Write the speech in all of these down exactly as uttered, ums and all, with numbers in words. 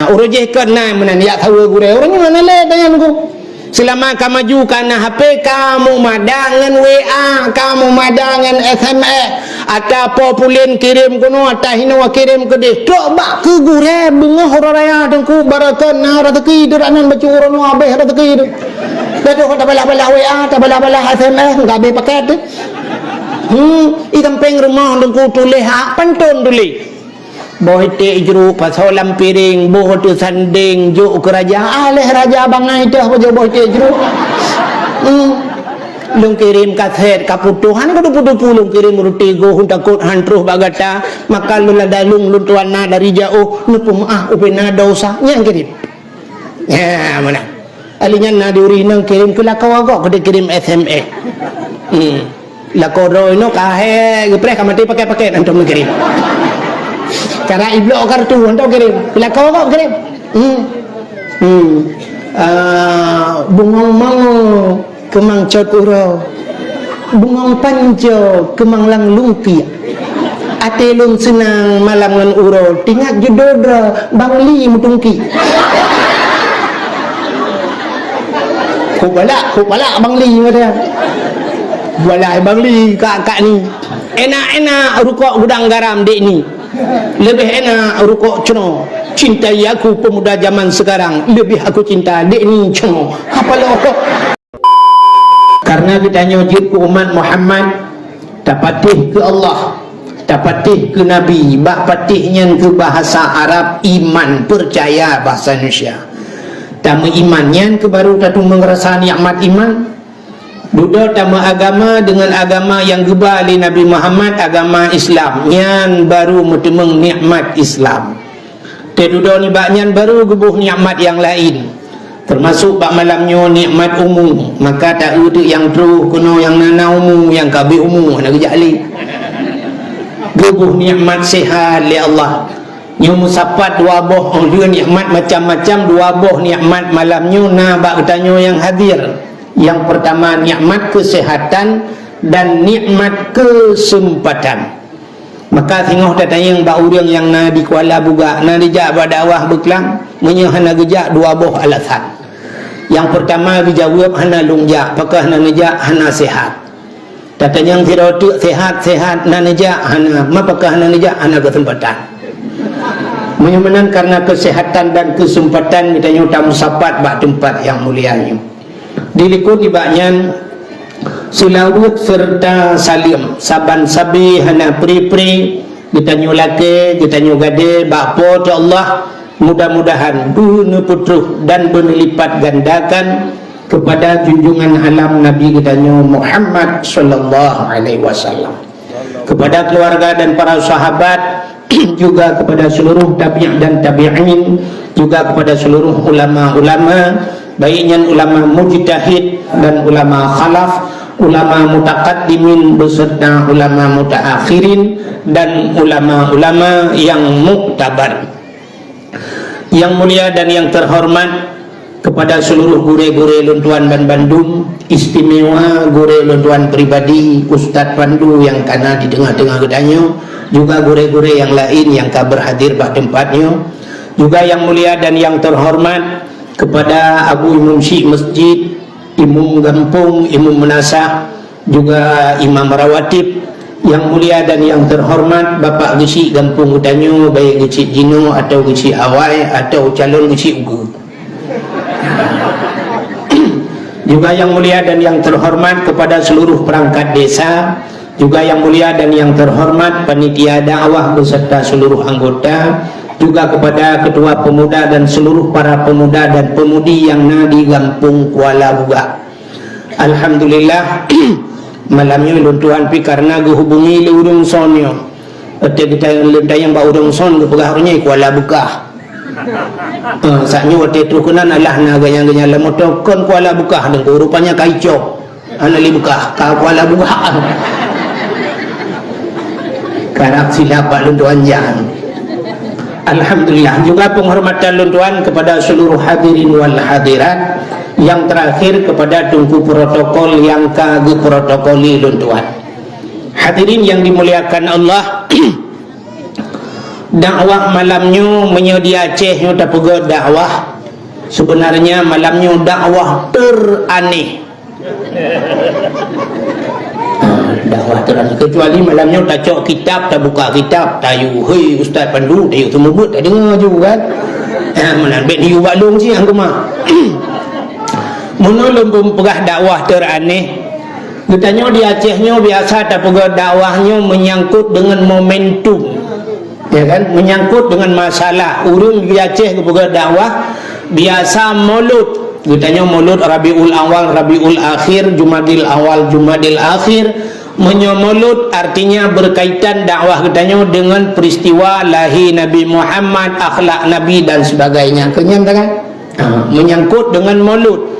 Ureueng jih kon na meunan jak saweue gurée. Ureueng nyoe hana lé tanyong ku. Seulama ka maju ka na H P, ka mumadah ngon W A, ka mumadah ngon S M S. Ata po pulen kirém keunoe, ata hinoe kirém keudeh. Trok bak keu gurée beungoh uroe raya Teungku, barokon na raseuki teuh dak nan bacut uroe nyoe habéh raseuki teuh. Dah tu tabalah-balah W A, tabalah-balah S M S, ka habéh paket teuh. Hmm, i sampéng rumoh Teungku tuléh hak pantôn tuléh. Boh iték jruk pasoe lam piréng, boh teusandéng jok keu raja. Aléh raja bangai teuh pajoh boh iték jruk. Hmm. Lôn kirém kasét ka putôh, hana ka dupu-dupu lôn kirém ruti goh, takot han troh bak gata. Maka lôn lada lôn, lôn tuan na dari jaoh, neupeumeu'ah ubé na desya. Nyan kirém. Ya, meunan. Ali nyan na di ureueng inong kirém keu lakoe gob, keu kirém S M S. Hmm. Lakoe droe inoe ka hé geupreh ka maté paket-paket hantom kirém. Cara iblok kartu hantom kirém. Keu lakoe gob kirém. Hmm. Hmm. Ah, bungong mango keumang cot uroe. Bungong panco keumang lam lungkiek. Até lôn seunang malam ngon uroe, teuingat judo droe Bang Li meutungki. Kok balak, kok balak Bang Li kata. Balak Bang Li kak, kak ni. Enak-enak rukok gudang garam dek ni. Lebih enak rukok ceno. Cintai aku pemuda zaman sekarang, lebih aku cinta dek ni ceno. Apa lo? Karena geutanyoe jeuet keu umat Muhammad, tapatéh keu Allah, tapatéh keu Nabi, bak patéh nyan keu bahasa Arab iman, percaya bahasa Indonesia. Tameuiman nyan keu baru tatumeung rasa nikmat iman. Dudoe tameuagama deungon agama nyang geuba lé Nabi Muhammad, agama Islam, nyan baru meuteumeung nikmat Islam. Teududoe nibak nyan baru geuboh nikmat nyang laén, teumasok bak malam nyoe nikmat umu. Maka taeu teuk nyang troh keunoe nyang na, na umu, nyang ka abéh umu hana geujak lé. Geuboh nikmat sehat lé Allah. Nyoe meusapat dua boh, oh, dua nikmat macam-macam, dua boh nikmat malam nyoe na bak geutanyoe nyang hadir. Nyang peurtama nikmat keuseuhatan dan nikmat keuseumpatan. Maka singoh tatanyong bak ureuëng nyang na di Kuala Bugak, na jijak bak dakwah beuklang? Meunyoe hana geujak, dua boh alasan. Nyang peurtama geujaweueb, hana lôn jak, pakon hana neujak, hana seuhat. Tatanyong sidroe teuk, seuhat-seuhat, na neujak, hana, ma pakon hana neujak, hana keuseumpatan. Meunyoe meunan kareuna keuseuhatan dan keuseumpatan geutanyoe tameusapat bak teumpat nyang mulia nyoe. Dilikot nibak nyan, seulaweuet seureuta saleuem saban sabe hana pri-pri geutanyoe lakée, geutanyoe gadée bak Po teu Allah. Mudah-mudahan beuneupeutroh dan beuneulipatgandakan keupada junjungan alam Nabi geutanyoe Muhammad sallallahu alaihi wasallam, keupada keuluwarga dan para sahabat, juga keupada seuluruh tabi' dan tabi'in, juga keupada seuluruh ulama-ulama, baik nyan ulama mujtahid dan ulama khalaf, ulama mutaqaddimin beserta ulama mutaakhirin dan ulama-ulama nyang muktabar. Nyang mulia dan nyang teuhoreumat, keupada seuluruh gurée-gurée lôn tuan banbandum, istimewa gurée lôn tuan pribadi, Ustaz Pandu nyang ka na di teungoh-teungoh geutanyoe, juga gurée-gurée nyang laén nyang ka beurhadir bak teumpat nyoe, juga nyang mulia dan nyang teuhoreumat keupada Abu Imum Syik Masjid, Imum Gampông, Imum Meunasah, juga Imam Rawatib, nyang mulia dan nyang teuhoreumat Bapak Geuchik gampông geutanyoe, baik Geuchik jinoe atawa Geuchik awai atawa calon Geuchik ukeue. Juga nyang mulia dan nyang teuhoreumat keupada seuluruh peurangkat desa, juga nyang mulia dan nyang teuhoreumat panitia dakwah beserta seuluruh anggota, juga keupada ketua pemuda dan seuluruh para pemuda dan pemudi nyang na di Gampông Kuala Bugak. Alhamdulillah, malam nyoe lôn tuan pih kareuna geuhubungi lé ureuëng son nyoe. Watée geuta-, lôn tanyong bak ureuëng son, geupeugah ureuëng nyoe Kuala Beukah. Eh, saat nyoe watée troh keunan alah na ganyang-ganyang lam moto, kon Kuala Beukah Teungku, rupanya ka icok. Hana lé Beukah, ka Kuala Beukah. Karab silap bak lôn tuan nyan. Alhamdulillah, juga penghormatan lôn tuan kepada seluruh hadirin wal hadirat. Yang terakhir kepada teungku protokol yang ka geuprotokoli lôn tuan. Hadirin yang dimuliakan Allah, Dakwah malam nyoe, meunyoe di Aceh nyoe tapeugah dakwah, sebenarnya malam nyoe dakwah teraneh. Ha, dakwah teraneh. Kecuali malam nyoe tacok kitab, tabuka kitab, tayue, "Hei, Ustaz Pandu," tayue seumeubeuet, tadeungoe ju kan. Ha, meunan bèk tayue bak lôn siang keumah. Meunoe lôn peugah dakwah teraneh. Geutanyoe di Aceh nyoe biasa tapeugah dakwah nyoe menyangkut dengan momentum. Ya kan? Menyangkut dengan masalah. Ureueng di Aceh geupeugah dakwah biasa Maulud. Geutanyoe Maulud Rabiul Awal, Rabiul Akhir, Jumadil Awal, Jumadil Akhir. Meunyoe Maulud artinya berkaitan dakwah geutanyoe dengan peristiwa lahir Nabi Muhammad, akhlak Nabi dan sebagainya. Keunyan kan? Ha, menyangkut dengan Maulud.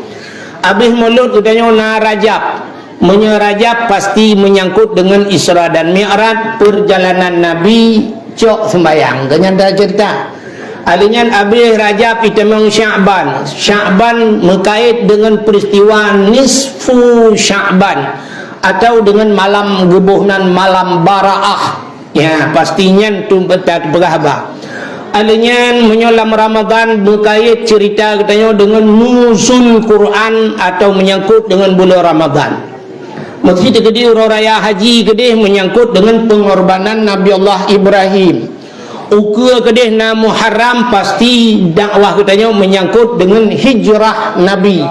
Abéh Maulud geutanyoe na Rajab. Meunyoe Rajab pasti menyangkut dengan Isra dan Mi'raj, perjalanan Nabi cok sembahyang. Keunyan tacerita. Alèh nyan abéh Rajab itamong Sya'ban. Sya'ban meukait dengan peristiwa nisfu Sya'ban atau dengan malam geuboh nan malam Bara'ah. Ya, pasti nyan tu beta peugah haba. Alèh nyan, meunyoe lam Ramadan meukait cerita geutanyoe deungon nuzul Quran atau menyangkut deungon buleuen Ramadan. Meusti teukeudi uroe raya haji keudeh menyangkut deungon pengorbanan Nabi Allah Ibrahim. Ukeue keudeh na Muharram, pasti dakwah geutanyoe menyangkut deungon hijrah Nabi.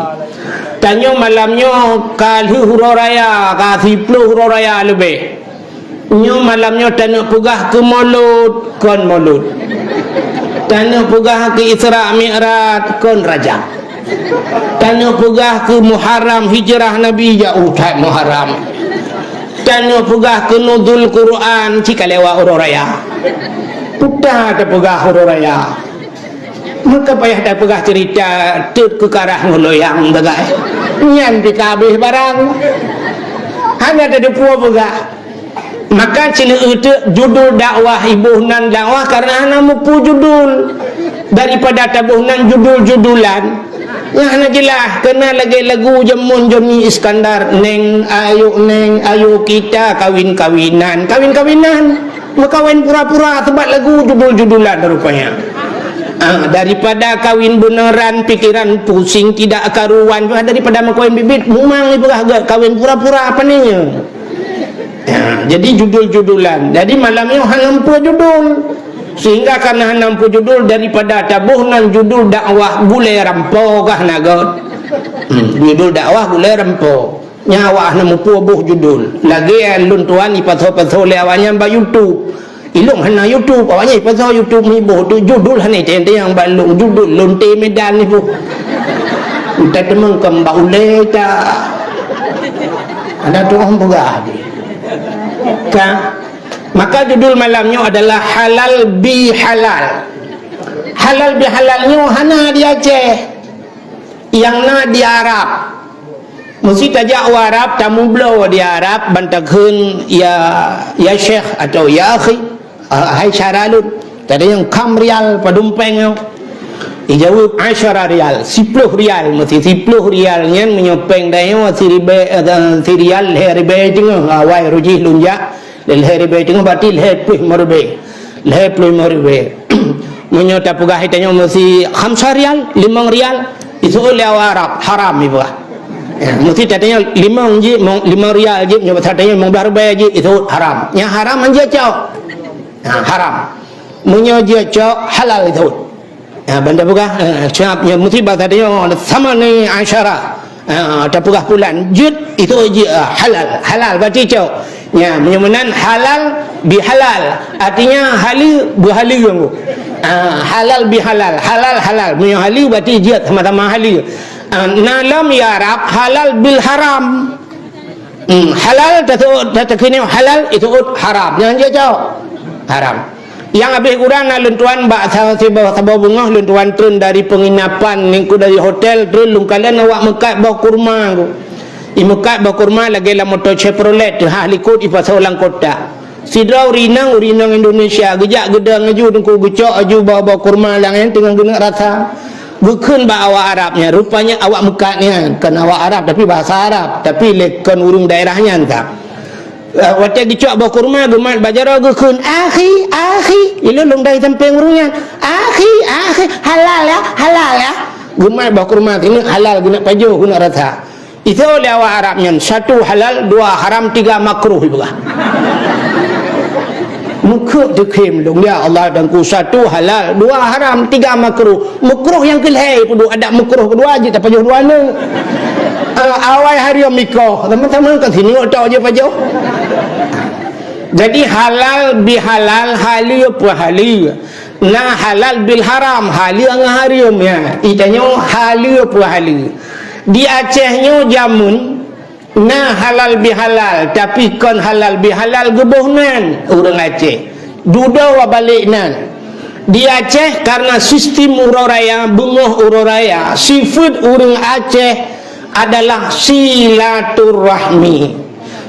Tanyoe malam nyoe ka lheueh uroe raya, ka siplôh uroe raya leubeh. Nyoe malam nyoe taneuk peugah keu Maulud, kon Maulud. Taneuk peugah keu Isra Mi'raj, kon Rajab. Taneuk peugah keu Muharram, hijrah Nabi, jak utat Muharram. Taneuk peugah keu Nuzul Quran, cit ka lewat uroe raya. Peue tapeugah uroe raya. Meuka payah tapeugah cerita teuk keu karah ngon loyang, bagai. Nyan pih ka habéh barang. Hana teudeue peue peugah. Maka sineuk teuk judul dakwah iboh nan dakwah karena hana mupeue judul. Daripada taboh nan judul-judulan, nyang hana jeulaih, keunan lagèe lagu jameun Johnny Iskandar, "Neng, ayo Neng, ayo kita kawin-kawinan." Kawin-kawinan, meukawen pura-pura, sabab lagu judul-judulan rupanya. Ah, daripada kawin beneran, pikiran pusing tidak karuan, daripada meukawen bibit, mumang ipeugah kawin pura-pura, apa ni? Ya, jadi judul-judulan. Jadi malam nyoe hana mupeue judul. Sehingga karena hana mupeue judul, daripada taboh nan judul dakwah gulèe rampo kah na gèt. Hmm, judul dakwah gulèe rampo. Nyan awak hana mupeue boh judul. Lagèe lôn tuan ipasoe-pasoe lé awak nyan bak YouTube. Ilôn hana YouTube, awak nyan ipasoe YouTube mi boh tu judul hana teuntèe nyang bak lôn judul Lonte Medan ni boh. Entah teumangkam bak ulèe ta. Ada tu orang peugah. Ka. Maka judul malam nyoe adalah halal bihalal. Halal bihalal nyoe hana di Aceh. Nyang na di Arab. Meusti tajak u Arab, tamubloe di Arab, ban takheun, "Ya, ya Syekh," atau "Ya akhi, ah, hai syara lôn." Tadi nyang, "Kam rial, padum péng nyoe?" Ijaweueb, "Asyara rial, siplôh rial." Meusti siplôh rial nyan meunyoe péng tanyoe siribèe, eh, sirial lhèe ribèe teungoh, awai rujih lôn jak. Lhèe ribèe teungoh berarti lhèe ploh limong ribèe. Lhèe ploh limong ribèe. Meunyoe tapeugah tanyoe meusti khamsa rial, limong rial, iseuôt lé awak Arab, haram ipeugah. Ya, meusti tatanyoe limong jih, mong-, limong rial jih, meunyoe basa tanyoe limong blaih ribèe jih, iseuôt haram. Nyang haram han jeuet cok. Ha, haram. Meunyoe jeuet cok, halal iseuôt. Ha, ban tapeugah, eh, siap, ya, meusti basa tanyoe, thamani asyara. Ha, tapeugah pulan, jeuet, itu jeuet, ah, halal. Halal berarti cok. Ya, meunyoe meunan halal bihalal. Artinya haleue beuhaleue. Ha, halal bihalal. Halal, halal. Meunyoe haleue berarti jeuet sama-sama haleue. Ha, na lam Arab halal bil haram. Hmm, halal, taseuôt, ta-, takheun halal, iseuôt haram. Nyan jeuet cok. Haram. Nyang habéh kurang na lôn tuan bak sa-, siba-, saboh beungoh lôn tuan treun dari penginapan, ningku dari hotel, treun lôn kalon awak meukat boh kurma tu. Imeukat boh kurma lagèe lam moto Chevrolet, ha likot ipasoe lam kotak. Sidroe ureueng inong, ureueng inong Indonesia, geujak geudong laju teungku geucok laju boh-boh kurma nyang teungoh geuneuk rasa. Geukheun bak awak Arab nyan, rupanya awak meukat nyan, kon awak Arab tapi bahasa Arab, tapi lé kon ureueng daerah nyan ka. Ah, watèe geucok boh kurma, geumat bak jaroe geukheun, "Akhi, akhi." Ilôn lôn dai sampéng ureueng nyan. "Akhi, akhi, halal ya, halal ya." Geumat boh kurma sineuk halal, geuneuk pajoh, geuneuk rasa. Itu lé awak Arab nyan, satu halal, dua haram, tiga makruh, ipeugah. Meukeuk teukhém lôn, ya Allah, Teungku, satu halal, dua haram, tiga makruh. Makruh nyang keu lhèe peuduek, adak makruh keudua jeuet tapajoh dua neuk. Ah, awai hareuem ikoh, teuma-teuma ka sineuk tok jeuet pajoh. Jadi halal bihalal, haleue peuhaleue. Na halal bil haram, haleue ngon hareuem, ya. Itanyoe haleue peuhaleue. Di Aceh nyoe jameun na halal bihalal, tapi kon halal bihalal geuboh nan ureueng Aceh. Dudoe wabalek nan. Di Aceh, karena sistem uroe raya, beungoh uroe raya, sifeuet ureueng Aceh adalah silaturahmi.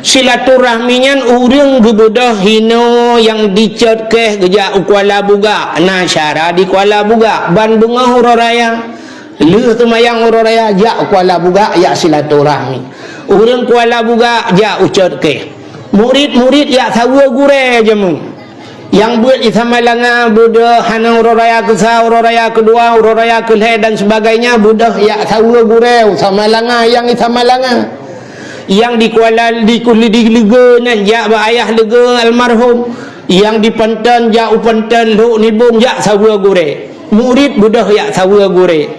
Silaturahmi nyan ureueng geubeudôh hinoe nyang dicot kèe geujak u Kuala Bugak, na syara di Kuala Bugak, ban beungoh uroe raya. Lheueh seumayang uroe raya, jak u Kuala Bugak, jak silaturahmi. Ureueng Kuala Bugak jak u cot kèe. Murit-murit jak saweue gurèe jameun. Nyang beuet i Samalanga beudôh hana uroe raya keusa, uroe raya keudua, uroe raya keulhèe dan sebagainya, beudôh jak saweue gurèe u Samalanga, nyang i Samalanga. Nyang di Kuala, di Kuli, di Leugeu nyan jak bak ayah Leugeu almarhum. Nyang di Panton jak u Panton, Lhok Nibong jak saweue gurèe. Murit beudôh jak saweue gurèe.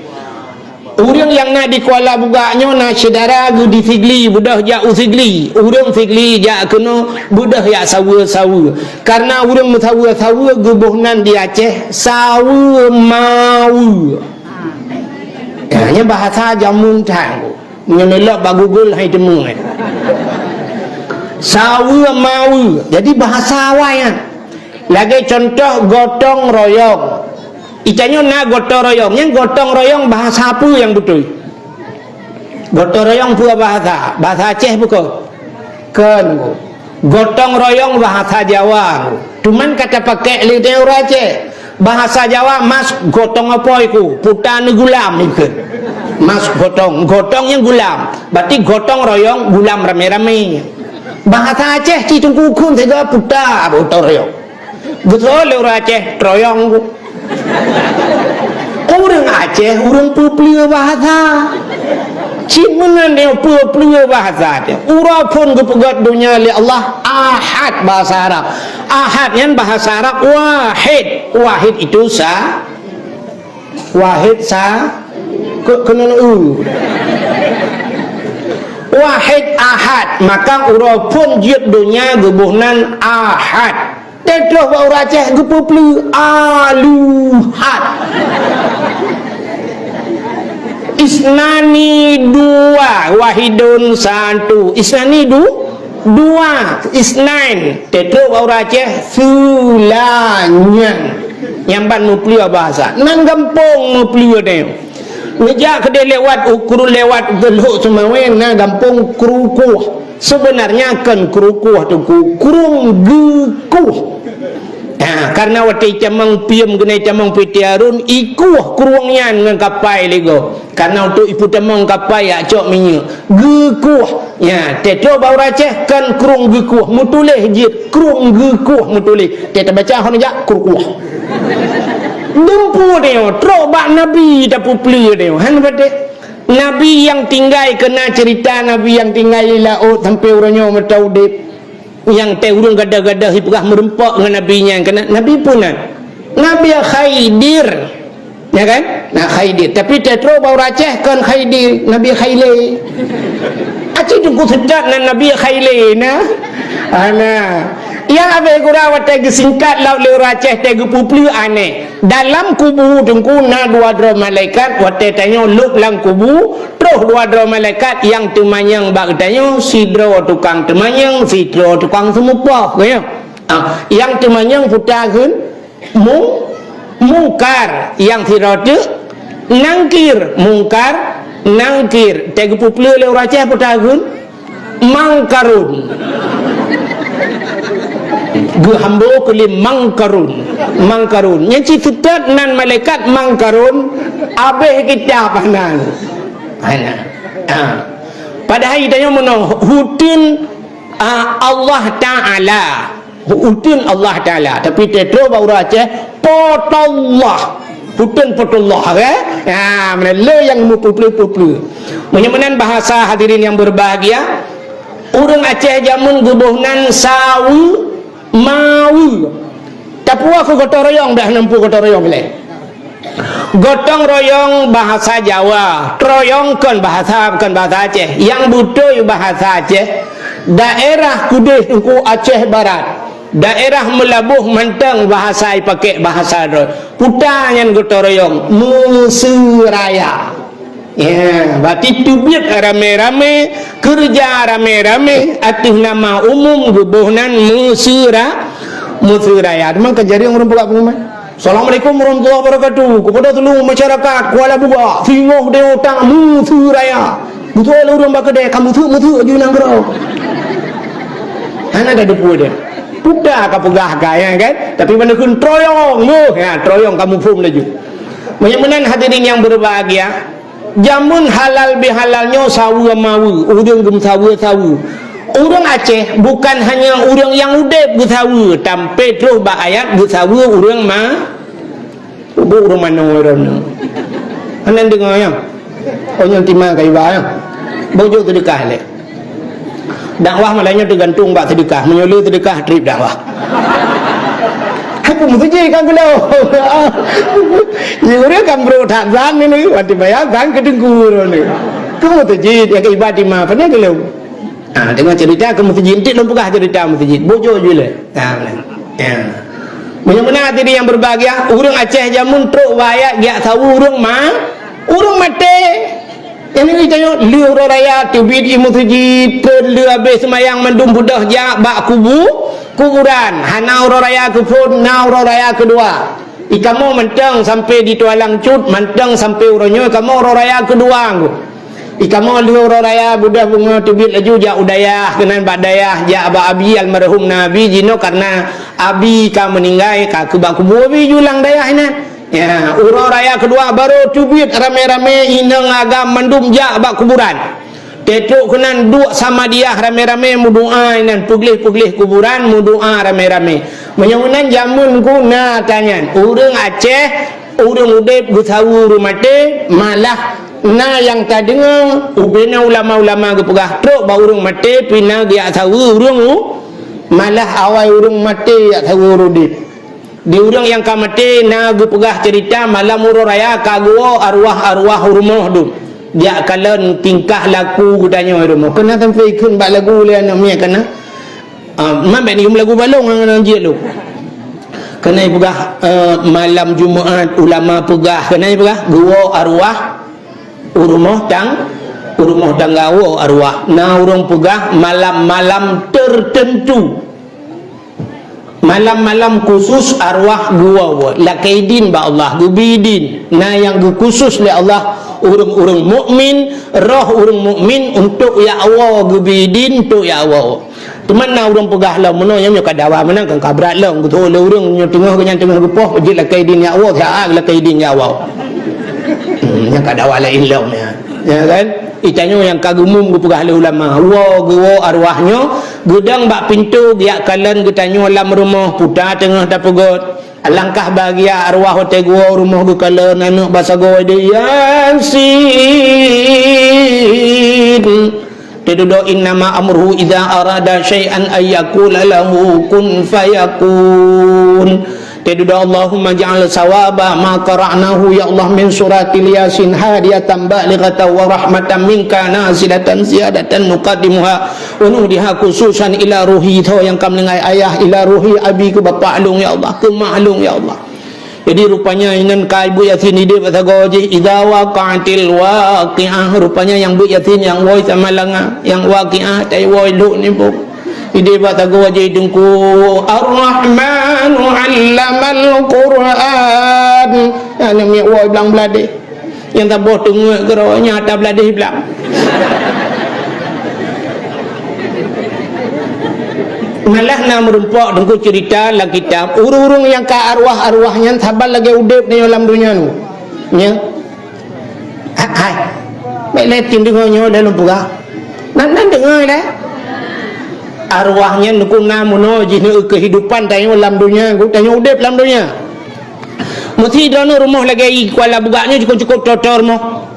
Ureueng nyang na di Kuala Bugak nyoe na syedara geuh di Sigli, beudôh jak u Sigli. Ureueng Sigli jak keunoe, beudôh jak saweue-saweue. Karena ureueng meusaweue-saweue geuboh nan di Aceh, saweue maweue. Nah, nyan bahasa jameun that. Meunyoe neulok bak Google hai teumé. Saweue maweue. Jadi bahasa awai nyan. Lagèe contoh gotong royong. Itanyoe na gotong royong. Nyan gotong royong bahasa peue nyang beutôi? Gotong royong peue bahasa? Bahasa Aceh peue kon? Kon. Gotong royong bahasa Jawa. Cuman ka tapakèk lé ureueng Aceh. Bahasa Jawa, mas gotong apoi ku, puta neugulam ikheun. Mas gotong, gotong nyang gulam. Berarti gotong royong, gulam ramé-ramé. Bahasa Aceh cit teungku kheun sigoe puta gotong royong. Geusoe lé ureueng Aceh, troyong. Ureueng Aceh, ureueng peupleue bahasa. Cit meunan nyoe peupleue bahasa teuh. Uroe phon geupeugöt donya lé Allah, Ahad bahasa Arab. Ahad nyan bahasa Arab wahid. Wahid itu sa-, wahid sa-, keu-, keunoe u. Wahid Ahad, maka uroe phon jeuet donya geuboh nan Ahad. Teutroh bak ureueng Aceh geupeupleue aluhat. Isnani dua, wahidun satu. Isnani du-, dua. Isnain. Teutroh bak ureueng Aceh seulanyang. Nyang ban meupleue bahasa. Nan gampông meupleue nyoe. Neujak keudeh lewat u Kru-, lewat u Lhok Seumawé na gampông Krukoh. Sebenarnya kon Krukoh teungku, Krueng Geukoh. Ha, karena watèe itamong piem keunan itamong Peuet Teuh Arun, ikueh krueng nyan ngon kapai lé gob. Karena untuk ipeutamong kapai jak cok minyeuk. Geukoh. Ya, teutroh bak ureueng Aceh kon Krueng Geukoh, meutuléh jeuet Krueng Geukoh meutuléh. Teuh tabaca hana jak Krukoh. Dumpeue nyoe, troh bak Nabi tapeupleue nyoe. Han patéh. Nabi nyang tinggai, keunan ceurita Nabi nyang tinggai di laôt sampoe uroe nyoe meuta udép. Nyang teuh ureueng gadoh-gadoh jipeugah meureumpok ngon Nabi nyan keunan. Nabi peue nan? Nabi Khidir. Ya kan? Nah, Khidir. Tapi teutroh bak ureueng Aceh kon Khidir, Nabi Khailé. Aci teungku seutôt nan Nabi Khailé na. Ana. Nyang abéh gura watèe geusingkat lom lé ureueng Aceh teuh geupeupleue aneh. Dalam kubu teungku na dua droe malaikat, watèe tanyoe lôb lam kubu, troh dua droe malaikat nyang teumanyong bak geutanyoe, sidroe tukang teumanyong, sidroe tukang seumeupoh, ka nyo. Ah, nyang teumanyong peue takheun? Mu-, Mungkar, nyang sidroe teuk Nangkir, Mungkar, Nangkir. Teuh geupeupleue lé ureueng Aceh peue takheun? Mangkarun. Geuhambo keu lé Mangkarun. Mangkarun. Nyan cit seutôt nan malaikat Mangkarun, abéh kitab hana. Hana. Ha. Padahai tanyoe meunoe, huteun Ah, Allah Ta'ala. Uteun Allah Ta'ala. Tapi teutroh bak ureuëng Aceh, Potollah. Uteun Potollah, kan? Ha, mana le nyang meupeue-peue. Meunyoe meunan bahasa, hadirin yang berbahagia, ureuëng Aceh jameun geuboh nan saweue, maweue. Tapuwoe keu gotong royong, dah neumpu gotong royong lé. Gotong royong bahasa Jawa, troyong kon bahasa, kon bahasa Aceh. Nyang beutôi bahasa Aceh, daerah Kudeh Teungku Aceh Barat, daerah Meulaboh mantong bahasa ipakék bahasa droe. Puta nyan gotong royong, meuseuraya. Ya, berarti teubiet ramé-ramé, keureuja ramé-ramé, ateueh nama umum geuboh nan meuseura-, meuseuraya. Teuma ka jareueng ureuëng peugah pengumuman. "Assalamualaikum warahmatullahi wabarakatuh. Kepada seluruh masyarakat Kuala Bubak, singoh deh utang meuseuraya." Beutôi lé ureuëng bak keudè, ka meuseuk-meuseuk aju nanggroe. Hana ka deupue deh. Puta ka peugah ka, ya kan? Tapi mana kheun troyong, moh, ya, troyong ka muphom laju. Meunyoe meunan hadirin yang berbahagia, jameun halal bihalal nyoe saweue maweue, ureuëng geumeusaweue saweue. Ureuëng Aceh bukan hanya ureuëng nyang udeb geusaweue, tampé troh bak ayat geusaweue ureuëng ma-, ubuk ureuëng manoe droeneuh. Hana deungoe nyan. Oh, nyan tima ka iba nyan. Bojok seudeukah lé. Dakwah malam nyoe teugantung bak seudeukah. Meunyoe le seudeukah, trép dakwah. Hai peue meuseujid kan keunoe. Ye ureuëng kan brok that zan ni, watèe bayar zan keu teungku ni. Keu meuseujid, ya keu ibadat imam, pane keu lôn. Ha, deungoe cerita keu meuseujid, enteuk lôn peugah cerita meuseujid. Bujur ju lé. Ha, ya. Meunyoe meunan hadirin yang berbahagia, ureuëng Aceh jameun trok bak ayat geujak saweue ureuëng ma-, ureuëng maté. Nyang nyoe tanyoe lheueh uroe raya teubiet i meuseujid, kon lheueh habéh seumayang mandum beudôh jak bak kubu-, kuburan. Hana uroe raya keuphon, na uroe raya keudua. I kamoe mantong sampoe di Tualang Cut, mantong sampoe uroe nyoe kamoe uroe raya keudua nggu. I kamoe lheueh uroe raya beudôh beungoh teubiet laju jak u dayah, keunan bak dayah jak bak abi almarhum na abi jinoe karena abi ka meuninggai ka keu bak kubu abi ju lam dayah inan. Ya, uroe raya keudua barô teubiet ramé-ramé inong agam mandum jak bak kuburan. Teutrok keunan duek samadiyah ramé-ramé meudoá inan peugleh-peugleh kuburan meudoá ramé-ramé. Meunyoe meunan jameun guna tanyan ureuëng Aceh, ureuëng udeb geusaweue ureuëng maté, malah na nyang tadeungoe ubena ulama-ulama geupeugah trok bak ureuëng maté pih na geujak saweue ureuëng u-, malah awai ureuëng maté jak saweue ureuëng udeb. Di ureuëng nyang ka maté na geupeugah ceurita malam uroe raya ka geuwoe arwah-arwah u rumoh dum. Jak kalon tingkah laku geutanyoe i rumoh. Keunan sampoe ikheun bak lagu lé aneuk miet keunan. Ah, man bèk neuyue lagu balong ngon jieb lôn. Keunan ipeugah, eh, malam Jumat ulama peugah, keunan ipeugah geuwoe arwah u rumoh tang-, u rumoh tangga woe arwah. Na ureuëng peugah malam-malam tertentu. Malam-malam khusus arwah geuwoe, lakée idin bak Allah, geubri idin. Na nyang geukhusus lé Allah ureuëng-ureuëng mukmin, roh ureuëng mukmin untuk jak woe geubri idin, untuk jak woe. Teuma na ureuëng peugah lom meunoe nyang nyoe ka dawa meunan kan ka brat lom, geutho lé ureuëng nyoe teungoh geuhnyan teungoh geupoh, jeuet lakée idin jak woe, siat lakée idin jak woe. Hmm, nyang ka dawa laén lom nyan. Ya kan? Itanyoe nyang ka geumum geupeugah lé ulama, woe geuwoe arwah nyoe, geudong bak pintoe geujak kalon geutanyoe lam rumoh, puta teungoh tapeugöt. Alangkah bahagia arwah watée geuwoe rumoh geukalon aneuk basagoe di Yasin. Teududoe innama amruhu idza arada syai'an an yaqula lahu kun fayakun. Teududoe Allahumma ja'al sawaba ma qara'nahu ya Allah min suratil Yasin hadiyatan balighatan wa rahmatan minka nazilatan ziyadatan nuqaddimuha wa nuhdiha khususan ila ruhi tho nyang ka meuninggai ayah ila ruhi abi keu bapak lôn ya Allah keu mak lôn ya Allah. Jadi rupanya inan ka ibu Yasin idéh bak sagoe jih idza waqa'atil waqi'ah rupanya nyang bu Yasin nyang woe sama langa nyang waqi'ah tai woe lhok ni pun. Idéh bak sagoe jih Teungku Ar-Rahmanu 'allamal Qur'an. Aneuk miet woe blang bladeh. Nyang saboh teungeut keudroe nyan ata bladeh blang. Malah na meurumpok Teungku cerita lam kitab, ureuëng-ureuëng nyang ka arwah-arwah nyan saban lagée udeb nyoe lam donya nyoe. Nya. Hai. Baik lé tin deungoe nyoe dah lôn peugah. Nan nan deungoe dah. Arwah nyan neukuna meunoe jih neu keuhidupan tanyoe lam donya, tanyoe udeb lam donya. Meusi droeneuh rumoh lagée i Kuala Bugak nyoe cukup-cukup toe-toe rumoh.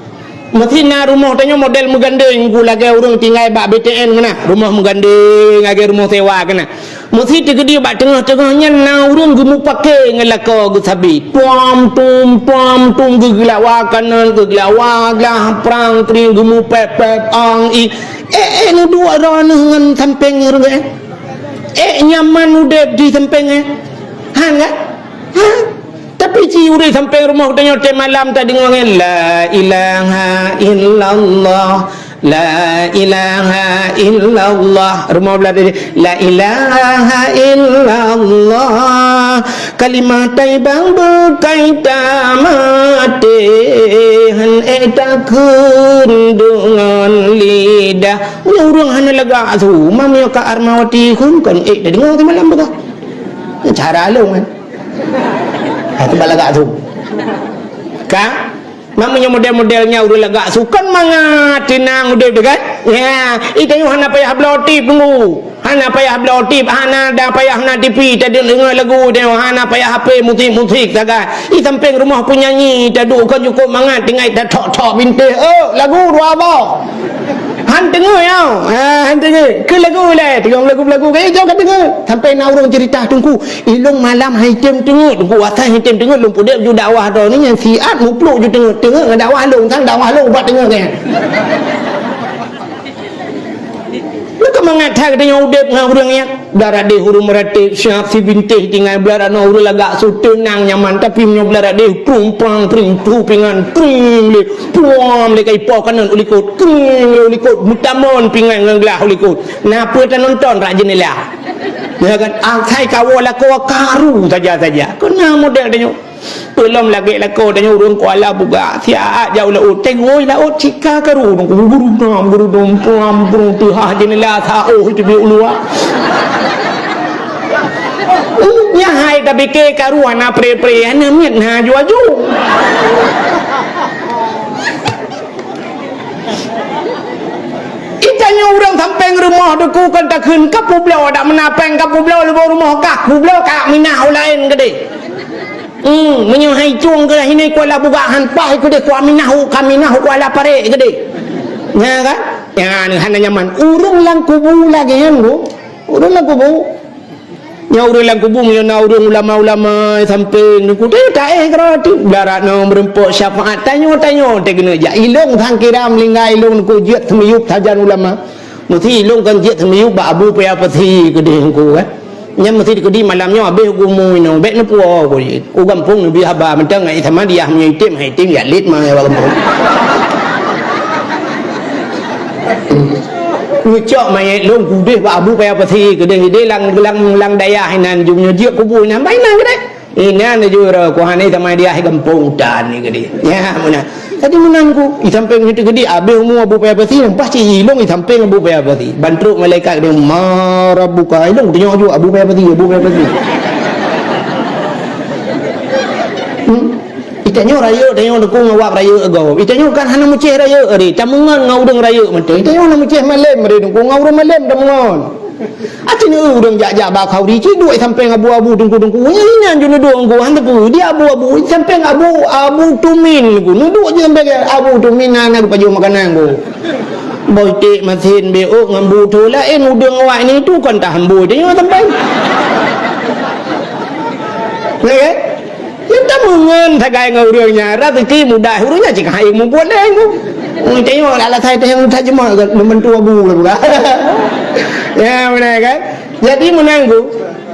Meusi na rumoh tanyoe model meugandeng, ku lagée ureuëng tinggai bak B T N keunan, rumoh meugandeng lagée rumoh sewa keunan. Meusi teukeudi bak teungoh-teungoh nyan na ureuëng geumupake ngon lakoe geusabe. Tuam tum tuam tum geugeulawa kanan geugeulawa glah prang pring geumupep-pep ang i. Eh, eh, neuduek droeneuh ngon sampeng ureuëng, eh? Eh, nyaman udeb di sampeng, eh? Han, kan? Ha? Tapi ci ureuëng sampeng rumoh geutanyoe tiep malam tadeungoe ngon, "La ilaha illallah, la ilaha illallah." Rumoh blah tadi, "La ilaha illallah, kalimah thayyibah beukai tamaté, han ék takheun deungon lidah." Meunyoe ureuëng hana lagak su, ma meunyoe ka Armawati hun kon ék tadeungoe tiep malam beugah. Cara lôn kan. Ha, tu bak lagak su. Ka? Ma meunyoe model-model nyan ureuëng lagak su kan mangat teunang udeb tu kan? Ya, i tanyoe hana payah bloe tip tunggu. Hana payah bloe tip, hana da payah na T V, tadeungoe lagu tanyoe, hana payah H P musik-musik sagai. I sampeng rumoh peunyanyi taduek kon cukup mangat tinggai tathok-thok bintéh. Oh, lagu dua boh. Han teungoe ya. Ha, han teungoe. Keu lagu lé, teungoe lagu-lagu keu jauh ka teungoe. Sampai na ureuëng cerita teungku, ilong malam hai tem teungoe, teungku asai hai tem teungoe lôn pudek ju dakwah droe ni nyang siat mupluk ju teungoe, teungoe ngon dakwah lôn, sang dakwah lôn ubat teungoe kan. Meuka mangat that geutanyoe udeb ngon ureuëng nyan. Blah radeh ureuëng meuratéb, siap sibintéh tinggai blah ranoe ureuëng lagak su teunang nyaman, tapi meunyoe blah radeh prumpang pring pru pingan pring lé puam lé kai po kanan u likot, kring lé u likot, meutamon pingan ngon glah u likot. Na peue tanonton rak jeundela. Ya kan, asai kawoe lakoe karu saja-saja. Keu na model tanyoe. Peulom lagée lakoe tanyoe ureuëng Kuala Bugak, siat jak u laôt, teungoe laôt cika karu, guru nam, guru dom, puam, guru teuhah jeundela saôh teubiet u luwa. Nyan hai tapike karu hana pre-pre, hana miet na aju-aju. I tanyoe ureuëng sampeng rumoh teungku kon takheun ka peubloe dak meunapeng ka peubloe lubong rumoh kah peubloe ka minah u laén keudeh. Hmm, meunyoe hai cung keu hini Kuala Bugak han paih keudeh ku Aminah u Kaminah u Kuala Parek keudeh. Nya kan? Nya hana nyaman. Ureuëng lam kubu lagée nyan bu. Ureuëng lam kubu. Nyoe ureuëng lam kubu meunyoe na ureuëng ulama-ulama sampeng nungku teuh taéh keurati blah rak nyoe meureumpok syafaat tanyoe-tanyoe teuh keuneuk jak ilong sangkira meulinggai ilong nungku jeuet seumiyueb sajan ulama. Meusi ilong kan jeuet seumiyueb bak Abu Paya Peusi keudeh nungku kan. Nyan meusi keudi malam nyoe habéh gumu inoe bék neupuwoe ku jeuet. U gampông neubi haba mantong ngai sama diah meunyoe item hai item ya lit ma ya gampông. Ngeucok manyét lôn keudeh bak Abu Paya Peusi keudeh ideh lang lang lang dayah inan jum nyoe jeuet kubu inan bai inan keudeh. Inan laju ro ku hana sama diah gampông tan ni keudeh. Nya meunan. Jadi meunan ku i sampeng situ keudeh abéh umu Abu Paya Peusi nang pasti ilong i sampeng Abu Paya Peusi. Ban trok malaikat keudeh ma rabbuka ilong tanyong ju Abu Paya Peusi Abu Paya Peusi. Hmm? Itanyoe rayeuk tanyoe dukung awak rayeuk agoe. Itanyoe kan hana mucéh rayeuk ari, tamungon ngon ureuëng rayeuk mantong. Itanyoe hana mucéh malem ari dukung ngon ureuëng malem tamungon. Aci neu ureuëng jak-jak bak khauri ci duek sampeng abu-abu tungku-tungku. Nyan inan ju neuduek ngku han teupeu. Di abu-abu sampeng abu abu tumin ngku. Neuduek je sampeng abu tumin na na geupajoh makanan ngku. Boh iték masin beuk ngon bu tho laén udeueng awak ni tu kon tahan bu tanyoe sampeng. Ya kan? Nyang tameungon sagai ngon ureuëng nyan, raseuki mudah ureuëng nyan cit hai mubuet lé ngon. Tanyoe alasai teuh nyang tajeumak lôn bantu abu lôn buka. Ya, beuna kan? Jadi meunan ku.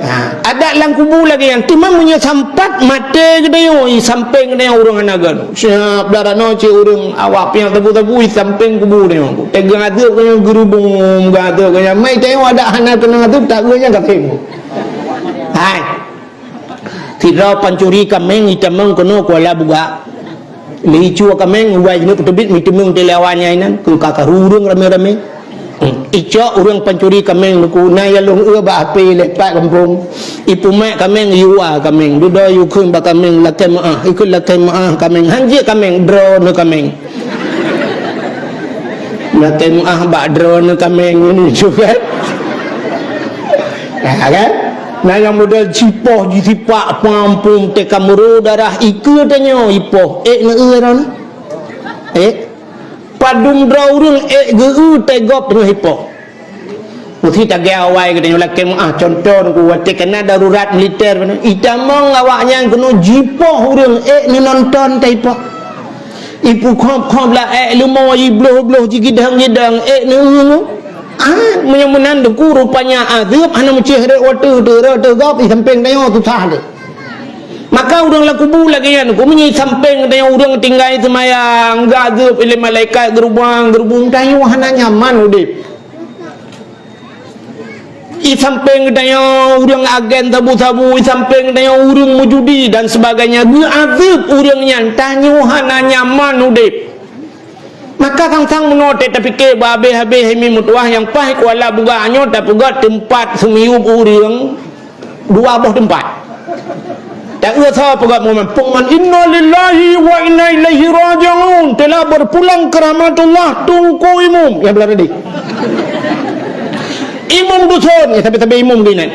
Ha, adat lam kubu lagée nyan. Teuma meunyoe sampat maté geutanyoe, i sampeng geutanyoe ureuëng hana geutanyoe. Siap darah nyoe cit ureuëng awak piang tabu-tabu i sampeng kubu geutanyoe. Teungoh azeub geutanyoe geurubong, geuazeub geutanyoe. Mai tanyoe adat hana keunong azeub tak geutanyoe ka tem. Hai. Sidroe pancuri kaméng itamong keunoe Kuala Bugak. Lé icue kaméng, ubai jinoe peuteubiet meuteumong teulewa nyang inan, keu ka karu ureuëng ramé-ramé. Hmm. Icok ureuëng pancuri kaméng nuku na ya lôn eu bak H P lé pat gampông. Ipumat kaméng, iua kaméng, dudoe yukheun bak kaméng lakée meuáh, ikheun lakée meuáh kaméng, hanjeuet kaméng, droeneuh kaméng. Lakée meuáh bak droeneuh kaméng nyoe kan. Ha, kan? Nah, nyang model jipoh jisipak pampung teuka meuro darah ikeue tanyoe ipoh. Ék neueu droeneuh? Ék? Padum droe ureuëng ék geu-eu teugob teungoh ipoh. Meusti tagée awai geutanyoe lakée meuáh, contoh Teungku, watée keunan darurat militer, itamong awaknyan keunoe jipoh ureuëng ék neunonton taipoh. Ipeukhop-khop laék leumo, jibloh-bloh, jigidang-gidang ék neueu. Ah, meunyoe meunan Teungku, rupanya azeueb hana meucéh rot watée teuh, rot teuh gob, di sampéng tanyoe susah teuh. Maka ureuëng lam kubu lagée nyan Teungku, meunyoe di sampéng tanyoe ureuëng tinggai seumayang, geuazeueb lé malaikat geurubang-geurubung, tanyoe hana nyaman udeb. Di sampéng geutanyoe ureuëng agen sabu-sabu, di sampéng geutanyoe ureuëng meujudi dan sebagainya, geuazeueb ureuëng nyan, tanyoe hana nyaman udeb. Maka sang-sang meunoe teuh tapike beuhabéh-habéh mi meutuwah nyang paih kuala buga nyoe tapeugét teumpat seumiyueb ureuëng dua boh teumpat. Taeu soe peugah momen, peungon, "Innalillahi wa inna ilaihi raji'un." Telah berpulang ke rahmatullah Teungku Imum nyang beuladih. Imum dusun, ya, tapi-tapi imum geunan.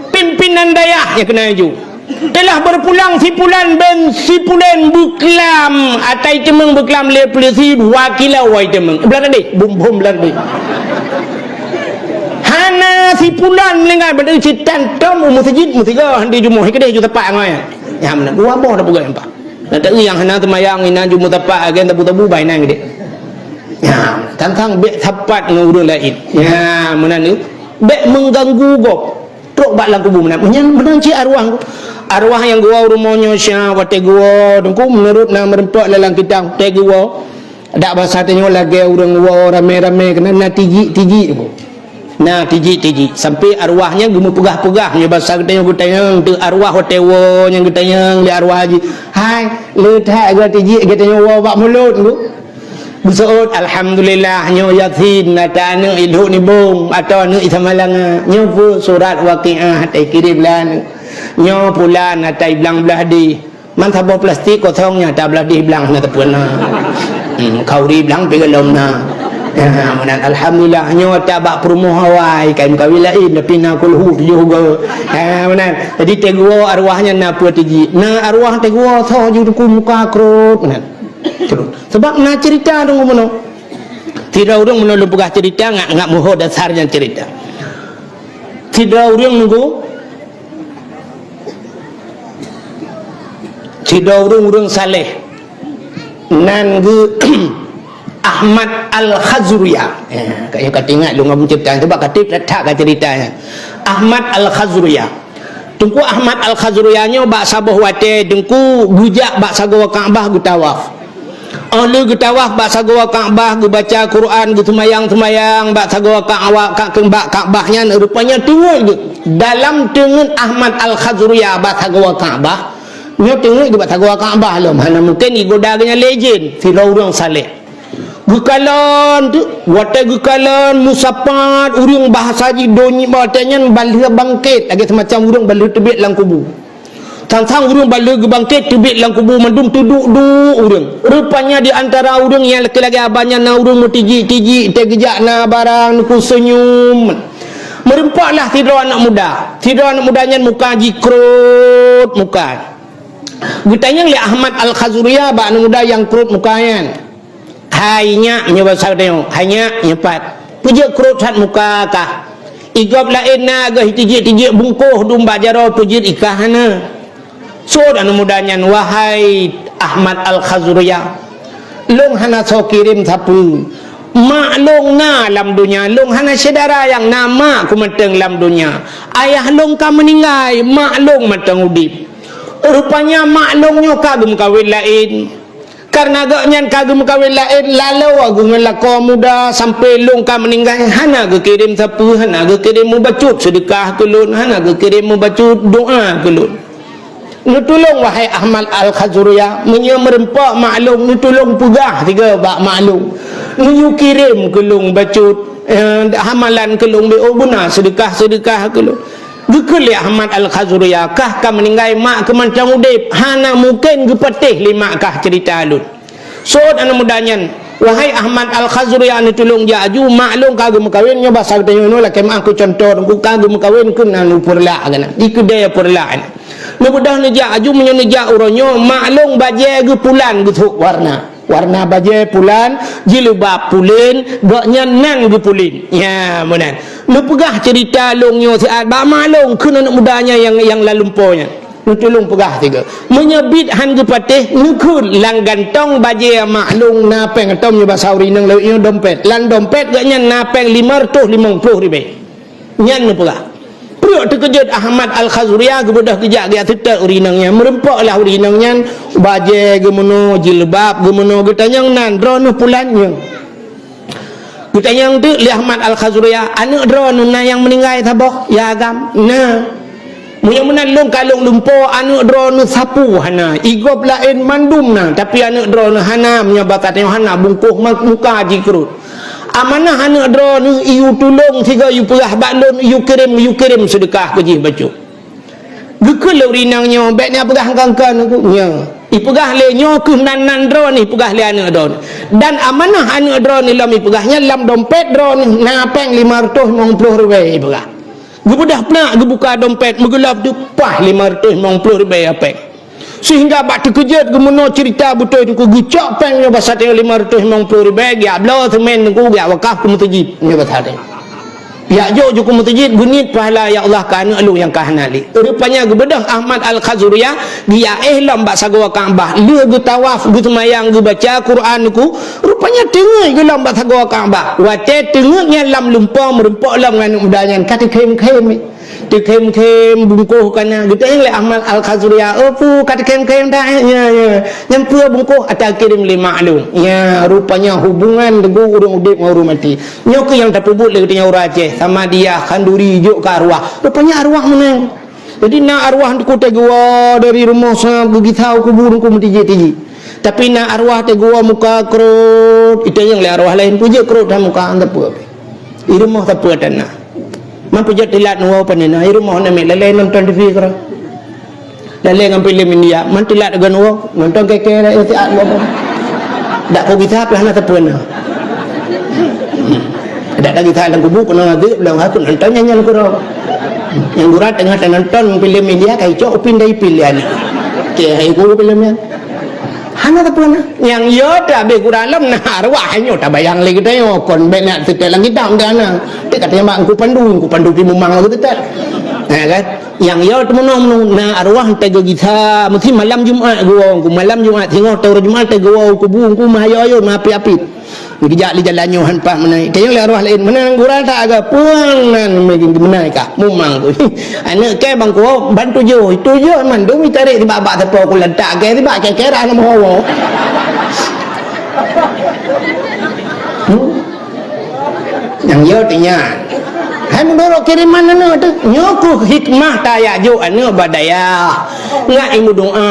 Pimpinan dayah nyang keunan ju. Telah berpulang si pulan bin si pulan beuklam, atai teumeng beuklam lé polisi dua kilo wai teumeng. Beuladih, bum-bum beuladih. Hana si pulan meuninggai, beuladih si tan tom u meuseujid meusigoe handi jumoh, keudeh ju tepak ngon. Ya, meunan dua boh dah peugah empat. Nah, tapi nyang hana teumayang inan ju meutepak agen tabu-tabu bai nan geude. Ya, tantang bek sapat ngon ureuëng laén. Ya, meunan ni. Bek mengganggu gob. Trok bak lam kubu meunan. Nyan meunan cit arwah. Arwah nyang geuwoe rumoh nyoe sya watée geuwoe Teungku, meunurot na meureumpok lam kitab watée geuwoe. Dak basa tanyoe lagée ureuëng woe ramé-ramé keunan na tijik-tijik Teungku. Na tijik-tijik. Sampai arwah nyan geumeupeugah-peugah nyoe basa geutanyoe geutanyong teuh arwah watée woe nyang geutanyong lé arwah jih. Hai, le that geuh tijik geutanyoe woe bak mulot Teungku. Beuseuôt, "Alhamdulillah, nyoe Yasin, ata aneuëk ilhok nibong, atau aneuëk isamalanga. Nyoe pue surat Waqiah, ata ikirém lé aneuëk. Nyoe pulan, ata iblang blah deh. Man saboh plastik kosong nyan, ata blah deh blang na teupeu na. Hmm, khauri blang pi golom na. Ya, meunan, alhamdulillah, nyoe ata bak peurumoh awai, kai meukawen laén, tapi na kulhu tujoh go." Ya, meunan. Jadi, teguo arwah nyan na pue tijik. Na arwah teguo, soe ju Teungku muka krot, meunan. Sebab na cerita Teungku meunoe. Sidroe ureuëng meunoe lôn peugah cerita, ngak, ngak muho dasar nyan cerita. Sidroe ureuëng Teungku, sidroe ureuëng, ureuëng saleh. Nan geuh Ahmad Al-Khazruya. Ya, ka, ka teuingat lôn ngon cerita, sebab ka teuingat that ka cerita nyan. Ahmad Al-Khazruya. Teungku Ahmad Al-Khazruya nyoe bak saboh watée Teungku geujak bak sagoe Ka'bah geutawaf. Óh lheueh geutawaf bak sagoe Ka'bah, geubaca Quran, geuseumayang-seumayang bak sagoe Ka'bah, ka-, bak Ka'bah nyan, rupanya teungeut geuh. Dalam teungeut Ahmad Al-Khazruya bak sagoe Ka'bah, nyoe teungeut geuh bak sagoe Ka'bah lom, hana mungken igoda geuh nyan lé jén, sidroe ureuëng saleh. Geukalon teuk, watée geukalon meusapat ureuëng bahasa jih donya watée nyan ban lheueh bangkét, lagée seumacam ureuëng ban lheueh teubiet lam kubu. Sang-sang ureuëng ban lheueh geubangkét teubiet lam kubu mandum teuduek-duek ureuëng. Rupanya di antara ureuëng nyang lagée-lagée abah nyan na ureuëng meutijik-tijik, teugeujak na barang neupeusenyum. Meurumpoklah sidroe aneuëk muda. Sidroe aneuëk muda nyan muka jih krot muka. Geutanyong lé Ahmad Al-Khazruya bak aneuëk muda nyang krot muka nyan. "Hai nyak," nyoe basa geutanyoe, "hai nyak, nyoe pat. Peue jeuet krot that muka kah? Igob laén na geuh tijik-tijik bungkôh dum bak jaroe, peue jeuet i kah hana?" Seuôt aneuëk muda nyan, "Wahai Ahmad Al-Khazruya, lôn hana soe kirém sapeue. Mak lôn na lam donya, lôn hana syedara nyang na mak ku mantong lam donya. Ayah lôn ka meuninggai, mak lôn mantong udeb. Rupanya mak lôn nyoe ka geumeukawen laén." Kareuna gobnyan ka geumeukawen laén, laloe geuh ngon lakoe muda sampoe lôn ka meuninggai, hana geukirém sapeue, hana geukirém meubacut seudeukah keu lôn, hana geukirém meubacut doá keu lôn. Neutulông, wahai Ahmad Al-Khazruya, meunyoe meurumpok mak lôn, neutulông peugah sigoe bak mak lôn. Neuyue kirém keu lôn bacut, eh, hamalan keu lôn, beu beuna seudeukah-seudeukah keu lôn. Geukheun lé Ahmad Al-Khazruya, kah ka meuninggai, mak keu mantong udeb, hana mungken geupatéh lé mak kah ceurita lôn. Sot aneuëk muda nyan, Wahai Ahmad Al-Khazriyah, neutulông jak aju, mak lôn ka geumeukawen, nyoe basa geutanyoe nyoe lakée meu'ah keu cuntoh, ka geumeukawen keunan u Peureulak keunan, di keudée Peureulak keunan. Neubeudôh neujak aju, meunyoe neujak uroe nyoe, mak lôn bajée geupulan geusôk warna. Warna bajée pulan, jilbab pulen, gobnyan nan geupulen. Nya, meunan. Neupeugah ceurita lôn nyoe siat bak mak lôn, kheun aneuëk muda nyan nyang, nyang lam lumpoe nyan. Neutulông peugah sigoe. Meunyoe biet han geupatéh, neukheun lam gantong bajée mak lôn na péng, atau meunyoe basa ureuëng inong lawét nyoe dompet. Lam dompet gobnyan na péng lima ratus limong puluh ribée. Nyan neupeugah. Pruet teukeujot Ahmad Al-Khazriyah geubeudôh geujak geujak seutôt ureuëng inong nyan. Meurumpok lah ureuëng inong nyan, bajée geumeunoe, jilbab geumeunoe, geutanyong nan, droeneuh pulan nyoe. Geutanyong teuk lé Ahmad Al-Khazriyah, "Aneuëk droeneuh na nyang meuninggai saboh, ya agam?" "Na." "Meunyoe meunan lôn kalon lumpoe, aneuëk droeneuh sapeue hana, igob laén mandum na, tapi aneuëk droeneuh hana, meunyoe basa tanyoe hana bungkôh ma-, muka jih keurot. Amanah aneuëk droeneuh yue tulông sigoe yue peugah bak lôn, yue kirém, yue kirém seudeukah keu jih bacut." Geukheun lé ureuëng inong nyoe, "Bék neupeugah ngon-ngon keu nyoe." Ipeugah lé nyoe keuh nan, nan droeneuh, ipeugah lé aneuëk droeneuh. Dan amanah aneuëk droeneuh lom ipeugah nyan lam dompet droeneuh na péng lima ratus limong puluh ribée ipeugah. Geubeudôh peunak geubuka dompet, meugeulop teuk, paih lima ratus limong puluh ribée péng. Seuhingga bak teukeujot geumeunoe ceurita beutôi teungku, geucok péng nyoe basa tanyoe lima ratus limong puluh ribée, geujak bloe seumén teungku, geujak wakaf keu meuseujid nyoe basa tanyoe. Jak jok ju keu meuseujid, geuniet pahala, "Ya Allah, keu aneuëk lôn nyang ka hana lé." Rupanya geubeudôh Ahmad Al-Khazriyah, geujak éh lom bak sagoe Ka'bah, lheueh geutawaf, geuseumayang, geubaca Quran teungku, rupanya teungeut geuh lom bak sagoe Ka'bah. Watée teungeut nyan lam lumpoe meurumpok lom ngon aneuëk muda nyan ka teukhém-khém. Teukhém-khém bungkôh kana, geutanyong lé Ahmad Al-Khazriyah, "Oh peue ka teukhém-khém dah, eh?" "Ya, ya." "Nyan peue bungkôh?" "Ata kirém lé mak lôn." Nya, rupanya hubungan teungku ureuëng udeb ngon ureuëng maté. Nyoe keuh nyang tapeubuet lé geutanyoe ureuëng Aceh, samadiyah, khanduri, jok keu arwah. Rupanya arwah meunan. Jadi na arwah teungku teugoe dari rumoh sa geugisa u kubu teungku meutijik-tijik. Tapi na arwah teugoe muka krot, itanyong lé arwah laén, "Peue jeuet krot that muka, hana sapeue." Di rumoh sapeue tan na. Man peujeuet teulat neuwoe pane na, di rumoh na miet lalée nonton T V keudroe. Lalée ngon filem India, man teulat lagée neuwoe, nonton keke dak siat woe. Dak keu gisa pih hana sapeue na. Dak ka gisa lam kubu keunoe azeuk, lom aku nonton nyan, nyan keudroe. Nyang gura teungoh tanonton filem India, ka icok upin dari pil nyan. Oke, hai guru filem nyan. Hana sapeue na. Nyang yo teuh abéh gura lom na arwah, nyoe tabayang lé geutanyoe, kon bék na teutek lam kitab dah na. Teuka teunyang bak Engku Pandu, Engku Pandu pih mumang lagée teutek. Ya kan? Nyang yo teuh meunoe-meunoe na arwah teuka gisa, meusti malam Jumat geuwoe Engku, malam Jumat singoh atau uroe Jumat teuka geuwoe u kubu Engku, meuhayo-hayo, meuapi-api. Geujak lé jalan nyoe han paih meunan. Tanyong lé arwah laén, "Meunan gura that aga puang nan meunan ka?" "Mumang ku." "Aneuëk kèe bang kuwoe ban tujoh." Tujoh mandum itarek sibak bak teupeu ku lantak kèe sibak kèe-kèe rah na meuwoe. Hmm? Nyang yo teuh nyan. Hai meunurot kiriman aneuëk teuh. Nyoe keuh hikmah tajak jok aneuëk bak dayah. Ngat imeudoá.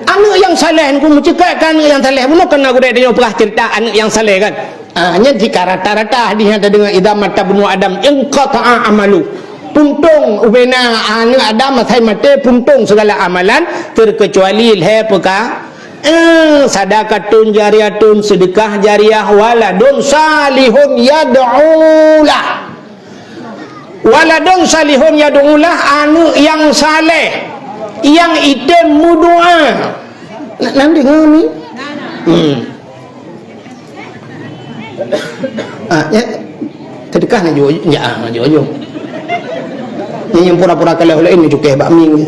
Aneuëk nyang saleh, Teungku, meuceukat keu aneuëk nyang saleh. Bunoe keunan gurée tanyoe peugah ceurita aneuëk nyang saleh, kan? Ah, nyan jika rata-rata hadis nyang tadeungoe, "Idza mata ibnu Adam inqata'a amalu." Puntông ubena aneuëk Adam asai maté, puntông sigala amalan, terkecuali lhée peuka-, eh, sadaqatun jariyatun, seudeukah jariyah, waladun salihun yad'u lah. Waladun salihun yad'u lah, aneuëk nyang saleh, nyang item meudoá. Na-, na deungoe ni? Hmm. Ah, ya. Seudeukah na jok, ya, ah, na jok, jok. Ni nyang pura-pura kalah laén ni cukéh bak mie.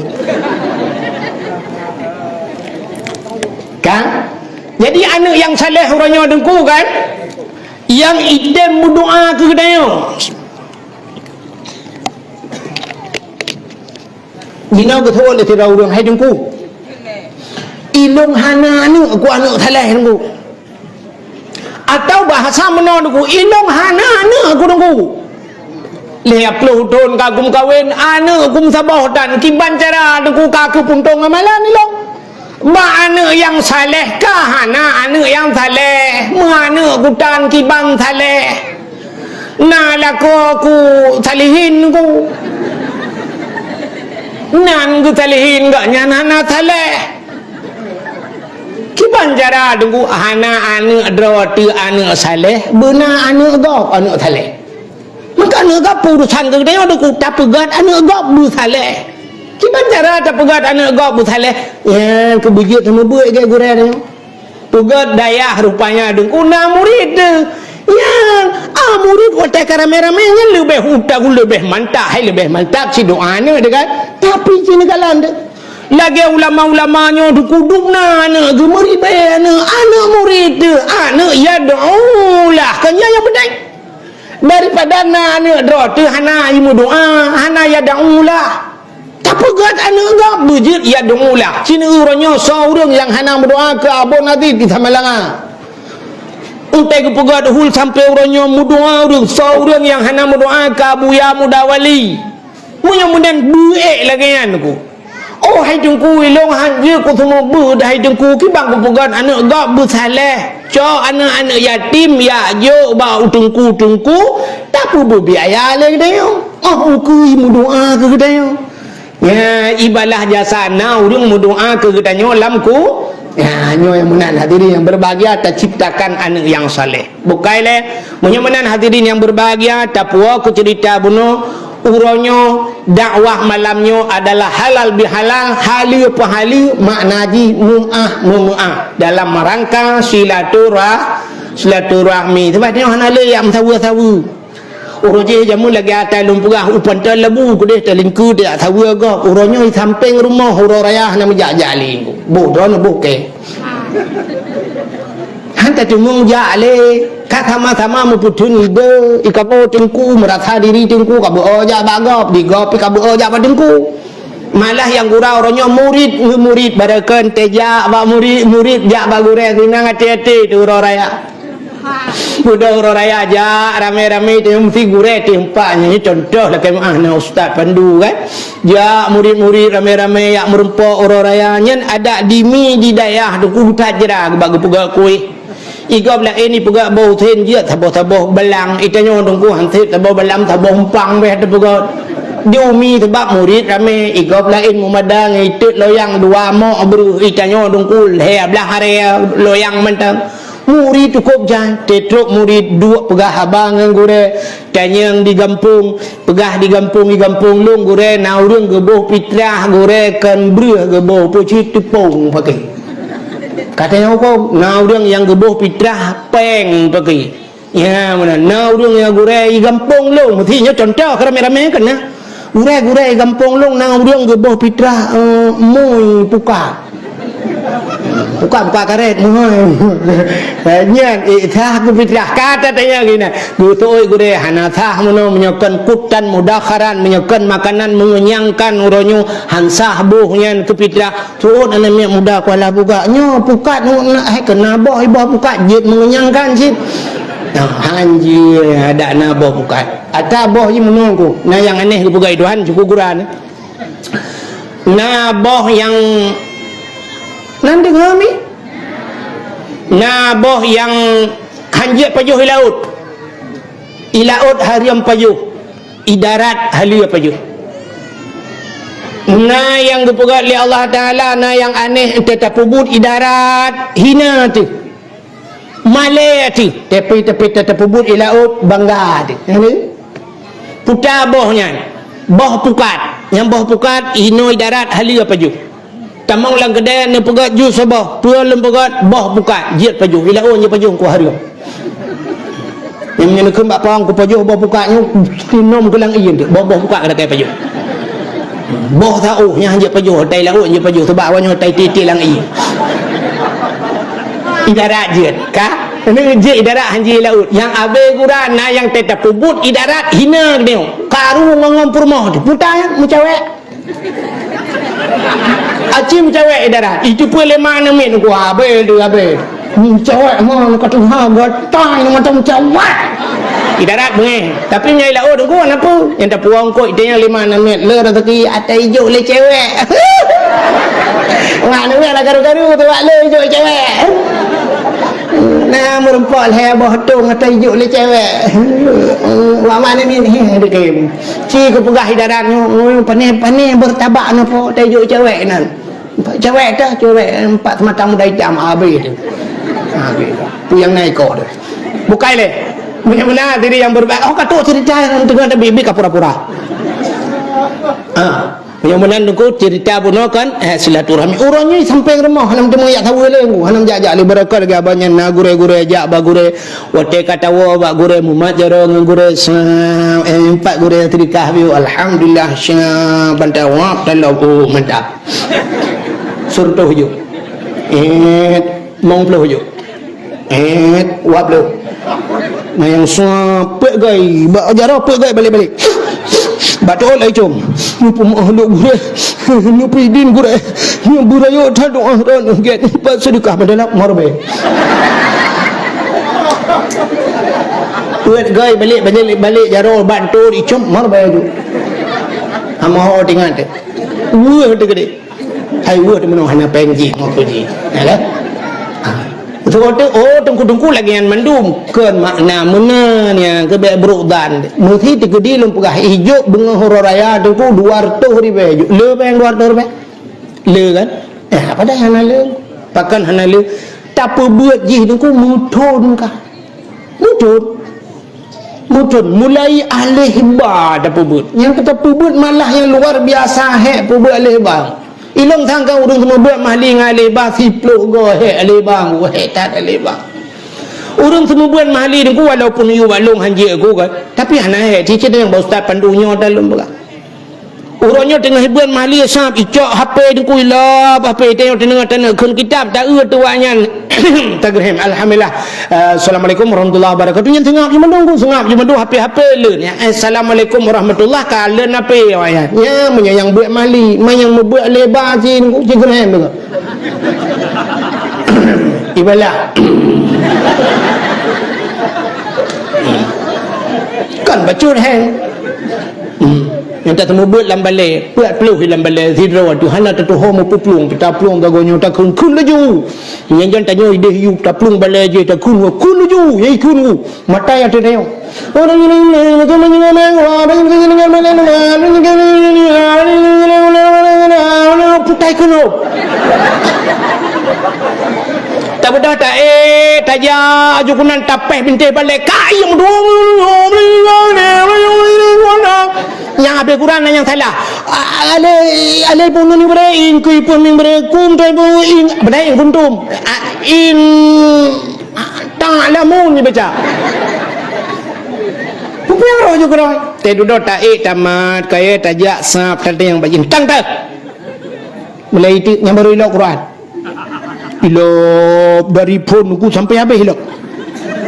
Kan? Jadi aneuëk nyang saleh uroe nyoe Teungku, kan? Nyang item meudoá keu geutanyoe. Jinoe geuseuôt lé sidroe ureuëng, "Hai Teungku, ilôn hana aneuëk, ku aneuëk saleh Teungku." Atau bahasa meunoe Teungku, "Ilôn hana aneuëk, ku Teungku. Lhée ploh thon ka ku meukawen, aneuëk ku meusaboh tan, kiban cara Teungku ka keu puntông amalan ilôn?" Bak aneuëk nyang saleh ka hana aneuëk nyang saleh, meuaneuëk kutan kiban saleh. Na lakoe ku salihin ku. Nan geusalihin gobnyan hana saleh. Kiban cara Teungku hana aneuk droe teuh aneuk saleh, beuna aneuk gob aneuk saleh. Maka aneuk gob peurusan keu geutanyoe Teungku, tapeugöt aneuk gob beusaleh. Kiban cara tapeugöt aneuk gob beusaleh? Nyan keuh beujeuet seumeubeuet lagèe gurèe tanyoe. Peugöt dayah rupanya Teungku na murit teuh. Nyan, ah, murit watèe ka ramè-ramè nyan leubeh utak, leubeh mantap, hai leubeh mantap si doa aneuk teuh kan. Tapi si neukalon teuh. Lagèe ulama-ulama nyoe Teungku dum na aneuk geuh, meuribèe aneuk, aneuk murit teuh, aneuk yad'u lah. Kan nyan nyang peunteng. Daripada na aneuk droe teuh hana jimeudoa, hana yad'u lah. Tapeugöt aneuk gob beujeuet yad'u lah. Sineuk uroe nyoe soe ureueng nyang hana meudoa keu Abon Aziz di Samalanga. Watèe geupeugöt hul sampoe uroe nyoe meudoa ureueng, soe ureueng nyang hana meudoa keu Abuya Muda Wali. Meunyoe meunan beuék lagèe nyan Teungku. Oh hai Teungku, ilôn han jeuet kuseumeubeuet hai Teungku, kiban kupeugöt aneuk gob beusaleh. Cok aneuk-aneuk yatim jak jok bak teungku-teungku, tapeubeuet biaya lé geutanyoe. Oh ukeue meudoa keu geutanyoe. Nyan ibalah jasa na ureueng meudoa keu geutanyoe lam ku. Nyan nyoe nyang meunan hadirin yang berbahagia, taciptakan aneuk nyang saleh. Bukai lé, meunyoe meunan hadirin yang berbahagia, tapuwoe keu ceurita bunoe, uroe nyoe, dakwah malam nyoe adalah halal bihalal, haleue peuhaleue, makna jih meu'ah meumeu'ah dalam rangka silaturah-, silaturahmi. Sabab nyoe hana lé jak meusaweue-saweue. Uroe jéh jameun lagèe ata lôn peugah, u pantai Labu keudéh talingkeue tajak saweue gob. Uroe nyoe i sampéng rumoh uroe raya hana meujak-jak lé. Boh droeneuh boh kèe. Han tateumeung jak lé, ka sama-sama meupeutheun ide, i kamoe teungku meurasa diri teungku ka beuo jak bak gob, di gob pih ka beuo jak bak teungku. Malah nyang gura uroe nyoe murit ngon murit, barokon tejak bak murit, murit jak bak gurèe, sinan até-até teuh uroe raya. Beudôh uroe raya jak ramé-ramé teuh meusti gurèe teuh empat nyan, contoh lakèe meu'ah na ustaz Pandu kan. Jak murit-murit ramé-ramé jak meurumpok uroe raya nyan adat di mi di dayah teungku that jra bak geupeugah kueh. I gob laén ipeugah boh usen jeuet saboh-saboh balang, i tanyoe teungku han sép saboh balang saboh umpang bèh teupeugah. Di umi sabab murit ramé, i gob laén meumada ngon itot loyang dua mok breuh, i tanyoe teungku lhèe blah aré loyang mantong. Murit cukôp jai, teutrok murit duek peugah haba ngon gurèe, tanyong di gampông, peugah di gampông, di gampông lôn gurèe na ureueng geuboh pitrah, gurèe kon breuh geuboh, peue cit teupông paké. Ka tanyong hukôm, na ureueng nyang geuboh pitrah péng paké. Ya, meunan. Na ureueng nyang gurèe di gampông lôn, meusti nyoe contoh keu ramé-ramé kan na. Gurèe-gurèe gampông lôn na ureueng geuboh pitrah, eh, mui pukat. Pukat-pukat karét, mui. Eh, nyan, eh, sah keu pitrah. Ka tatanyong geuh na. Geuseuôt gurèe hana sah meunoe meunyoe kon kutan mudakharan, meunyoe kon makanan mengenyangkan uroe nyoe han sah boh nyan keu pitrah. Seuôt aneuk miet muda Kuala Bugak. Nyoe pukat nyoe na, hai keu na boh, iboh pukat jeuet mengenyangkan cit. Nah, han jeuet adak na boh pukat. Ata boh jih meunoe ku. Na nyang aneh geupeugah Tuhan, suku gura ni. Na boh nyang, nan deungoe mi? Na boh nyang han jeuet pajoh i laôt. I laôt hareuem pajoh. I darat haleue pajoh. Na nyang geupeugah lé Allah Taala, na nyang aneh, teuh tapeubuet i darat, hina teuh. Malèe teuh, tapi, tapi teuh tapeubuet i laôt, bangga teuh. Nyan teuh. Puta boh nyan, boh pukat. Nyang boh pukat, inoe i darat, haleue pajoh. Tamong lam keudè neupeugöt jus saboh, peue lôn peugöt, boh pukat, jeuet pajoh, i laôt jeuet pajoh, ku hareuem. Nyang meunyoe neukheun bak pawang ku pajoh boh pukat nyoe, sinom keu lam ié, boh, boh pukat ka pajoh. Boh saôh nyan jeuet pajoh, tai laôt jeuet pajoh, sabab awak nyoe tai titi lam ié. I darat jeuet, ka? Ini jeuet i darat han jeuet i laôt. Nyang abée gura na nyang teuh tapeubuet i darat hina geutanyoe. Karu ngon, ngon peurumoh teuh. Puta nyan meucawek. Aci meucawek i darat. Itu pun lima enam menit nunggu habis tu habis. Meucawek mah ka tuha gatai mantong meucawek. I darat beungéh. Tapi meunyoe i laôt nunggu hana peue. Nyang tapuwoe eungkôt itanya lima enam menit. Le rezeki atai ijok lé cewek. Wah, ni lah garu-garu tu wak le ijok cewek. Nah, meurumpok lhèe boh tong atai ijok lé cewek. Wak mana ni, ni, ni, ni. Ci kupeugah i darat nyoe, nyoe pané-pané beurtabak nyoe po, teuh jok cewek nan. Cewek dah, cewek empat semata muda hitam, habis tu. Habis. Tu yang naik kau tu. Bukai leh. Meunan-meunan diri yang berubah. Oh, kata cerita yang tengah ada bibi ka pura-pura. Ha. Meunan-meunan tu cerita bunoe kan, eh, silaturahmi. Urang nyoe sampai rumah, hana meuteumé jak saweue lé, hana jak-jak lé barokah lagi abang nyan na gurée-gurée jak ba gurée. Watée ka tawoe bak gurée mumat jaroe ngon gurée sa-, eh, empat gurée teulikah biu. Alhamdulillah, sya banta wab dalam, oh, mantap. Surtoh ju. Eh, mong ploh ju. Eh, wab lu. Nah, nyang sua peuet gai, bak jaroe peuet gai balek-balek. Batul ai com. Nyoe peumoh lôn gurée. Nyoe peuidin gurée. Nyoe beurayeuk that doa droeneuh gét. Pat seudeukah meudalam marbée. Peuet gai balek, balek, balek jaroe bantu dicom marbée tu. Amoh ho tinggai teuh. Weueh teuh geude. Hai weueh teuh meunoe hana péng jih, ngopo jih. Ya kan? Ha. Beutôi, oh, teungku-teungku lagée nyan mandum. Kon makna meunan nyang keu bék brok dan. Meusi teukeudi lôn peugah, ijok beungoh uroe raya teungku dua reutôh ribée jok. Le péng dua reutôh ribée? Le kan? Eh, padahai hana le. Pakon hana le? Tapeubeuet jih teungku meuthon kah. Meuthon. Meuthon. Mulai aleh ba tapeubeuet. Nyang tapeubeuet malah nyang luar biasa hék peubeuet aleh ba. Ilong sangka ureuëng seumeubeuet mahli ngon aleh ba siploh goe hék aleh ba, hék that aleh ba. Ureuëng seumeubeuet mahli teungku walaupun yue bak lôn hanjeuet ku kan, tapi hana hék cicit nyang ba ustaz pandu nyoe dah lôn peugah. Uroe nyoe teungoh beuet mahli sab, icok H P teungku ilop, H P tanyoe teungoh-teungoh kheun kitab, taeu tuwak nyan. Tageurhem, alhamdulillah. Eh, assalamualaikum warahmatullahi wabarakatuh. Nyan seungab jimandum, ku seungab jimandum H P-H P leun. Ya, assalamualaikum warahmatullah, ka leun H P awak nyan. Ya, meunyoe nyang beuet mahli, meunyoe nyang meubeuet lé ba cit, ku cit geurhem tu. Ibalah. Kan bacut hai. Hmm. Nyang tateumeubuet lam balée, peuet ploh lam balée sidroe tu hana tatuho meupuplueng, taplueng gagoe nyoe takheun-kheun laju. Nyang jan tanyoe ideh yub taplueng balée jih takheun, kheun laju, nyang ikheun ku. Matai ateueh tanyoe. Putai keunoe. Tabeudôh taék, tajak aju keunan tapéh bintéh balée, kayém dua. Nyang habéh Quran nyang salah. Alif, alif pun nun ibrahim, kui pun mim ibrahim, kum, toi pun in, beudai in kuntum. In, ta'lamun dibaca. Peue nyang roh ju keudroe. Teududoe taék tamat, kayée tajak sab, teuntang bajin. Tang teuh. Mulai itu nyang baru ilok Quran. Ilok dari phon ku sampai habéh ilok.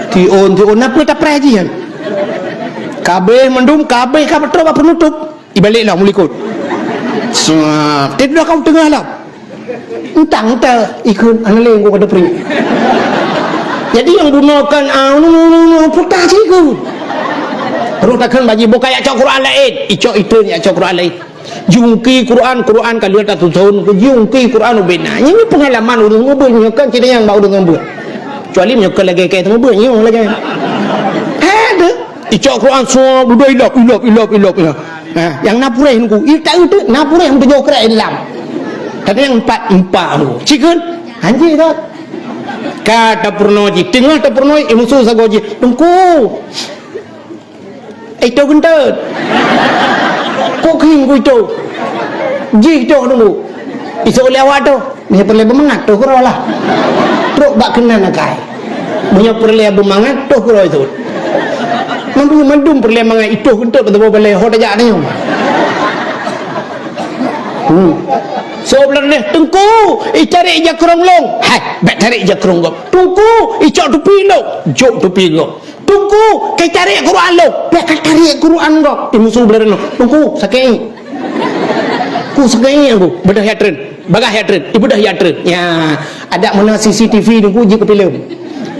Tiôn, tiôn, na peue tapreh jih nyan. Kabéh mandum, kabéh ka beutôi bak penutup. Ibalek lah mulikot. Sab, teududoe ka u teungoh lah. Entang, entang, ikheun, hana lé, engko ka teupri. Jadi, nyang bunoe kan, ah, unu, unu, unu, puta cit ikheun. Rot takheun bak jih, boh ka jak cok Quran laén. Icok itreun jak cok Quran laén. Jiungki Quran, Quran ka lheueh tatuthon, jiungki Quran ubena. Nyoe pengalaman ureueng ngeubeuet, nyoe kan cit nyang bak ureueng ngeubeuet. Kecuali nyoe kan lagèe kèe teumeubuet, nyoe lagèe. Heh, deuh. Icok Quran semua, dudoe ilop, ilop, ilop, ilop, ilop. Ha, nyang na puréh nungku. Ih, tak itu, na puréh meutujoh krek dalam. Tapi nyang empat, empat nungku. Cikheun, anjing tu. Ka tapeurunoe jih. Teungoh tapeurunoe, eh, musoh sagoe jih. Teungku. Eh, itu geuntôt. Kok keueng ku itu? Jih itu nungku. Isok lé awak tu. Meunyoe peureulèe beumangat, toh keudroe lah. Trok bak keunan akai. Meunyoe peureulèe beumangat, toh keudroe itu. Mandum, mandum peureulèe mangat, itoh keuntôt bak saboh balèe, ho tajak nyoe. Hmm. Soe beulareh, "Teungku, itarek jakrong lôn." Hai, bèk tarek jakrong gob. "Teungku, icok tupi lôn." Jok tupi gob. "Teungku, kaitarek Quran lôn." "Bèk katarek Quran gob." Eh, musoh beulareh nyoe. "Teungku, sakét." Ku sakét aku, beudôh jak treun. Bagah jak treun, ibeudôh jak treun. Ya, adak meunan C C T V nungku jeuet keu filem.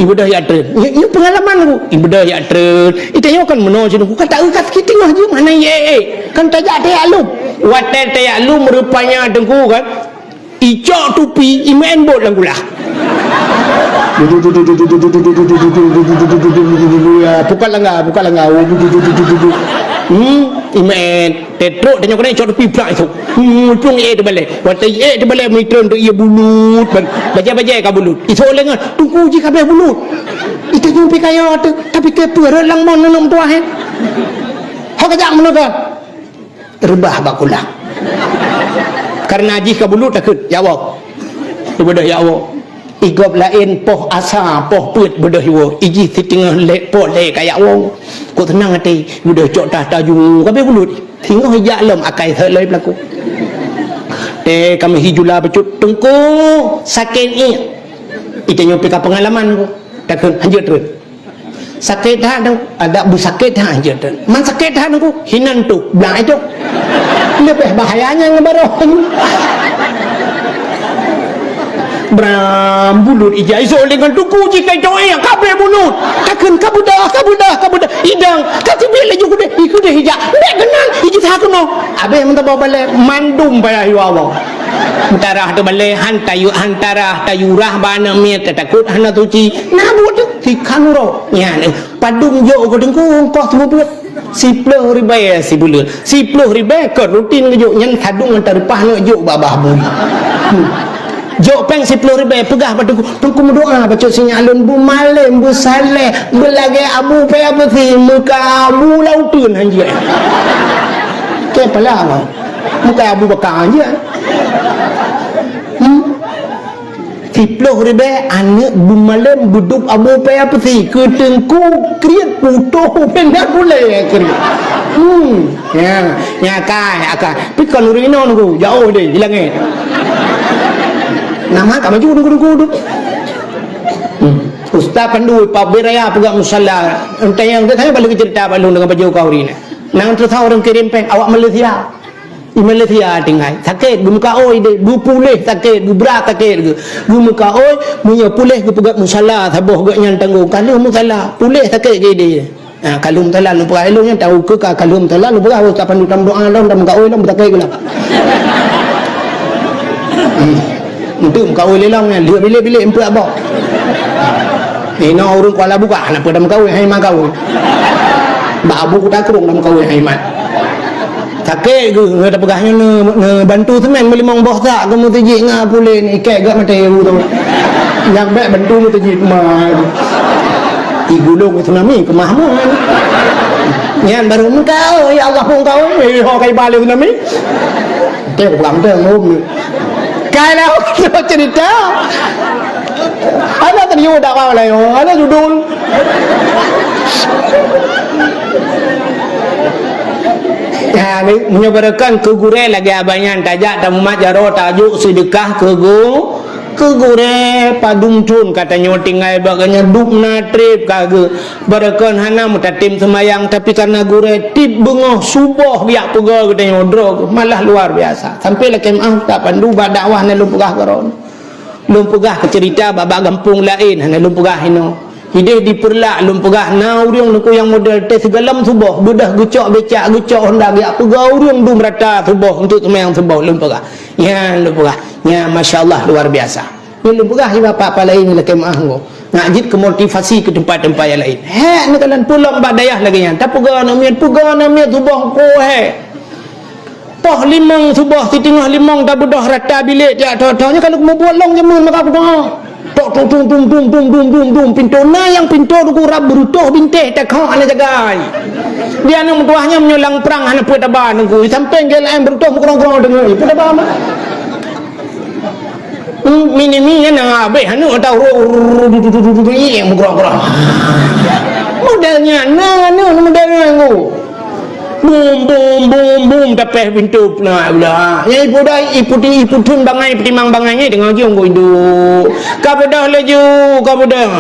Ibeudôh jak treun. Nyoe, nyoe pengalaman nungku. Ibeudôh jak treun. Itanyoe kan meunoe cit nungku, ka taeu ka sakét teungoh jeuet hana ié-ié. Kan tajak tajak lom. Watèe tajak lom rupanya teungku kan. Icok tupi, imeu'en bot lam kulah. Ya, pukat langga, pukat langga. Hmm. Iman, tetrok tanyoe keunan cok tepi plak itu. Hmm, plueng ék teubalée. Watée ék teubalée, mitron tu ia bulut. Bajai-bajai ka bulut. Isok lé ngon, "Teungku jih ka abéh bulut." Ita jumpa kaya tu, tapi ke peureulang mon neunok tuah, eh. Ho kajak meunoe kan? Reubah bak kulah. Karena jih ka bulut takheun, ya Allah. Ibadah ya Allah. Igob laén poh asa, poh peuet beudôh iwoe. Ijih siteungoh lé, poh lé kaya woe. Kok seunang até, beudôh cok tah taju, ka abéh bulut. Singoh ijak lom akai seuet lé peulaku. Eh, kami hijula bacut, "Teungku, sakét ié." Itanyoe pih ka peungalaman ku. Takheun hanjeuet treun. Sakét that tu, ada beusakét that hanjeuet treun. Man sakét that tu, hinan tu, blang itu. Leubeh bahayanya ngon baroh. Bram bulut ija iso dengan tuku jih kai toe ka abéh bulut. Takheun ka beudah, ka beudah, ka beudah. Idang ka teubiet laju keudeh, keudeh ija. Bèk keunan, ija that keunoe. Abéh meutabah balée mandum payah yue awai. Hantarah teubalée, han tayu-, hantarah tayurah bak aneuk miet, tatakot hana suci. Na buet tu, tikhan uroe. Nyan, padum jok keu teungku, ongkoh teumeubuet. Siploh ribèe sibuleuen. Siploh ribèe kon rutin geujok, nyan sadong ngon tareupah neuk jok bak babah bui. Hmm. Jok péng siploh ribèe, peugah bak teungku, "Teungku meudoa bacut sinyak lôn, beumalém, beusaleh, beulagèe abu paya beusi, meuka abu lauteun hanjeuet." Keu pala, meuka abu baka hanjeuet. Hmm? Siploh ribèe aneuk beumalém beudôb abu paya peusi keu teungku kriet putôh pena gulée kriet. Hmm, ya, ya kai, akai. Pi kon ureueng inong tu, jauh deh, di langét. Nama ka maju teungku-teungku tu. Hmm. Ustaz Pandu, Pak Biraya peugah musala. Entah yang tu saya balik cerita Pak Long dengan baju kau hari ni. Nang tu tahu orang kirim peng, awak Malaysia. Di Malaysia tinggai. Sakét, geumeukaôi deh, geupuléh sakét, geubrat sakét geu-, geumeukaôi, meunyoe puléh geupeugöt musala saboh geuh nyan tanggong. Ka lheueh musala, puléh sakét geuh deh. Ha, ka lheueh musala lôn peugah ilôn nyan, tahu keu ka, ka lheueh musala lôn peugah, oh, tapan dutam doa lom, dan meukaôi lom, beusakét geuh lom. Hmm. Untuk meukaôi lé lom nyan, lheueh bilék-bilék meupeuk abah. Inoe ureueng Kuala Bugah, na peue dah meukaôi, hai mak kaôi. Bak abu kuta kurung dah meukaôi, hai mak. Sakét geuh, ngon tapeugah nyoe neu-, neubantu seumén meulimong boh sak keu meuseujid ngon puléh ni, ikét gak maté u tu. Nyang bèk bantu meuseujid ma. Igulong tsunami keumah mu. Nyan baru engkau, ya Allah, engkau, eh, ho kai bale tsunami. Teu pulang teu ngum. Kalau cerita, ada tadi dakwah lain, ada judul. Ya, ni, meunyoe beureukon keu gurée lagée abah nyan tajak tamumat jaroe tajok seudeukah keu gu-, keu gurée padum thon ka tanyoe tinggai bak geuh nyan dub na treb ka geuh. Beureukon hana meutatem seumayang tapi karena gurée tieb beungoh suboh geujak peugah geutanyoe droe geuh malah luar biasa. Sampai lakée meuah Ustaz Pandu bak dakwah na lôn peugah keudroe. Lôn peugah keu ceurita bak-bak gampông laén, hana lôn peugah inoe. Ideh di Peureulak lôn peugah na ureuëng neuk nyang model teh sigohlom suboh, beudôh geucok becak, geucok honda, geujak peugah ureuëng dum rata suboh untuk seumayang suboh lôn peugah. Nyan lôn peugah. Nyan masya Allah luar biasa. Nyan lôn peugah di bapak-bapak laén nyang lakée meuah ngô. Nak jeuet keu motivasi keu teumpat-teumpat nyang laén. Hék neukalon pulang bak dayah lagée nyan. Tapeugah aneuk miet, peugah aneuk miet suboh ko hék. Poh limong suboh, siteungoh limong tabeudôh rata bilék tiak tho-tho nyoe ka lheueh mubuet lom jameun maka kudoa. Tok tung tung tung tung tung tung tung tung pintoe na nyang pintoe duku rab beureutoh bintéh takhok hana jagai. Di aneuk meutuwah nyan meunyoe lam prang hana peue taba nunggu sampéng gé laén beureutoh meugrong-grong deungoe peue taba mah. Hmm, mini-mini nyan na habéh aneuk atau ru-, ru-, ru-, du-, du-, du-, du-, du-, iyeng meugrong-grong. Model nyan na aneuk model nyan ngô. Bum, bum, bum, bum, tapéh pintoe peuna ulah. Nyang ipu dai, iputi, iputhun bangai, peutimang bangai nyan deungoe jiong keu induk. Ka beudôh laju, ka beudôh.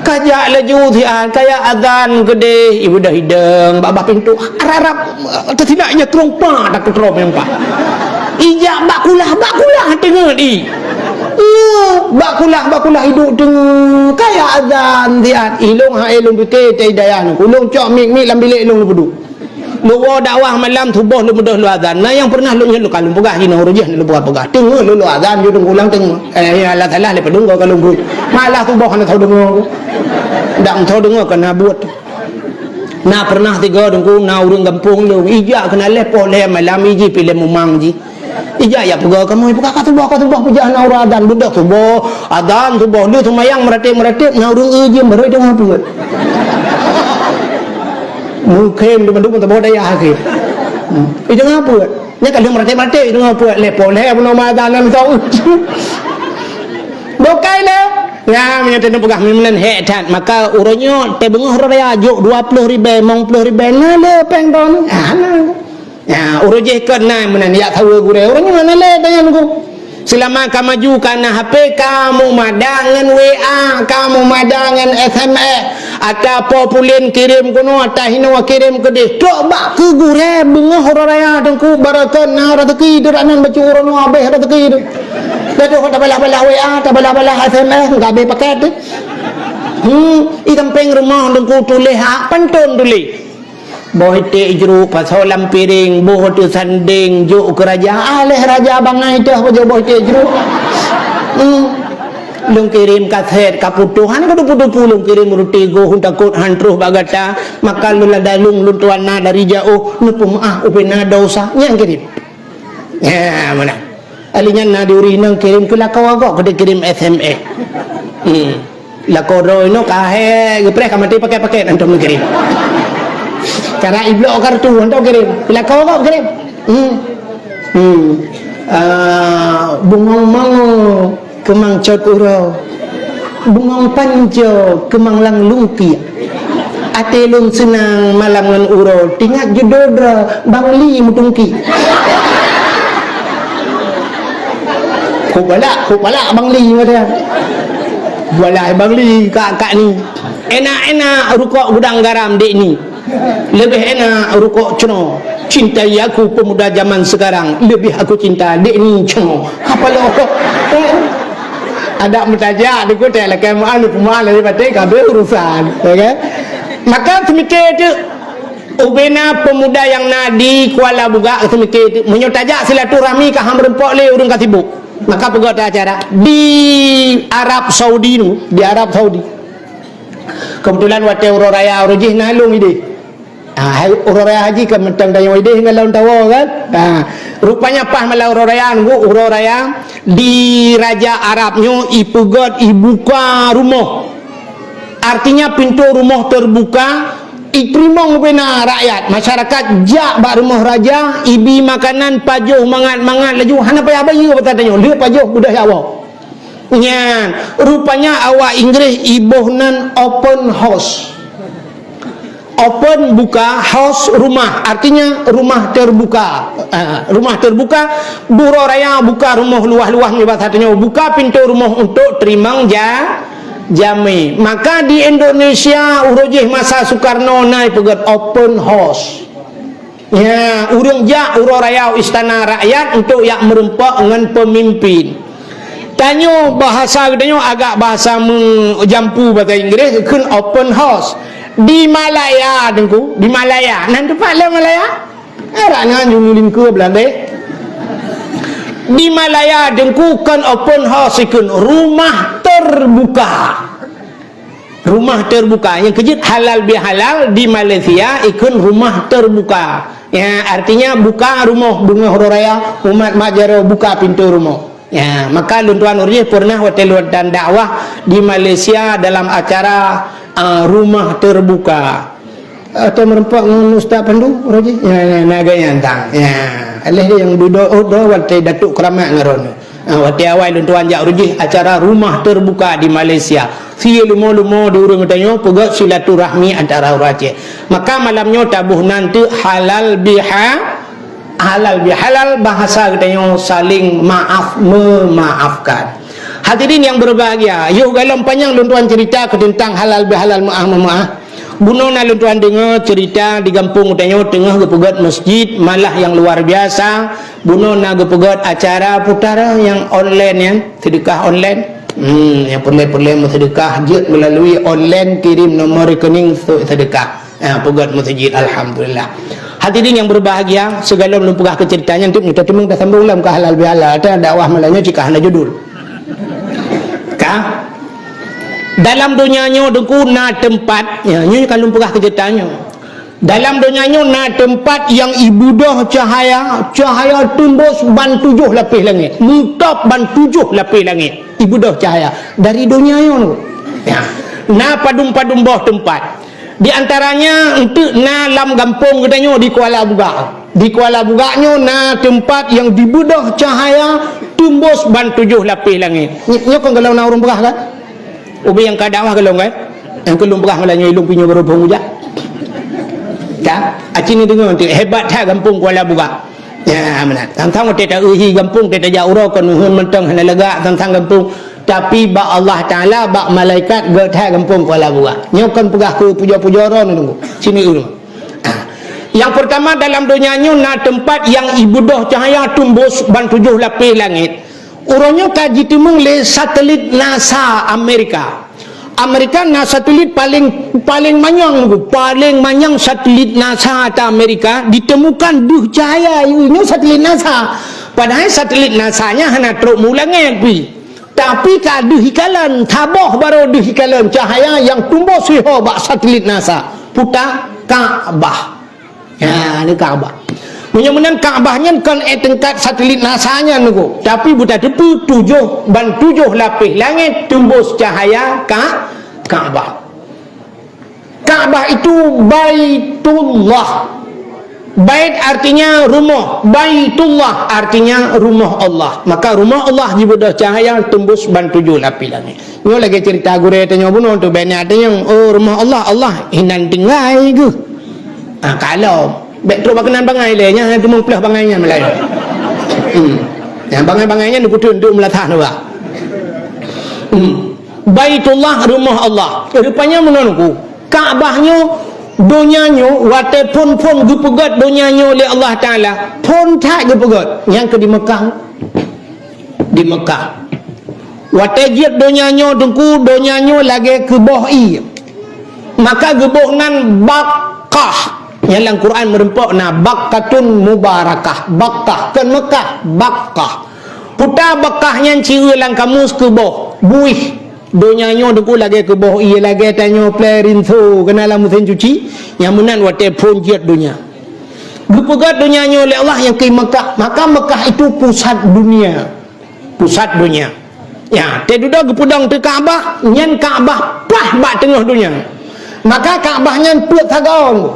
Ka jak laju siat, ka jak azan keudeh, ibeudôh idong, bak bah pintoe. Arab-arab, teusinak nyoe trong pa, takeutrok nyang pa. Ijak bak kulah, bak kulah teungeut i. Iya, bak kulah, bak kulah iduek teungeut. Ka jak azan siat, ilong hai lôn pike cai dayah nyoe. Ulôn cok mik-mik lam bilék ilong lôn peuduek. Lôn woe dakwah malam suboh lôn beudôh lôn azan. Na nyang pernah lôn nyoe lôn kalon peugah jinoe ureuëng jih lôn peugah-peugah. Teungeut lôn, lôn azan jeuet lôn ulang teungeut. Eh, ya Allah salah lé padum goe kalon buet. Malah suboh hana tho deungoe. Dak tho deungoe keu na buet. Na pernah tiga Teungku, na ureuëng gampông lôn, ijak keunan lhée poh lhée malam, iji piléh mumang jih. Ijak jak peugah kamoe, peugah ka suboh, ka suboh, peugah na ureuëng adan, beudôh suboh, adan suboh, lheueh seumayang meuratéb-meuratéb, na ureuëng eu jeuem barô iteungoh peuet. Mungken teuma-teuma saboh dayah akhé. Hmm. Iteungoh peuet. Nyan ka lheueh meuratéb-meuratéb, iteungoh peuet, lhée poh lhée bunoe mata nan tong. Bukai lé. Nyan meunyoe teuneuk peugah meunan hék that, maka uroe nyoe teubeungoh uroe raya jok dua ploh ribée, limong ploh ribée, na lé péng droeneuh. Ah, na. Ya, uroe jih kon na meunan jak saweue gurée. Uroe nyoe na lé tanyan ku. Seulama ka maju ka na H P, ka mumada ngon W A, ka mumada ngon S M S. Ata po pulen kirém keunoe, ata hinoe kirém keudeh. Trok bak keu gurée beungoh uroe raya Teungku, barokon na raseuki teuh dak nan bacut uroe nyoe habéh raseuki teuh. Dah tu tabalah-balah W A, tabalah-balah S M S, ka habéh paket teuh. Hmm, i sampéng rumoh Teungku tuléh hak pantôn tuléh. Boh iték jruk pasoe lam piréng, boh teusandéng jok keu raja. Aléh raja bangai teuh pajoh boh iték jruk. Hmm. Lôn kirém kasét ka putôh, hana ka tupu-tupu lôn kirém ruti goh, takot han troh bak gata, maka lôn ladalông lôn tuan na dari jaoh, neupeumeuáh ubena desya nyang kirém. Ya, meunan. Ali nyan na di ureuëng inong kirém keu lakoe gob, keu kirém S M S. Hmm. Lakoe droe inoe ka hék geupreh ka maté paket-paket antom kirém. Cara iblok kartu antom kirém. Keu lakoe gob kirém. Hmm. Hmm. Ah, bungong mango keumang cot uroe. Bungong panco keumang lam lungkiek. Até lôn seunang malam ngon uroe, teuingat judô droe Bang Li meutungki. Kok balak, kok balak Bang Li mata. Balak Bang Li kak, kak ni. Enak-enak rukok gudang garam dek ni. Lebih enak rukok ceno. Cintai aku pemuda zaman sekarang, lebih aku cinta dek ni ceno. Apa lo? Adak meutajak di kota lakée meu'ah, peumalu lagi baté kabeh urusan, ya kan? Maka seumiké tu, ubena pemuda nyang na di Kuala Bugak seumiké tu, meunyoe tajak silaturahmi ka han meureumpok lé ureuëng ka sibuk. Maka peugah acara di Arab Saudi tu, di Arab Saudi. Keubeutulan watée uroe raya uroe jih na lôn idéh. Ah, hai, uroe raya haji kan mantong tanyoe idéh ngon lôn tawoe kan? Ah, rupanya paih malam uroe raya, nunggu uroe raya di raja Arab nyoe ipeugét ibuka rumoh. Artinya pintu rumoh terbuka, iteurimong ubena rakyat, masyarakat jak bak rumoh raja, ibi makanan pajoh mangat-mangat laju hana payah bayeue bak tanyoe, lheueh pajoh beudôh jak woe. Nyan, rupanya awak Inggréh iboh nan open house. Open buka, house rumah, artinya rumah terbuka. Ah, rumah terbuka, uroe raya buka rumoh luwah-luwah nibak satanyoe, buka pintu rumoh untuk teurimong ja-, jamé. Maka di Indonesia uroe jih masa Soekarno na ipeugét open house. Ya, ureuëng jak uroe raya u istana rakyat untuk jak meureumpok ngon peumimpin. Tanyoe bahasa geutanyoe agak bahasa meujampu bahasa Inggréh, kheun open house. Di Malaya, Teungku, di Malaya. Nan teumpat lé Malaya? Arah nan julu lingkue Beulanda. Di Malaya, Teungku, kon open house, kheun rumah terbuka. Rumah terbuka. Nyang keujeuet halal bihalal di Malaysia ikheun rumah terbuka. Ya, artinya buka rumoh beungoh uroe raya, umat mak jaroe buka pintu rumoh. Ya, maka lôn tuan ureuëng pernah watée lôn dan dakwah di Malaysia dalam acara, ah, rumah terbuka. Atau meureumpok ngon Ustaz Pandu, uroe jih? Ya, ya, na gaya tang. Ya, aléh dia nyang dudoe, oh, doe watée Datuk Keramat ngon droeneuh. Ha, watée awai lôn tuan jak uroe jih acara rumah terbuka di Malaysia. Sie leumo-leumo di ureuëng geutanyoe peugét silaturahmi antara ureuëng Aceh. Maka malam nyoe taboh nan teuk halal biha-, halal bihalal, bahasa geutanyoe saling maaf memaafkan. Hadirin yang berbahagia, yoh golom panyang lôn tuan cerita keu teuntang halal bihalal, meu'ah-meu'ah. Bunoe na lôn tuan deungoe cerita di gampông geutanyoe teungoh geupeugét masjid, malah nyang luar biasa. Bunoe na geupeugét acara putaran nyang online nyan, seudeukah online. Hmm, nyang peureulée-peureulée meuseudeukah jeuet meulalu online, kirém nomor rekening seudeukah. Ha, peugét masjid, alhamdulillah. Hadirin yang berbahagia, sigohlom lôn peugah keu cerita nyan teuk, meutateumeung tasambong lom keu halal bihalal, ata dakwah malam nyoe cit ka hana judul. Ka? Dalam donya nyoe Teungku na teumpat, ya, nyoe ka lôn peugah keu cerita nyoe. Dalam donya nyoe na teumpat nyang ibeudôh cahaya, cahaya teumbôs ban tujoh lapéh langét, meutôb ban tujoh lapéh langét, ibeudôh cahaya dari donya nyoe. Ya. Na padum-padum boh teumpat. Di antaranya eunteuk na lam gampông geutanyoe di Kuala Bugak. Di Kuala Bugak nyoe na teumpat nyang dibeudôh cahaya teumbôs ban tujoh lapéh langét. Ny-, nyoe kon golom na ureuëng peugah kan? Ubé nyang ka dakwah golom kan? Nyang keu lôn peugah malam nyoe ilôn pinyoe baru phon ujak. Ka? Aci ni deungoe tu hebat that gampông Kuala Bugak. Ya, meunan. Tang-tang watée ta-eu hi gampông, watée tajak uroe kon uhon mantong hana lagak tang-tang gampông. Tapi bak Allah Taala, bak malaikat gét that gampông Kuala Bugak. Nyoe kon peugah keu pujoe-pujoe droe nunggu. Sini ureuëng. Ah. Yang pertama dalam donya nyoe na teumpat nyang ibeudôh cahaya teumbôs ban tujoh lapéh langét. Uroe nyoe ka jiteumeung lé satelit NASA Amerika. Amerika na satelit paling, paling manyang, paling manyang satelit NASA ata Amerika ditemukan deuh cahaya nyoe satelit NASA. Padahai satelit NASA nyan hana trok mu langét pi. Tapi ka deuh ikalon, saboh barô deuh ikalon cahaya nyang tumbôh siho bak satelit NASA. Puta Ka'bah. Ya, ni Ka'bah. Meunyoe meunan Ka'bah nyan kon ék teungkat satelit NASA nyan nunggu, tapi buta teupeu tujoh ban tujoh lapéh langét teumbôs cahaya ka Ka'bah. Ka'bah itu Baitullah. Bait artinya rumoh, Baitullah artinya rumoh Allah. Maka rumoh Allah jibeudôh cahaya teumbôs ban tujoh lapéh langét. Nyoe lagée cerita gurée tanyoe bunoe tu, bèk na tanyong, "Oh, rumoh Allah, Allah hinan tinggai geuh." Ah, kalau bèk trok bak keunan bangai lé, nyan teumong ploh bangai nyan meulayeue. Hmm. Nyang bangai-bangai nyan dikuteun duk meulatah nyoe. Hmm. Baitullah, rumoh Allah. Rupanya meunan ku, Ka'bah nyoe, donya nyoe, watée phon-phon geupeugét donya nyoe lé Allah Taala, phon that geupeugét. Nyang keu di Mekah. Di Mekah. Watée jeuet donya nyoe teungku, donya nyoe lagée keu boh ié. Maka geuboh nan Bakkah. Nyang lam Quran meureumpok na Bakkatun Mubarakah. Bakkah, kon Mekah, Bakkah. Puta Bakkah nyan cieu lam kamus keu boh, buih. Donya nyoe teungku lagée keu boh ié, lagée tanyoe plé rinso keunan lam meusén cuci, nyang meunan watée phon jeuet donya. Geupeugét donya nyoe lé Allah nyang keu Mekah, maka Mekah itu pusat dunia. Pusat donya. Ya, teududoe geupeudong teu Ka'bah, nyan Ka'bah paih bak teungoh donya. Maka Ka'bah nyan peuet sagoe.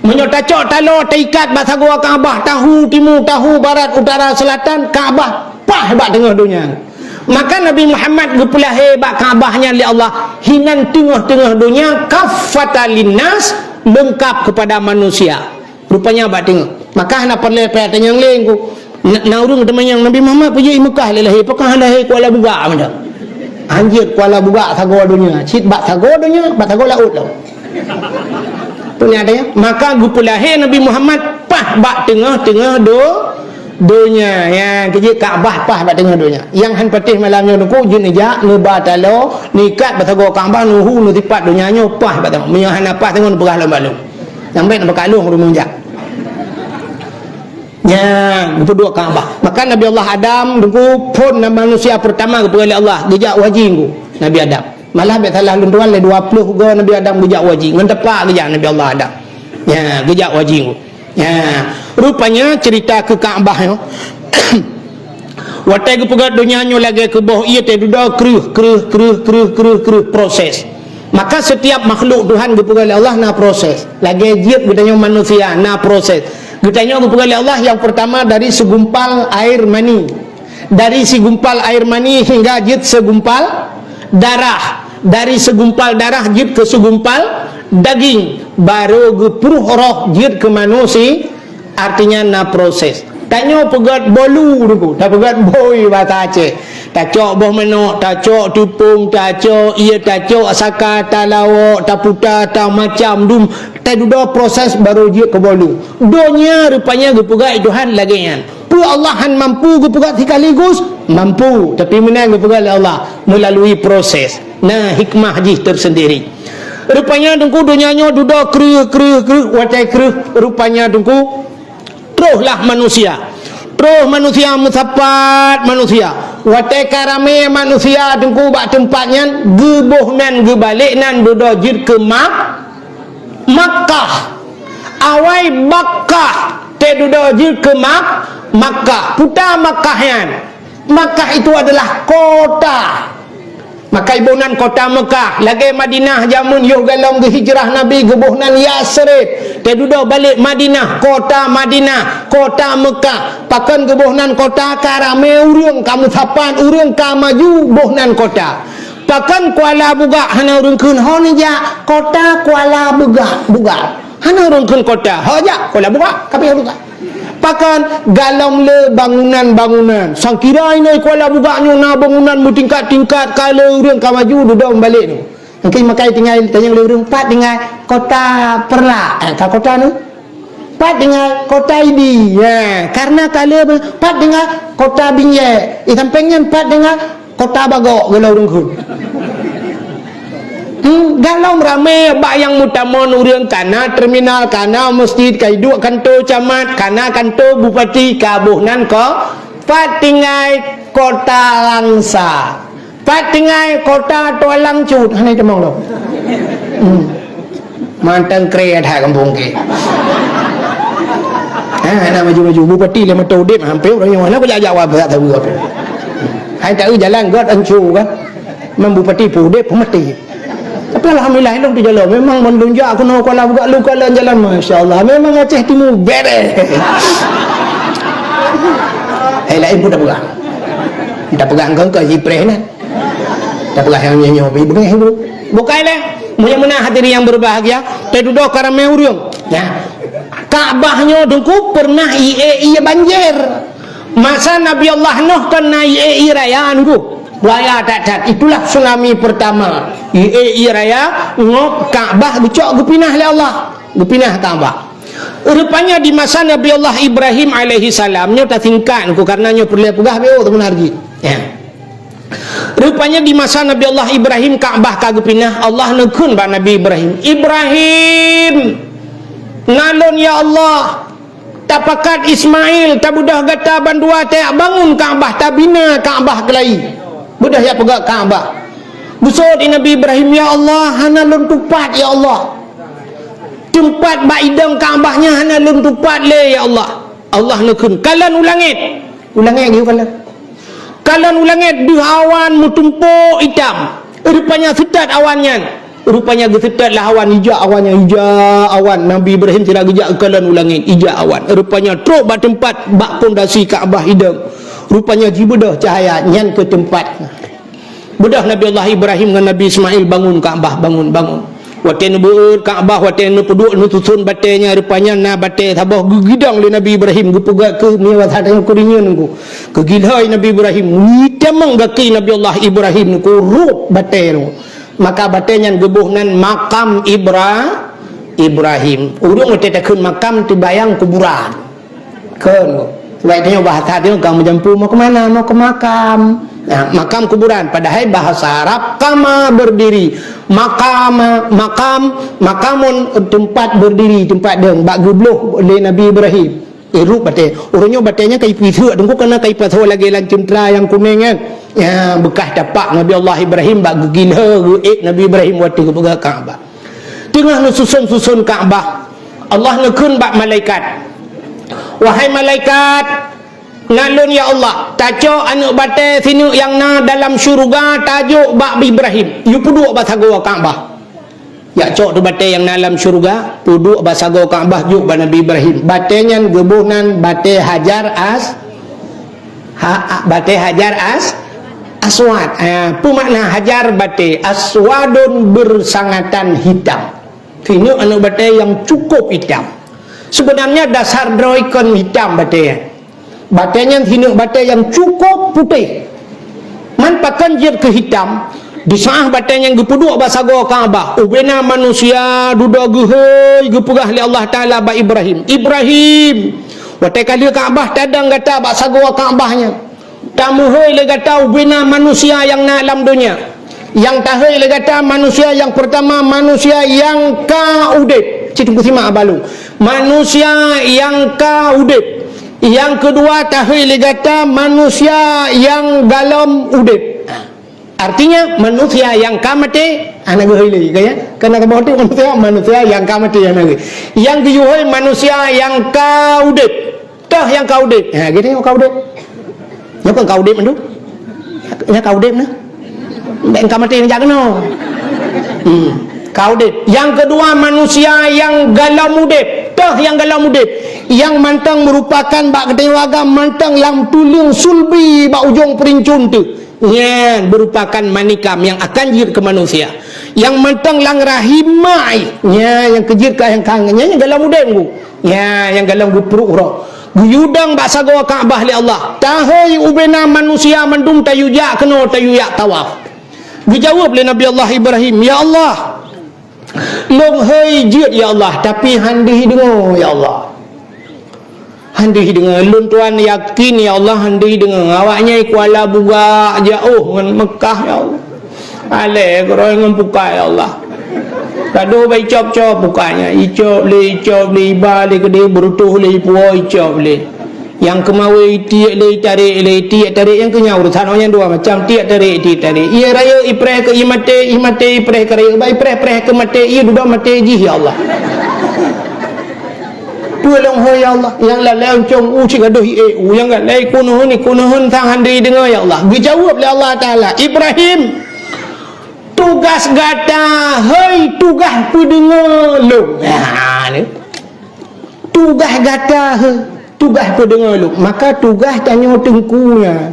Meunyoe tacok taloe taikat bak sagoe Ka'bah, tahu timu, tahu barat, utara, selatan, Ka'bah paih bak teungoh donya. Maka Nabi Muhammad geupeulahé bak Ka'bah nyan lé Allah hinan teungoh-teungoh donya, kaffatan linnas, leungkap keupada manusia. Rupanya bak teungoh. Maka hana peureulée payah tanyong lé ku. Na, na ureuëng teumanyong Nabi Muhammad peue jeuet i Mekah lé lahé, pakon hana lahé Kuala Bugak macam. Hanjeuet Kuala Bugak sagoe donya, cit bak sagoe donya, bak sagoe laôt lom. Peue nyan ada ya? Maka geupeulahé Nabi Muhammad paih bak teungoh-teungoh do-, donya. Ya, keu jeuet Ka'bah paih bak teungoh donya. Nyang han patéh malam nyoe teungku, jeuet neujak, neuba taloe, neuikat bak sagoe Ka'bah, neuhu, neusipat donya nyoe paih bak teungoh. Meunyoe hana paih teungoh neupeugah lom bak lôn. Nyang bèk neupeugah lôn ureuëng jak. Nyan, geupeuduek Ka'bah. Maka Nabi Allah Adam teungku phon na manusia pertama geupeugah lé Allah, geujak u haji teungku Nabi Adam. Malah bèk salah lôn tuan lé dua ploh goe Nabi Adam geujak u haji. Ngon teumpat geujak Nabi Allah Adam. Nyan, geujak u haji teungku. Nyan, rupanya cerita keu Ka'bah nyoe. Watée geupeugét donya nyoe lagée keu boh ié teududoe kreueh, kreueh, kreueh, kreueh, kreueh, kreueh proses. Maka setiap makhluk Tuhan geupeugét lé Allah na proses. Lagée jeuet geutanyoe manusia na proses. Geutanyoe geupeugét lé Allah nyang pertama dari segumpal air mani. Dari segumpal air mani hingga jeuet segumpal darah. Dari segumpal darah jeuet keu segumpal daging. Baru geupruh roh jeuet keu manusia. Artinya na proses. Tanyoe peugét bolu teungku, tapeugét bôi basa Aceh. Tacok boh manok, tacok teupông, tacok ié, tacok saka, talawok, taputa, tamacam dum. Teududoe proses baru jeuet keu bolu. Donya rupanya geupeugét Tuhan lagée nyan. Peue Allah han mampu geupeugét sekaligus? Mampu, tapi meunan geupeugét lé Allah melalui proses. Na hikmah jih tersendiri. Rupanya teungku donya nyoe dudoe kreueh, kreueh, kreueh, watée kreueh rupanya teungku troh lah manusia. Troh manusia meusapat manusia. Watée ka ramé manusia teungku bak teumpat nyan, geuboh nan geubalek nan dudoe jeuet keu Mak-, Makkah. Awai Bakkah, teududoe jeuet keu Mak-, Makkah. Peue ta Makkah nyan? Makkah itu adalah kota. Maka iboh nan kota Mekah, lagée Madinah jameun yoh galom geuhijrah Nabi geuboh nan Yasrib. Teududoe balek Madinah, kota Madinah, kota Mekah. Pakon geuboh nan kota? Ka ramé ureuëng, ka meusapat ureuëng, ka maju boh nan kota. Pakon Kuala Bugak hana ureuëng kheun ho neujak kota Kuala Bugak, Bugak. Hana ureuëng kheun kota, ho jak Kuala Bugak, ka piôh Bugak. Pakon galom le bangunan-bangunan. Sangkira inoe Kuala Bugak nyoe na bangunan meutingkat-tingkat, ka le ureuëng ka maju dudoe meubalek nyoe. Engkai makai tinggai tanyong le ureuëng pat tinggai kota Perla, eh, ka kota nyoe. Pat tinggai kota Idi. Ya, karena ka le pat tinggai kota Binjai. Di sampéng nyan pat tinggai kota Bagok geulo ureuëng kheun. Hmm, galom ramé bak nyang meutamong ureuëng, kana terminal, kana masjid, ka iduek kanto camat, kana kanto bupati, ka boh nan ko pat tinggai kota Langsa. Pat tinggai kota Tualang Cut, hana tamong lom. Hmm. Mantong kre that gampông ke. Ha, hana maju-maju. Bupati lé mata udép, hampir ureuëng nyoe. Hana ku jak-jak wa, tak tahu apa. Hai tak jalan got ancu kan. Memang bupati pun udép, pun mati. Tapi alhamdulillah, ilong tu jalan. Memang mandum jak kena Kuala Bugak lu kala jalan. Masya Allah. Memang Aceh Timur beres. Eh, lain pun dah pegang. Dah pegang kau, kau jipreh nah. Dah pegang yang nyoh-nyoh, pergi pegang ibu. Bukai leh. Mulia-mulia hadirin yang berbahagia, teududoe ka ramé ureuëng. Ya. Ka'bah nyoe dengku pernah ie-ie banjir. Masa Nabi Allah Nuh kan na ie-ie raya nunggu. Raya that-that. Itulah tsunami pertama. Ie-ie raya ngop Ka'bah geucok geupinah lé Allah. Geupinah Ka'bah. Rupanya di masa Nabi Allah Ibrahim alaihi salam, nyoe tasingkat nunggu karena nyoe peureulée peugah beu teumeunan hareugi. Ya. Rupanya di masa Nabi Allah Ibrahim Ka'bah ka geupinah, Allah neukheun bak Nabi Ibrahim, "Ibrahim, na lôn ya Allah, tapakat Ismail, tabeudôh gata bandua tajak bangun Ka'bah, tabina Ka'bah keulayi. Beudôh jak peugét Ka'bah." Geuseuôt di Nabi Ibrahim, "Ya Allah, hana lôn tupat ya Allah. Teumpat bak idong Ka'bah nyan hana lôn tupat lé ya Allah." Allah neukheun, "Kalon u langét." U langét geuyue kalon. Kalon u langét deuh awan meutumpôk itam. Rupanya seutôt awan nyan. Rupanya geuseutôt lah awan, ijak awan nyan, ijak awan. Nabi Ibrahim sira geujak kalon u langét, ijak awan. Rupanya trok bak teumpat, bak pondasi Ka'bah idong. Rupanya jibeudôh cahya nyan keu teumpat. Beudôh Nabi Allah Ibrahim ngon Nabi Ismail bangun Ka'bah, bangun, bangun. Watée neubeuet Ka'bah, watée neupeuduek, neususon batée nyan, rupanya na batée saboh geugidong lé Nabi Ibrahim, geupeugah keu miwah that nyang keurinyeun nunggu. Geugilhôi Nabi Ibrahim, ngitamong gaki Nabi Allah Ibrahim nunggu, rôb batée nyoe. Maka batée nyan geuboh nan makam Ibra-, Ibrahim. Ureuëng watée takheun makam teubayang kuburan. Kheun. Sebab tanyoe bahasa tanyoe ka meujampu mau ke mana? Mau ke makam. Nah, makam kuburan. Padahai bahasa Arab kama berdiri. Makam, makam, makamun tempat berdiri, tempat dong. Bak geubloh lé Nabi Ibrahim. Eh, rôb batée. Ureuëng nyoe batée nyan ka ipiseuk, teungku kana ka ipasoe lagée lam ceuntra nyang kunéng nyan. Ya, beukah tapak Nabi Allah Ibrahim bak geugilhôi geuék Nabi Ibrahim watée geupeugah Ka'bah. Teungoh neususon-suson Ka'bah, Allah neukheun bak malaikat, "Wahai malaikat, na lôn ya Allah, tacok aneuëk batée sineuk nyang na dalam syeuruga tajok bak Ibrahim, yue peuduek bak sagoe Ka'bah." Jak cok teuh batée nyang na lam syeuruga, peuduek bak sagoe Ka'bah jok bak Nabi Ibrahim. Batée nyan geuboh nan batée Hajar As-, ha, ha, batée Hajar As-, Aswad. Ha, peue makna Hajar batée? Aswadun bersangatan hitam. Sineuk aneuëk batée nyang cukup hitam. Sebenarnya dasar droe kon hitam batée nyan. Batée nyan sineuk batée nyang cukup putéh. Man pakon jeuet keu hitam, di saát batée nyan geupeuduek bak sagoe Ka'bah, ubena manusia dudoe geuhôi geupeugah lé Allah Taala bak Ibrahim, "Ibrahim, watée ka lheueh Ka'bah tadong gata bak sagoe Ka'bah nyan." Tameuhôi lé gata ubena manusia nyang na lam donya. Nyang tahôi lé gata manusia nyang peurtama, manusia nyang ka udeb. Cit teungku simak balong. Manusia nyang ka udeb. Nyang keudua tahôi lé gata manusia nyang galom udeb. Artinya manusia nyang ka maté, Hana geuhôi lé, ka ya? Karena saboh teuk manusia, manusia nyang ka maté hana geuhôi. Nyang geuhôi manusia nyang ka udeb. Toh nyang ka udeb. Ha, geutanyoe ka udeb. Nyoe kon ka udeb mandum. Nyang ka udeb na. Bèk ka maté jak keunoe. Hmm. Ka udeb. Nyang keudua manusia nyang golom udeb. Toh nyang golom udeb. Nyang mantong meurupakan bak geutanyoe agam mantong lam tuleueng sulbi bak ujong peurincun teuh. Nyan meurupakan manikam nyang akan jeuet keu manusia. Nyang mantong lam rahim mak, nyan nyang keujeuet keu nyang kang, nyan nyang golom udeb, Bu. Nyan nyang golom geupruet uroe. Geuyue dong bak sagoe Ka'bah lé Allah. Tahôi ubena manusia mandum tayue jak keunoe tayue jak tawaf. Geujaweueb lé Nabi Allah Ibrahim, "Ya Allah, lôn hôi jeuet ya Allah, tapi han deuh deungoe ya Allah. Han deuh deungoe, lôn tuan yakin ya Allah han deuh deungoe. Awaknyan i Kuala Bugak jiôh ngon Meukah ya Allah. Alèh keudroe ngon pukat ya Allah. Ka deuh bak icop-cop pukat nyan, icop lé, icop lé, iba lé keudéh, beureutôh lé, ipuwoe icop lé. Nyang keumawé itiek lé, itarek lé, itiek tarek, nyang keu nyan urusan awaknyan dua macam, tiek tarek, itiek tarek. Ié rayeuk ipreh keu ié maté, ié maté ipreh keu rayeuk, bak ipreh-preh keu maté, ié dudoe maté jih ya Allah." Peue lôn hôi ya Allah, nyang lalai uncong u cit gadôh ié u, nyang lalai kunuhun, kunuhun sang han deuh deungoe ya Allah. Geujaweueb lé Allah Taala, "Ibrahim, tugaih gata hôi tugaih peudeungoe lôn." Ha, ni. Tugaih gata hôi tugaih peudeungoe lôn. Maka tugaih tanyoe teungku nyan.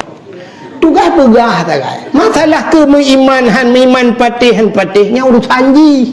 Tugaih peugah sagai. Masalah keu meuiman han meuiman patéh han patéh nyan urusan jih.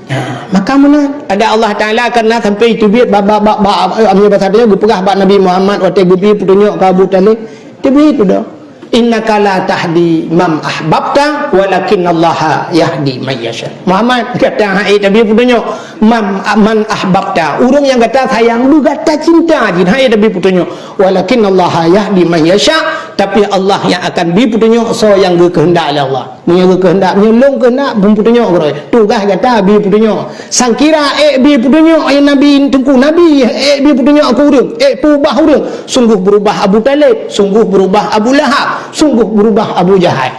Ha, maka meunan ada Allah Taala karena sampai teubiet bak, bak, bak, bak, eh, amnya basa dia geupeugah bak Nabi Muhammad watèe geubri peutunyok keu Abu Thalib. Teubiet tu dah. "Innaka la tahdi man ahbabta, walakinnallaha yahdi man yasha." Muhammad, gata han ék tabri peutunyok man, man ahbabta. Ureueng nyang gata sayang, beu gata cinta jih, han ék tabri peutunyok. "Walakinnallaha yahdi man yasha," tapi Allah nyang akan bri peutunyok soe nyang geukeuheundak lé Allah. Meunyoe geukeuheundak, meunyoe lôn keuheundak, beu peutunyok keudroe. Tugaih gata bri peutunyok. Sangkira ék bri peutunyok, eh, Nabi, Teungku Nabi, ék bri peutunyok keu ureueng, ék peurubah ureueng. Sungguh beurubah Abu Thalib, sungguh beurubah Abu Lahab, sungguh beurubah Abu Jahal.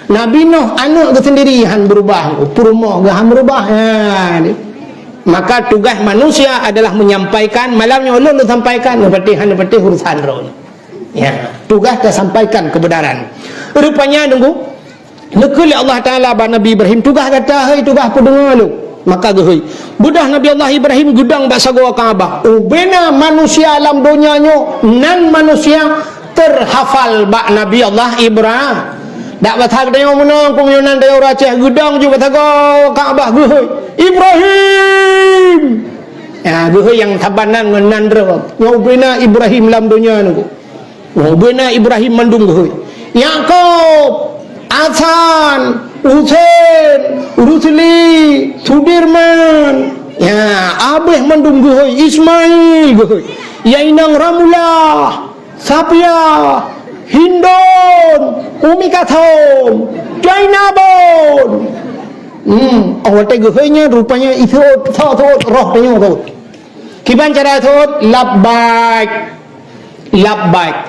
Nabi Nuh aneuk geuh sendiri han beurubah, peurumoh geuh han beurubah. Ha, ni. Maka tugaih manusia adalah menyampaikan, malam nyoe ulôn lôn sampaikan, neupatéh han neupatéh urusan droeneuh. Ya, tugaih tasampaikan kebenaran. Rupanya, Teungku, neukheun lé Allah Taala bak Nabi Ibrahim, "Tugaih gata hôi tugaih peudeungoe lôn." Maka geuhôi. Beudôh Nabi Allah Ibrahim geudong bak sagoe Ka'bah. Ubena manusia lam donya nyoe, nan manusia terhafal bak Nabi Allah Ibrahim. Dak basa geutanyoe meunan, keu meunyoe nan daerah Aceh geudong ju bak sagoe Ka'bah geuhôi, "Ibrahim!" Ya, geuhôi nyang saban nan ngon nan droe. Nyoe ubena Ibrahim lam donya nyoe. Oh, beuna Ibrahim mandum geuhôi. Yakub, Hasan, Husen, Rusli, Sudirman. Ya, abéh mandum geuhôi. Ismail geuhôi. Ya inong Ramulah, Sapiah, Hindon, Umi Kathom, Jainabon. Hmm, oh, watèe geuhôi nyan rupanya iseuôt, seuôt, roh tanyoe seuôt. Kiban cara seuôt, labbaik. Labbaik.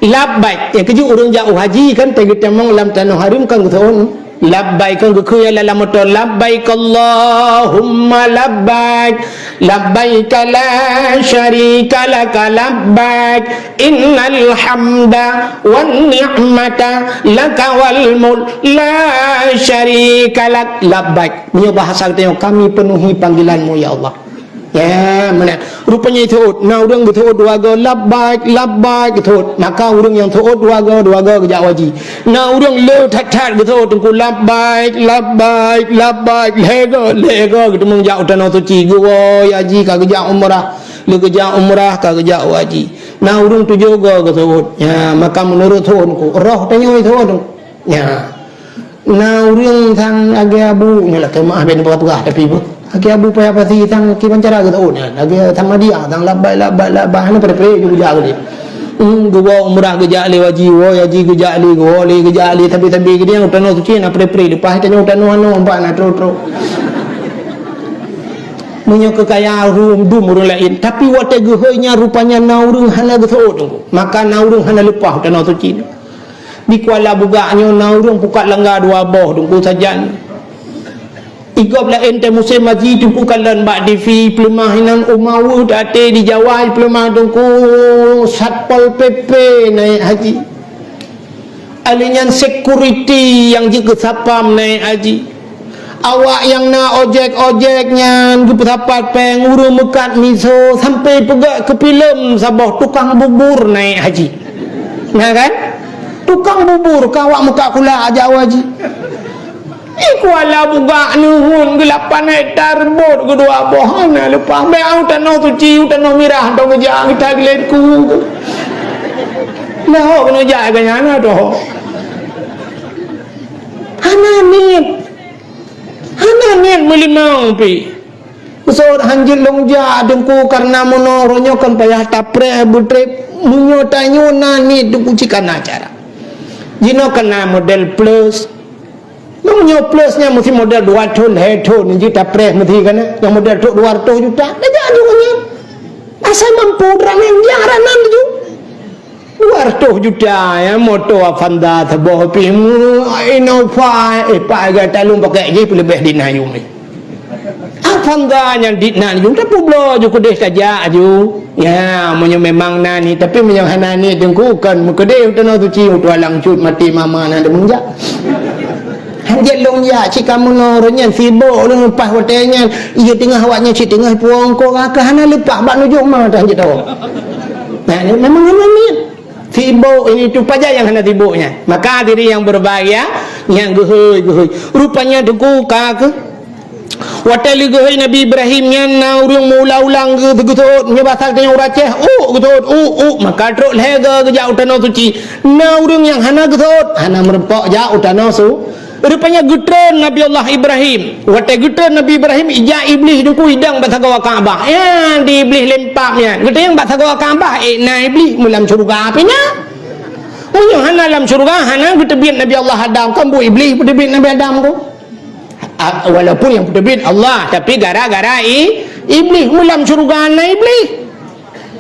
Labbaik. Nyang keujeuet ureueng jak u haji kan, teuh geutamong lam tanoh hareuem kan geuseuôt. Labbaik kan geukheun lam moto, "Labbaik Allahumma labbaik. Labbaik la syarika laka labbaik. Innal hamda wan ni'mata laka wal mulk la syarika lak." Labbaik. Meunyoe bahasa geutanyoe, "Kami penuhi panggilan-Mu, ya Allah." Ya, meunan. Rupanya seuôt. Na ureueng geuseuôt dua goe, "Labbaik, labbaik," geuseuôt. Maka ureueng nyang seuôt dua goe, dua goe geujak u haji. Na ureueng le that-that geuseuôt teungku, "Labbaik, labbaik, labbaik," lhèe goe, lhèe goe geuteumeung jak u Tanoh Suci. Geuwoe haji ka geujak umrah, le geujak umrah ka geujak u haji. Na ureueng tujoh goe geuseuôt. Ya, maka meunurot seuôt teungku. Roh tanyoe seuôt teungku. Ya. Na ureueng sang lagèe Abu, nyoe lakèe meu'ah bèk neupeugah-peugah tapi beuh. Lagèe Abu Paya Pasi sang kiban cara geuseuôt nyan. Lagèe Samadiyah sang labbaik, labbaik, labbaik, hana preh-preh ju geujak keu lé. Hmm, geuwoe umrah geujak lé, haji, woe haji geujak lé, geuwoe lé geujak lé, sabe-sabe geudiang u Tanoh Suci na preh-preh, leupah tanyoe u tanoh anoe empat na trok-trok. Meunyoe keu kaya rum dum ureueng laén, tapi watèe geuhôi nyan rupanya na ureueng hana geuseuôt teungku. Maka na ureueng hana leupah u Tanoh Suci. Di Kuala Bugak nyoe na ureueng pukat langga dua boh teungku sajan. Igob laén teuh musém haji, Teungku kalon bak T V, peuleumah inan u Mawe, até di Jawa, peuleumah Teungku Satpol P P naik haji. Alèh nyan security nyang jeuet keu sapam naik haji. Awak nyang na ojek-ojek nyan geupeusapat péng, ureueng meukat miseue sampoe peugöt keu filem saboh tukang bubur naik haji. Na kan? Tukang bubur ka awak meukat kulak jak haji. Ih, Kuala Bugak neuhun geulapan hektar bot keudua boh, hana leupah. Bèk u Tanoh Suci, u Tanoh Mirah, dong geujak geuta geulet ku. Lheuh keuneuk jak keu nyan doh. Hana niet. Hana niet meulimong pih. Beusôt hanjeuet lôn jak Teungku, kareuna meunoe uroe nyoe kon payah tapreh beutrép. Meunyoe tanyoe na niet Teungku cit kana cara. Jinoe kana model plus. Meunyoe plus nyan meusi model dua thon, lhèe thon, jeuet tapreh meusi kana. Nyang model trok dua ratus juta, tajak ju nyan. Asai mampu droeneuh, jak droeneuh laju. Dua ratus juta, ya, moto Avanza saboh pih, Innova, eh, pagai talong pakai jih peuleubeh di na yum. Avanza nyang di na yum, tapubloe ju keudeh tajak aju. Ya, meunyoe memang na niet, tapi meunyoe hana niet Teungku, kon meukeudeh u Tanoh Suci, u Tualang Cut, maté mama na deungon jak. Hanjeuet lôn jak, cit kamoe nyoe uroe nyan sibok lôn leupah watèe nyan, iya teungoh awak nyan cit teungoh puwong ko ka hana leupah bak nujoh ma dah hanjeuet tawoe. Nah, memang hana niet. Sibok ini tu pajan nyang hana sibok nyan. Maka hadirin yang berbahagia, nyang geuhôi-geuhôi. Rupanya Teungku ka keuh. Watèe lé geuhôi Nabi Ibrahim nyan na ureueng meuulang-ulang geu-, geuseuôt, meunyoe basa tanyoe ureueng Aceh, uk geuseuôt, uk, uk, maka trok lhèe goe geujak u Tanoh Suci. Na ureueng nyang hana geuseuôt, hana meurumpok jak u Tanoh Su-, Rupanya geutreun Nabi Allah Ibrahim. Watèe geutreun Nabi Ibrahim, ijak Iblih Teungku idong bak sagoe Ka'bah. Ya, di Iblih lempap nyan. Geuteueng bak sagoe Ka'bah, eh, na Iblih meulam syeuruga pih na. Meunyoe hana lam syeuruga, hana geuteubiet Nabi Allah Adam. Kan buet Iblih peuteubiet Nabi Adam tu. A, walaupun nyang peuteubiet Allah, tapi gara-gara i, Iblih meulam syeuruga na Iblih.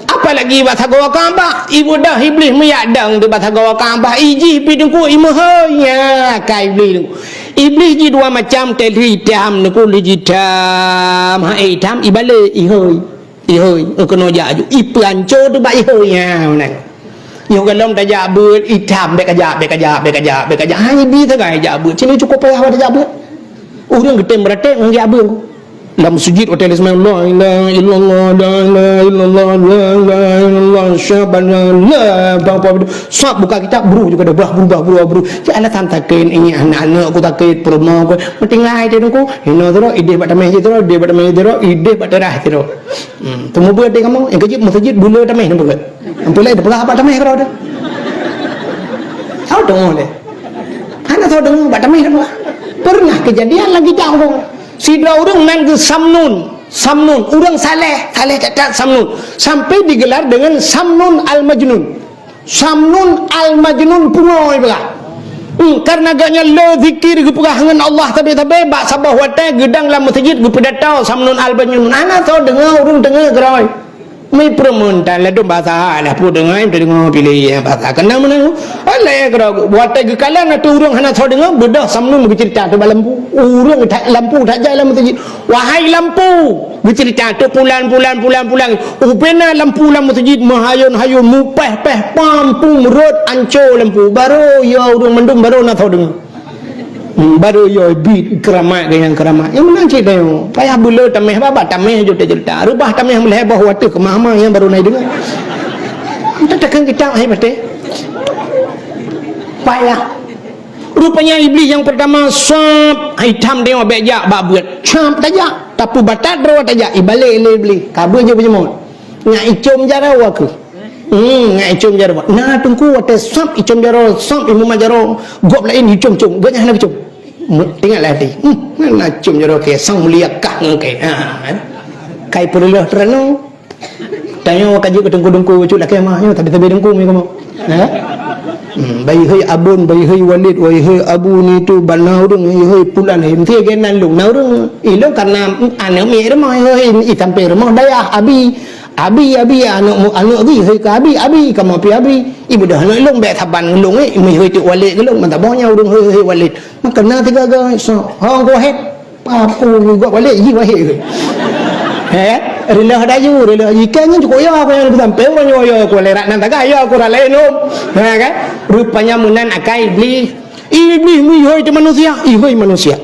Apalagi bak sagoe Ka'bah, ibeudôh Iblih meuyak dong di bak sagoe Ka'bah, ijih pih Teungku imeuhôi. Nya, ka Iblih Teungku. Iblih jih dua macam, teuh itam Teungku, lheuh jih itam, ha, eh, itam, ibalek, ihôi. Ihôi, keunoe jak aju. Ipeuanco teuh bak ihôi, nya, meunan. Yoh gohlom tajak beuet, itam, bèk kajak, bèk kajak, bèk kajak, bèk kajak. Ha, ibi sagai jak beuet. Cit nyoe cukôp payah watèe jak beuet. Ureueng geutem beuratéb ngon geujak beuet. Lam meuseujid watèe lé seumbayang, "La ilaha illallah, la ilaha illallah, la ilaha illallah, syabana, la," bang, bang, bang. Sab buka kitab, bru juga dah, bah, bru, bah, bru, bah, bru. Cit alasan sakét, ini aneuk-aneuk ku sakét, peurumoh ku. Meutinggai teuh Teungku. Hinoe sidroe, idéh bak tamèh jih sidroe, idéh bak tamèh jih sidroe, idéh bak teurah sidroe. Hmm, teumeubeut di kamoe, nyang keujeuet meuseujid bula tamèh na beugét. Ampôn lé teupeugah bak tamèh keudroe teuh. Soe deungö lé? Hana soe deungö bak tamèh teupeugah. Pernah kejadian lagi jauh. Sidroe ureueng nan geuh Samnun. Samnun, ureueng saleh, saleh that-that Samnun. Sampai digelar dengan Samnun Al-Majnun. Samnun Al-Majnun pungo ipeugah. Hmm, kareuna gobnyan le zikir geupeugah ngon Allah sabe-sabe, bak saboh watèe geudong lam meuseujid geupidato Samnun Al-Majnun. Hana soe deungö, ureueng deungö keudroe. Meupeureumeun tan ladôm basa lah peue deungö, teudeungö piléh basa. Keunan meunan. Alah keudroe, watèe geukalon ateueh ureueng hana soe deungö, beudôh Samnun geuceurita ateueh bak lampu. Ureueng that lampu that jai lam meuseujid. Wahai lampu, geuceurita ateueh pulan, pulan, pulan, pulan. Ubena lampu lam meuseujid meuhayôn-hayôn, mupèh-pèh, pam, pum, rhot, anco lampu. Barô yo ureueng mandum barô na soe deungö. Hmm, barô yo bit keuramat geuh nyang keuramat. Nyang meunan cit tanyoe. Payah bula tamèh baba, tamèh juta-juta. Reubah tamèh meulhèe boh watèe keumah-mah nyang barô na deungö. Entah takheun kitab hai patéh. Payah. Rupanya Iblih nyang peurtama, sab, itam deungo bèk jak bak beuet. Sab tajak, tapeubatat droe tajak, ibalek lé Iblih. Ka beuet jih peujeumot. Nyak icom jaroe keuh. Hmm, nyak icom jaroe. Na Teungku watèe sab icom jaroe, sab imumat jaroe, gob laén icom-com, gobnyan hana geucom. Teuingat lé até. Hmm, na com jaroe kèe, sang mulia kah ngon kèe. Ha, kan? Kai peureuloh teureunong. Tanyoe ka jeuet keu teungku-teungku bacut lakèe mah nyoe, tapi sabe teungku mi kamoe. Ha? Hmm, bai hei abon, bai hei walid, bai hei abu ni tu, bana ureueng, bai hei pulan, hei meusti geunan lôn. Na ureueng, ilôn karena aneuk miet rumoh, hei, i sampéng rumoh dayah, abi. Abi, abi, aneuk mu-, aneuk abi, hei keu abi, abi, kamoe pi abi. Ibeudôh aneuk lôn bèk saban ngon lôn, eh, meuhôi teuk walid keu lôn, mantap boh nyan ureueng hôi, hôi walid. Maka na tiga ga, so, hong kuhet. Aku juga balik ji wahé. Eh, reuloh dayuh, reuloh ji kan cukôp ya aku nyang sampai urang nyoe ya aku lerat nan tagah ya aku ralai lom. Ha kan? Rupanya meunan akai Iblis. Iblis meuhôi teu manusia, ihôi manusia.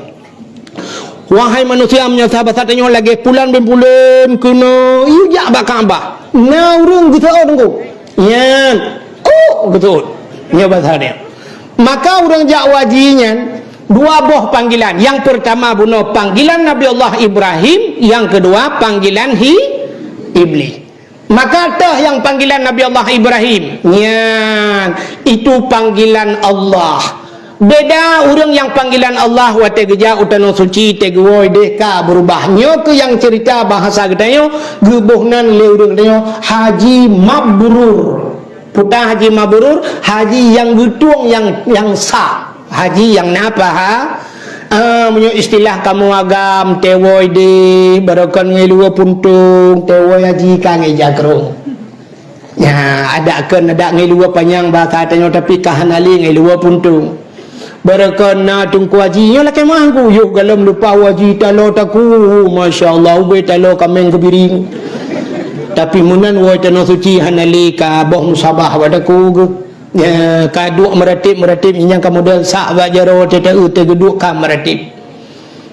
Wahai manusia, meunyoe sahabat tanyoe lagée pulan bin pulan keunoe, yue jak bak Ka'bah. Na ureuëng geuseuôt teungku. Nyan, oh, geuseuôt. Nyoe bahasa dia. Maka ureuëng jak haji nyan dua boh panggilan. Yang pertama bunoe panggilan Nabi Allah Ibrahim, yang kedua panggilan hi Iblis. Maka teuh nyang panggilan Nabi Allah Ibrahim. Nyan, itu panggilan Allah. Beda ureuëng nyang panggilan Allah watée geujak u tanoh suci teuh geuwoe deh ka beurubah. Nyoe keuh nyang cerita bahasa geutanyoe geuboh nan lé ureuëng geutanyoe haji mabrur. Puta haji mabrur, haji nyang geutueng nyang nyang sah. Haji nyang na paha. Ah, meunyoe istilah kamoe agam, teuwoe deh, barokon ngeuluwa puntong, teuwoe haji ka ngeja krong. Ya, adak keu adak ngeuluwa panyang bahasa tanyoe tapi ka hana lé ngeuluwa puntong. Barokon na teungku haji, nyoe lakée meuangku, yoh galom lupa haji talo taku, masya Allah, ubé talo kameng keubiring. Tapi meunan woe tanoh suci hana lé ka boh musabah bak taku geuh. Ya, ka duek meuratéb-meuratéb nyang ka model sak bak jaroe teuteue teugeuduek ka meuratéb.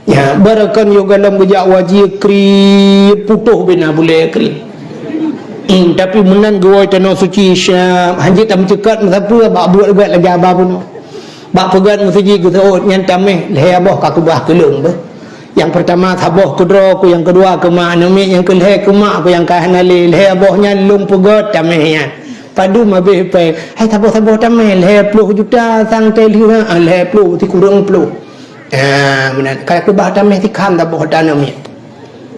Ya, barokon yoh galom geujak haji kriet putoh bina bulée kriet. Hmm, tapi meunan geuwoe tanoh suci Syam, hanjeuet tameuceukat meusapeue bak buet geugat lagée aba bunoe. Bak peugét meuseujid geuseuôt nyan tameh lhée boh ka keubah keu lôn beuh. Nyang peurtama saboh keudroe ku, nyang keudua keu mak aneuk miet, nyang keulhée keu mak ku nyang ka hana lé, lhée boh nyan lôn peugét tameh nyan. Padum habéh pèng, hai saboh-saboh tameh lhée ploh juta sang teuh lheueh, ah, lhée ploh sikureueng ploh. Ah, meunan. Ka keubah tameh sikham saboh aneuk miet.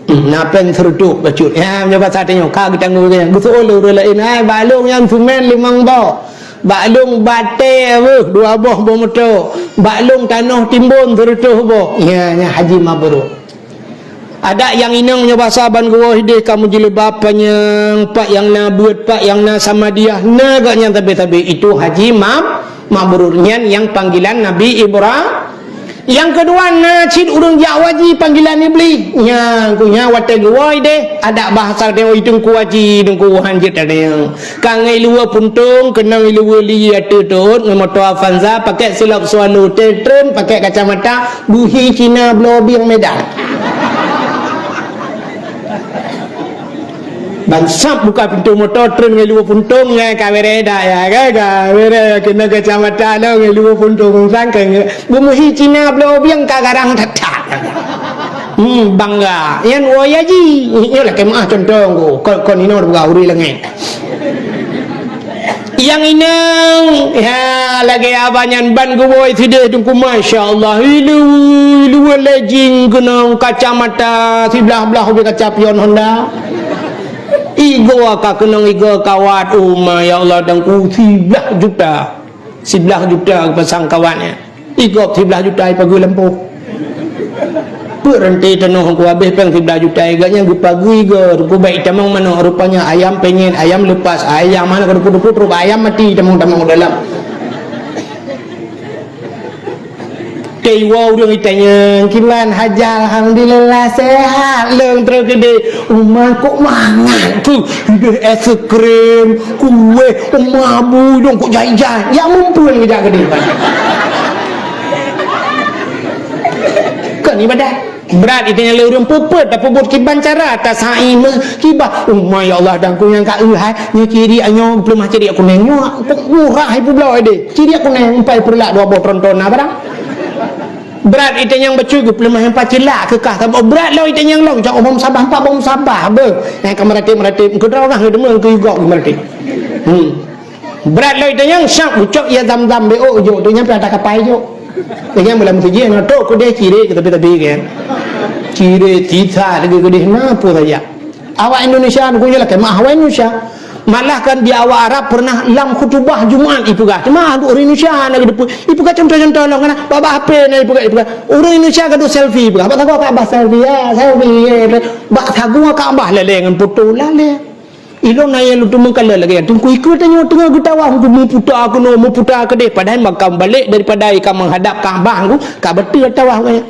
Hmm, na pèng seureutôh bacut. Ya, meunyoe basa tanyoe ka geutanggong nyan. Geuseuôt lé ureueng laén, hai bak lôn nyan seumén limong boh. Bak lôn batée beuh dua boh boh moto. Bak lôn tanoh timbon seureutôh boh. Ya, nyan haji mabrur. Adak nyang inong nyoe basa ban geuwoe deh ka meujilbab panyang, pat nyang na beuet, pat nyang na samadiah, na geuh nyang sabe-sabe. Itu haji mab-, mabrur. Nyan nyang panggilan Nabi Ibra-, Nyang keudua na cit ureueng jak haji panggilan Iblih. Nyan ku nyan watée geuwoe deh, adak bahasa tanyoe teungku haji, teungku hanjeuet tanyoe. Ka ngeuluwa puntong, keunong iluwa li ateueh tôt, ngon moto Avanza, pakai silop Swallow, teutrön pakai kacamata, buhi Cina bloe bieng Medan. Ban sab buka pintoe moto, treun ngon luwa puntong, nyan ka bereh dak ya, ka, ka bereh keunoe kacamata lom ngon luwa puntong, sang ka nge-, beumuhi Cina bloe bieng ka garang that-that. Hmm, bangga. Nyan woe haji. Nyoe lakée meuah contoh ngku. Kon, kon inoe buka uri langét. Nyang inong, ya, lagée abah nyan ban geuwoe sideh teungku, masya Allah. Ilu, ilu lejing keunong kacamata siblah-blah ubé kaca pion Honda. Igoe ka keunong igoe kawat, oh ma, ya Allah, teungku siblah juta. Siblah juta geupasang kawatnya. Igop siblah juta ipageue lampôh. Peue ranté tanoh ku habéh péng siblah juta, gobnyan geupageue igoe, teungku bèk itamong manok, rupanya ayam penyet, ayam lepas, ayam hana keudeupu-deupu, trok ayam mati tamong-tamong u dalam. Teuiwoe ureueng itanyong, "Kiban haja?" "Alhamdulillah, sehat lôn." Trok keudeh, "Uma kok mangat tu? Ideh es krim, kueh, uma bu dong kok jai-jai." Ya mumpun geujak keudeh. Kon ibadah. Brat itanyong lé ureueng peuet, tapeubuet kiban cara, tasai meuh kiban. Uma ya Allah, dangku nyang ka eu hai, nyoe ciri nyoe peuleumah ciri kuneng nyoe, kok murah hai peubloe deh. Ciri kuneng empat peureulak dua boh tronton na barang. Brat itanyong bacut geupeuleumah empat cilak keukah saboh. Brat lom itanyong lom, cok boh sabah empat boh sabah beuh. Nyang ka meuratéb-meuratéb, keudroe gah deungon keu igok meuratéb. Hmm. Brat lom itanyong, syak ucok ya zam-zam B O jok, tu nyang pih ada kapai jok. Dengan bulan meuseujid, nyoe tok keudeh cirek ke tepi-tepi kan. Cirek, tisa lagi keudeh, na peue saja. Awak Indonesia, aku je lah kemah awak Indonesia. Malah kan di awak Arab pernah lam khutubah Jumat ipeugah. Cuma ureueng Indonesia na geudepu, ipeugah contoh-contoh lom kana. Bak, bak H P na ipeugah, ipeugah. Ureueng Indonesia gaduh selfie ipeugah. Bak sagoe Ka'bah selfie, ya, selfie, ya. Bak sagoe Ka'bah lalé ngon foto lalé. Ilôn na nyang lôn teumeukalon lagée nyan. Teungku ikeu tanyoe teungoh geutawaf, meuputa keunoe, meuputa keudeh. Padahai makam balek daripada ka meuhadab Ka'bah, ka beutôi tawaf gaya.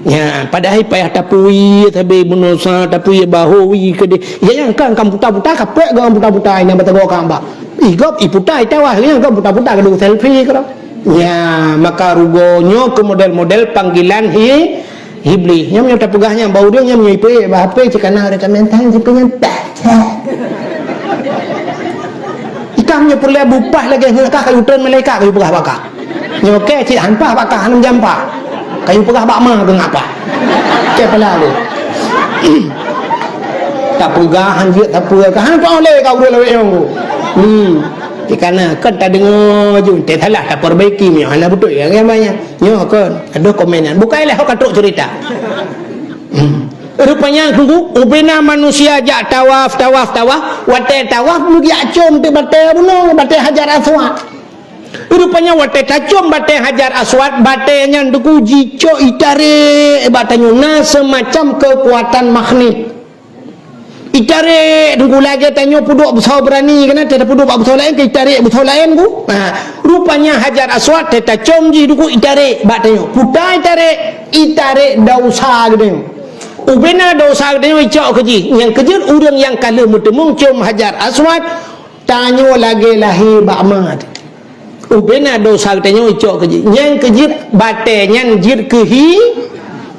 Ya, padahai payah tapui sabe bunoe sa, tapui bahu wi keudeh. Ya, nyang kan, kan puta-puta, kapek gong puta-puta, nyang batagok kamba. Ih, gop, i puta, i tawah, nyang kan puta-puta, gaduh selfie keudroe. Ya, maka rugoe nyoe keu model-model panggilan hi-, Iblis. Nyang nyoe tapeugah nyang bak ureueng, nyang nyoe ipe, bah H P, cit kana rekomen tan, cit nyan tah, tah. Ikam nyoe peureulèe bupah lagèe nyoe kah, kayu treun malaikat, kayu peugah baka. Nyoe kèe cit han pah bak kah, hana meujampah. Kayu peugah bak ma keu ngapa? Kèe pala lu. Tapeugah han jeuet, tapeugah han pah lé ka ureueng lawét nyang ku. Hmm. Dikana kan tadeungoe ju, teusalah tapeurbaiki, nyoe hana beutôi nyang banyak. Nyoe kon, aduh komen nyan. Bukai lé ho ka trok cerita. Hmm. Rupanya tunggu, ubena manusia jak tawaf, tawaf, tawaf. Watèe tawaf, meugiak com teuh batèe bunoe, batèe Hajar Aswad. Rupanya watèe tacom batèe Hajar Aswad, batèe nyan teuku jicok itarek bak tanyoe, na seumacam keukuatan magnet. Itarek teuku lagèe tanyoe peuduek beusoe beurani, keunan tapeuduek bak beusoe laén, keu itarek beusoe laén ku. Ha, rupanya Hajar Aswad tacom jih teuku itarek bak tanyoe. Puta itarek, itarek dausa geutanyoe. Ubena dausa geutanyoe icok keu jih. Nyang keujeuet ureueng nyang ka lheueh meuteumeung com Hajar Aswad, tanyoe lagèe lahé bak mat. Ubena dausa geutanyoe icok keu jih. Nyang keujeuet batèe nyan jeuet keu hi-,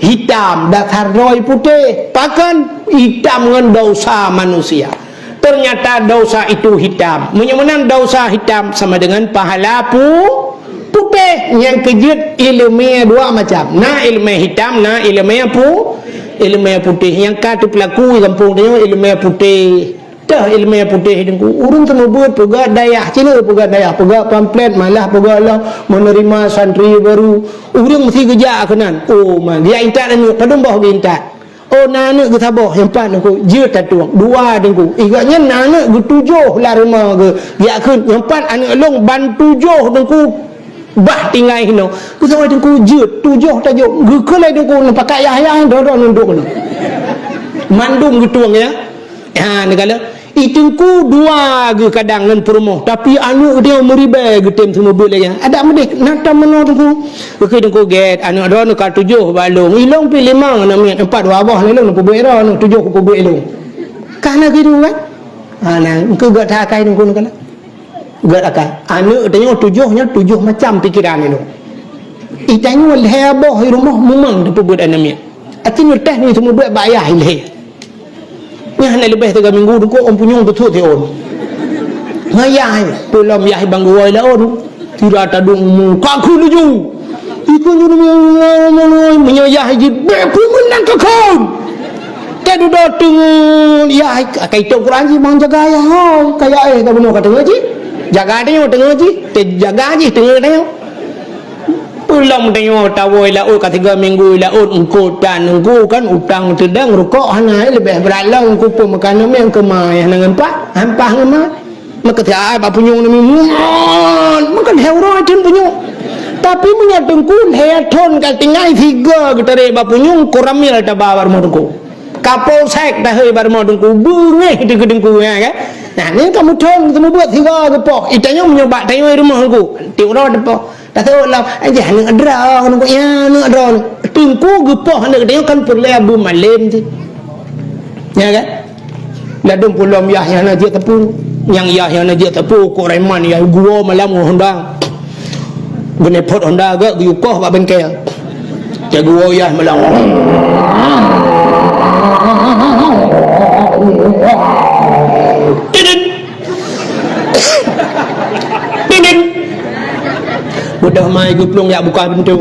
hitam, dasar droe putéh. Pakon? Hitam ngon dausa manusia. Ternyata dausa itu hitam. Meunyoe meunan dausa hitam sama dengan pahala pu-, putéh. Nyang keujeuet ileumèe dua macam. Na ileumèe hitam, na ileumèe pu-, ileumèe putéh. Nyang ka teupeulaku di gampông tanyoe ileumèe putéh. Teuh ileumèe putéh teungku. Ureueng seumeubeuet peugah dayah, cina peugah dayah, peugah pamflet, malah peugah lom menerima santri baru. Ureueng meusti geujak keunan. Oh, ma, geujak intat aneuk, padum boh geuintat. Oh, na aneuk geusaboh, nyang pat teungku, jeuet tatueng. Dua teungku. Iga nyan na aneuk geutujoh lam rumoh geu-, geujak kheun, nyang pat aneuk lôn ban tujoh teungku. Bah tinggai hinoe. Geusaboh teungku jeuet, tujoh tajok. Geukheun lé teungku, neupakat yah-yah, droe-droe nundok nyoe. Mandum geutueng ya. Ha, neugala. I teungku dua geuh kadang ngon peurumoh, tapi aneuk dia meuribèe geutem seumeubeuet lagèe nyan. Adak meudeh, na tam meunoe teungku. Geukheun teungku gèt, aneuk droeneuh ka tujoh bak lôn. Ilôn pih limong aneuk miet, empat dua boh lé lôn peubuet droeneuh, tujoh peubuet lôn. Ka na keudu kan? Ha, na, engkeu gèt that akai teungku neugala. Gèt akai. Aneuk tanyoe tujoh nyan tujoh macam pikeran ilôn. I tanyoe lhèe boh i rumoh mumang teupeubuet aneuk miet. Aci nyoe teh nyoe seumeubeuet bak yah ilhèe. Nyan hana leubeh tiga minggu teungku ôn punyueng beutôi siôn. Ngon yah, peulom yah bang geuwoe laôn. Sira tadong umu, ka kheun laju. Ikheun ju nyoe, meunyoe yah jih, bèk peue meunan ka kheun. Teududoe teungeut yah, ka itôb Quran jih bang jaga yah, hôi. Kaya éh ka bunoe ka teungeut jih. Jaga tanyoe teungeut jih, teujaga jih teungeut tanyoe. Peulom tanyoe tawoe laôt ka tiga minggu laôt eungkôt tan eungkôt kan utang teudang rukok hana leubeh brat lom eungkôt peumeukanan meunan keumah hana ngon pah, hampah ngon mah. Meukeusai bak punyueng nami muat, meukeulhèe uroe thon punyueng. Tapi meunyoe teungku lhèe thon ka tinggai sigoe geutarek bak punyueng, koramil taba bak rumoh teungku. Kapolsek tahôi bak rumoh teungku, beungéh di keu teungku, ya kan? Nah, nyan ka meuthon teumeubuet sigoe geupoh. I tanyoe meunyoe bak tanyoe rumoh teungku, tiep uroe teupoh. Taseuôt lom, "Eh, jih aneuk droeneuh, ya, aneuk droeneuh." Teungku geupoh aneuk tanyoe kan peureulèe beumalém cit. Ya kan? Ladôm peulom yah nyang na jeuet teupeu. Nyang yah nyang na jeuet teupeu, kok reman yah geuwoe malam ngon Honda. Geuneupot Honda gèt geuyue koh bak bengkel. Cak geuwoe yah malam. Tidit. Ding, ding. Beudôh mai geuplueng jak buka pintoe.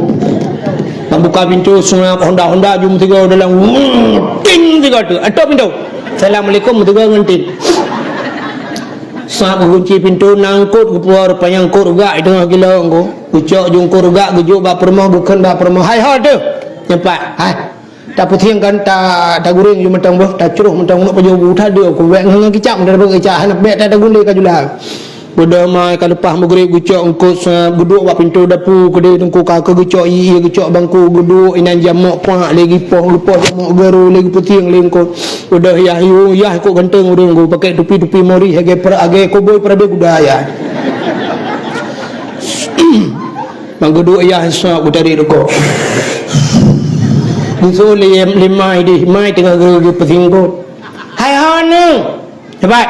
Bak buka pintoe, seungab Honda-Honda ju meusigoe dalam. Ting sigoe teuk. Atôp pintoe. "Assalamualaikum," meusigoe ngon tin. Sab geukunci pintoe, na eungkôt geupuwoe, rupanya eungkôt rugak di teungoh gilo eungkôt. Geucok ju eungkôt rugak, geujok bak peurumoh, geukheun bak peurumoh. "Hai ho teuh." Nyoe-nyoe. Hai. Tapeusieng kan, ta-, taguréng ju mantong boh, tacroh mantong uneuk pajoh bu, tadeuk ku bèk ngon kicap, mantong bèk kicap, hana bèk ta-, tagulé ka jula. Beudôh mai ka leupah meugrib geucok eungkôt sa, geuduek bak pintoe dapu keudéh teungku ka keu geucok ié, geucok bangku, geuduek inan jamok pak, lé geupoh, geupoh jamok garu, lé geupeusieng lé eungkôt. Beudôh yah yu, yah kok ganteng ureueng ku, pakai tupi-tupi mori, lagèe pra-, lagèe koboi peurabé kuda yah. Nyang geuduek yah sab geutarek rukok. Su lé, lé mai deh, mai teungoh geu-, geupeusinggôt. Hai hana. Cepat.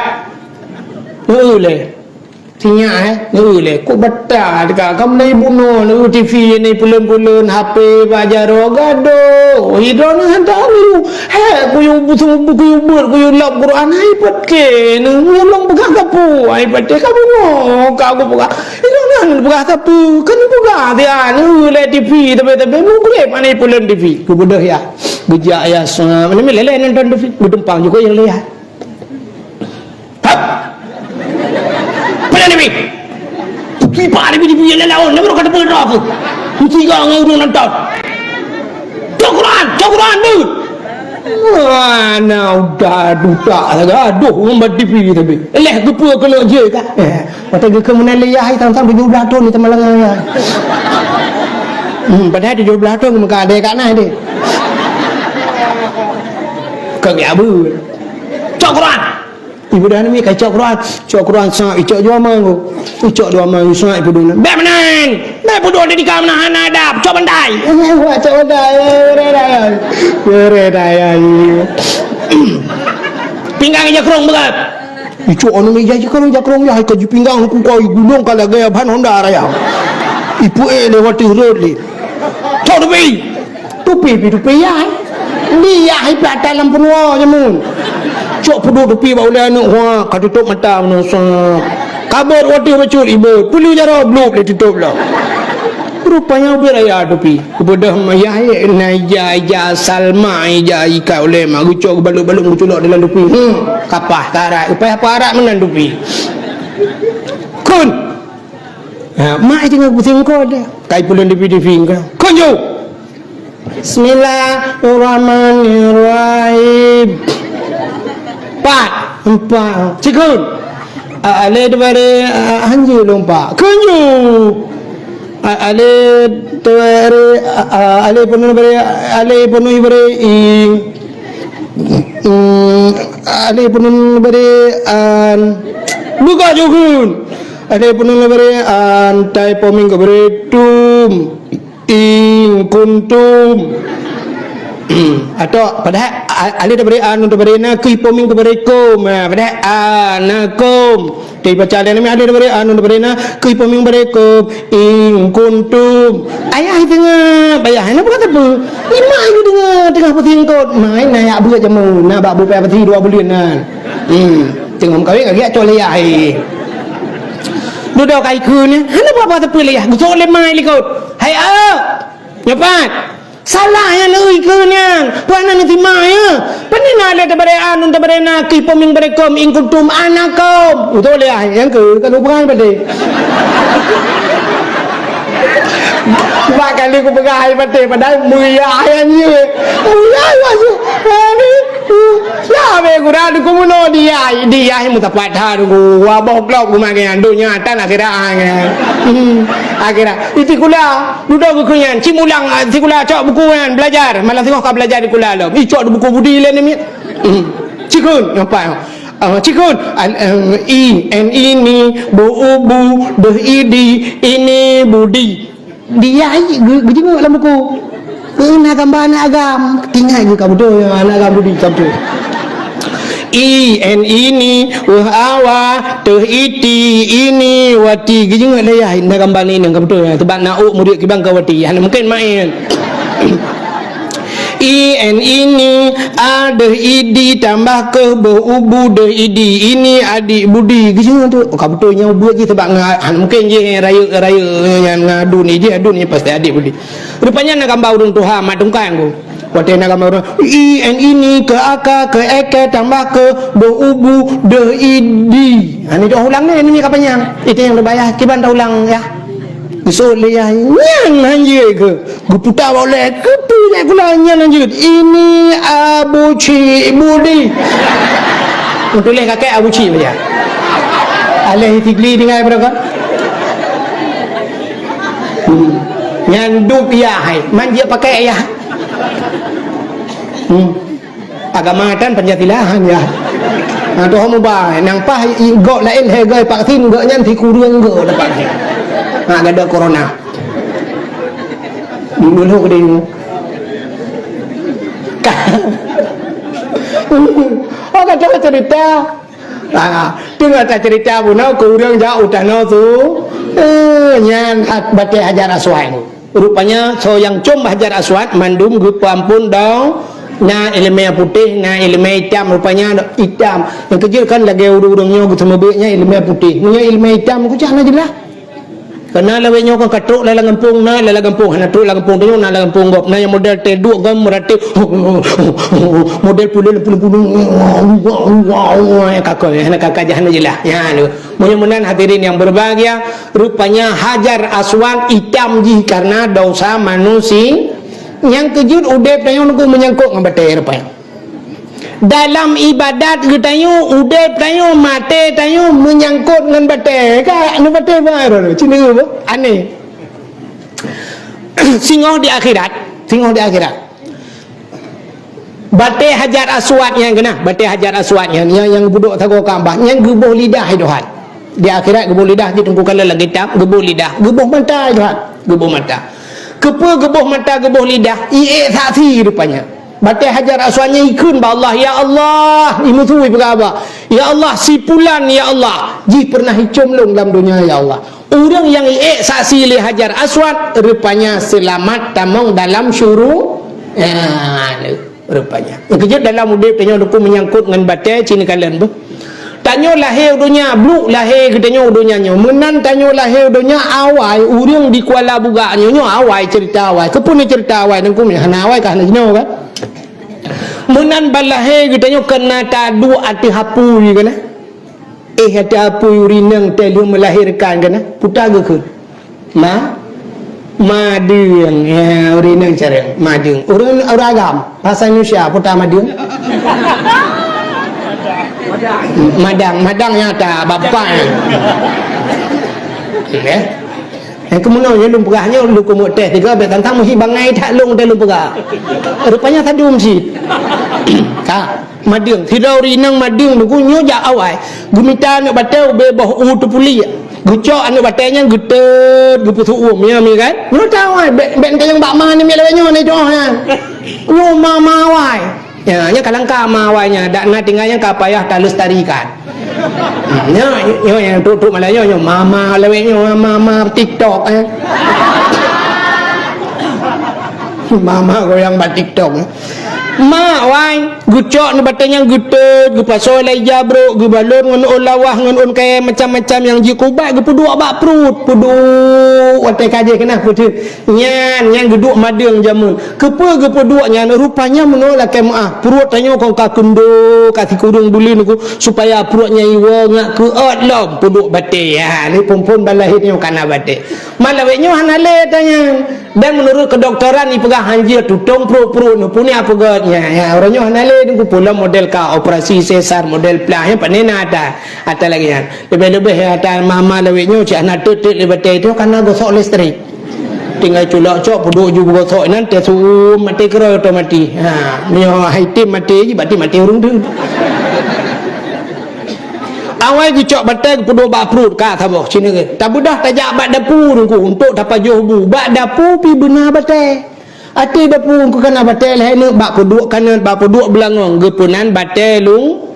Neu lé. Sinyak, eh, neu lé. Kok bata teuka. Kamoe na ibu noe, neu T V, neu pulen-pulen, H P, bak jaroe, gadoh. Hidroe neu hantom neu. He, kuyue bu-, kuyue beuet, kuyue lop Quran, hai paké. Neu ulôn peugah sapeue, hai paké. Kamoe nyoe, ka kupeugah. Hidroe neu peugah sapeue. Kan peugah dia, neu lé T V, tapi, tapi, meugreb, aneuk pulen T V. Kubeudôh ya. Geujak ya, sa-, mana lé-lé nonton T V. Geutumpang juga yang lihat. Hap! Pada Nabi. Kipak Nabi di punya lawan, Nabi kata pun apa? Mesti kau ngau dong nonton. Cok Quran, cok Quran tu. Mana udah dutak lagi. Aduh, ngumpat T V tapi. Leh geupeu kena je kak. Eh, mata geukeu menang liyah hai tang-tang tujuh belas tahun di Tamalanga. Hmm, padahal tujuh belas tahun maka ada kat nah deh. Kau ya bu. Cok Quran. Ibu dah ni ka cok Quran. Cok Quran sa icok dua mang. Icok dua mang sa ibu dong. Bek menan. Bek pudok di ka menahan adab. Cok bantai. Eh, buat cok bantai. Eh, bere daya. Bere daya. Pinggang ija krong berat. Icok anu meja ija krong, ija krong ya ka jipinggang ku kau gulung ka lagèe ban Honda raya. Ipu eh lewat rot le. Cok dupi. Tupi pi tupi yah. Di yah ipi ata lam peunuwa jameun. Cok peuduek tupi bak ulèe aneuk hua ka tutôp mata meunoe sep. Kabot watèe bacut ibot, peuleu jaroe blub lé tutôp lom. Rupanya ubit raya tupi. Keubeudoh mayah na ija-ija salma ija ikat ulèe ma geucok geubalot-balot geuculok dalam tupi. Hmm, kapah tarat, upaya parat meunan tupi. Kun. Ha, mak teungoh pusing kode. Kai pulang di pidi fingka. Kun ju. Bismillahirrahmanirrahim. Empat, empat. Cikun. A-, ale diberi, a-, hanji lompat. Kunju. A-, ale diberi, a-, a-, ale penuh diberi, ale penuh diberi, i. Hmm, ale penuh diberi, an. Buka jukun. Ale penuh diberi, an. Tai poming diberi, tum. In kuntum. Atau padahal a-, alif diberi a, nun diberi na, kui poming diberi kum. Ha, padahal anakum. Tapi baca alif lam mim, alif diberi a, nun diberi na, kui poming diberi kum. In kuntum. Ayah teungoh, ayah na bukan teupeu. Lima ayah teungoh, teungoh pusing kot. Mai na yak buet jameun, na bak bupai pati dua buleuen na. Hmm, teungoh meukawen lagèe cok lé yah, hai. Dudoe kai kheun, hana buet-buet teupeu lé yah. Geucok lé mai likot. Hai, ah. Nyoe pat. Salah nyang leuih keu nyan. Tuan na neutimai, ya. Pane na lé tabare anu tabare na kih poming bare kom in kuntum anakum. Beutôi lé ai. Nyang keu ka lupa ai padé. Bak kali ku peugah ai padé padahai mulia ai nyan. Mulia ai nyan. Aduh. Ya, be gura ku meunoe dia, dia mutapat ha ku. Wa boh glok ku makai donya tan akhirat. Hmm, akhirat. Itikula, dudoe buku nyan, ci mulang, ah, sikula cok buku nyan, belajar. Malam singoh ka belajar di kula lom. Icok di buku budi lé ni miet. Hmm. Cikun, nampak? Ah, cikun. Al, eh, i, en, ini, bu, u, bu, deh, idi, ini, budi. Dia ai, ge-, geujinguk lam buku. Eh, na gambar anak agam. Ingat ke kamu tu, anak agam budi, kamu tu. I, en, ini, weh, awa, teh, iti, ini, wati. Geujinguk dah ya, na gambar ni, na gambar tu. Sebab na uk murid kibang ka wati. Hana mungkin main. I, en, ini, a, deh, idi, tambah ke, boh, ubu, deh, idi. Ini adik budi. Geujinguk tu. Oh, ka beutôi nyang buet je sebab nga-, hana mungkin je rayeuk-rayeuk nyan ngadu ni je, adu ni pasti adik budi. Rupanya na gambar ureueng tuha mat tungkang tu. Watèe na gambar ureueng, i, en, ini, ke, aka, ke, eke, tambah ke, boh, ubu, deh, idi. Ha, ni dah ulang ni, ni ka panyang. Itu yang terbayar, kiban dah ulang ya. Besok lé ya, nyan hanjeuet ke. Geuputa bak ulèe, geupeue lé kula nyan hanjeuet. Ini Abu Cik Budi. Tuléh kakek Abu Cik saja. Alèh Itigli tinggai pada kan? Hmm. Nyan dup ya hai. Man jeuet pakai ya. Hmm. Agama tan Pancasila han ya. Ha, tu hom ubah. Nang paih i-, gok laén hai goi vaksin gok nyan sikureueng gok dapat. Ha, gada corona. Dulu ke dulu. Oh, ka teungoh cerita. Ha, teungoh tacerita bunoe keu ureueng jak u tanoh su. Eh, nyan hat-, batée Hajar Aswad. Rupanya soe nyang com Hajar Aswad mandum geupeuamphon dong. Na ileumé putéh, na ileumé itam, rupanya itam. Nyang keujeuet kan lagée ureueng-ureueng nyoe geuseumeubeuet nyan ileumé putéh. Meunyoe ileumé itam, keucah na jeulaih. Keureuna lawét nyoe kan ka trok lam gampông na, lam gampông hana trok lam gampông tanyoe, na lam gampông gob. Na nyang model teuduek gob meuratéb, model puléh lam puléh-puléh, kakak, hana kakak, hana jeulaih. Nyan tu. Meunyoe meunan hadirin yang berbahagia, rupanya Hajar Aswad itam jih karena dosa manusia. Nyang keujeuet udeb tanyoe nunggu menyangkut ngon batée rupanya. Dalam ibadat geutanyoe, udeb tanyoe, maté tanyoe meunyangkot ngon batée. Ka, ngon batée baru. Cina apa? Aneh. Singoh di akhirat, singoh di akhirat. Batée Hajar Aswad nyan keunah, batée Hajar Aswad nyan, nyang, nyang budok sagoe Ka'bah, nyang geuboh lidah, hai Tuhan. Di akhirat geuboh lidah, di teungku kala lagi tam, geuboh lidah, geuboh mata, hai Tuhan, geuboh mata. Keupeue geuboh mata, geuboh lidah? Iék saksi rupanya. Batée Hajar Aswad nyan ikheun bak Allah, "Ya Allah," imeusui peugah haba, "Ya Allah, si pulan, ya Allah, jih pernah icom lôn lam donya, ya Allah." Ureueng nyang iék saksi lé Hajar Aswad, rupanya seulamat tamong dalam syuru-, ya, rupanya. Keujeuet dalam udeb tanyoe leuku menyangkut ngon batée cina kalon beuh. Tanyoe lahé u donya, bluk lahé geutanyoe u donya nyoe. Meunan tanyoe lahé u donya awai, ureueng di Kuala Bugak nyoe, nyoe awai cerita awai. Keupeue cerita awai, nangku hana awai ka hana jinoe kan? Meunan ban lahé geutanyoe keunan taduek ateueh apui kan? Eh, ateueh apui ureueng inong teuh lheueh melahirkan kan? Puta geukheun. Ma? Madeueng. Ya, ureueng inong carong. Madeueng. Ureueng, ureueng agam. Bahasa Indonesia, apa ta madeueng? Madang. Madang nyata, bapak. Ya. Eh, keumeunyoe lôn peugah nyoe, lôn keumeung teh tiga, bèk tantang meuhi bangai that lôn teh lôn peugah. Rupanya sadum cit. Ka. Madeueng, sidroe ureueng inong madeueng nunggu nyoe jak awai. Geumita aneuk batèe ubé boh u teupuliek. Geucok aneuk batèe nyan geuteut, geupeusu'uem, nyan mi kan? Nyoe ta awai, bèk, bèk tanyong bak ma ni miet lawét nyoe na itu, ha. Nyoe ma, ma awai. Ya, nyan ka langka ma awai nyan, dak na tinggai nyan ka payah talestarikan. Nyoe, nyoe, nyoe, trok-trok malam nyoe, nyoe, ma, ma lawét nyoe, ma, ma TikTok, eh. Ma, ma goyang bak TikTok, eh. Ma, wai, geucok nibak batèe nyang geuteut, geupasoe lam ija brôk, geubalot ngon ôn lawah, ngon ôn kayèe macam-macam nyang jikeubat, geupeuduek bak pruet, peuduek watèe ka jih keunan peuteut. Nyan, nyan geuduek madeueng jameun. Keupeue geupeuduek nyan? Rupanya meunoe lakèe meu'ah. Pruet tanyoe kon ka keundo, ka sikureueng buleuen nyoe, supaya pruet nyan iwoe ngat keuôt lom peuduek batèe. Ha, ni phôn-phôn ban lahé nyoe ka na batèe. Ma lawét nyoe hana lé ata nyan. Dan meunurot keudokteran ipeugah hanjeuet tutông pruet-pruet nyoe, peue nyang peugöt nyan. Ya, uroe nyoe hana lé, nunggu pula model ka operasi sesar, model plah, nyan pane na ata, ata lagèe nyan. Leubeh-leubeh ata ma-ma lawét nyoe cit hana teut-teut lé batèe itu, ka na gosok listrik. Tinggai culok cok, peuduek ju beugosok inan, teuh su'uem, maté keurôi otomatis. Ha, meunyoe hai tem maté jih, berarti maté ureueng teuk. Awai geucok batèe geupeuduek bak pruet, ka saboh, sinoe. Tabeudôh tajak bak dapu nunggu untuk tapajoh bu. Bak dapu pih beuna batèe. Ateueh dapu nunggu ka na batèe lhèe neuk, bak peuduek kanot, bak peuduek beulangong, geupeunan batèe lung-,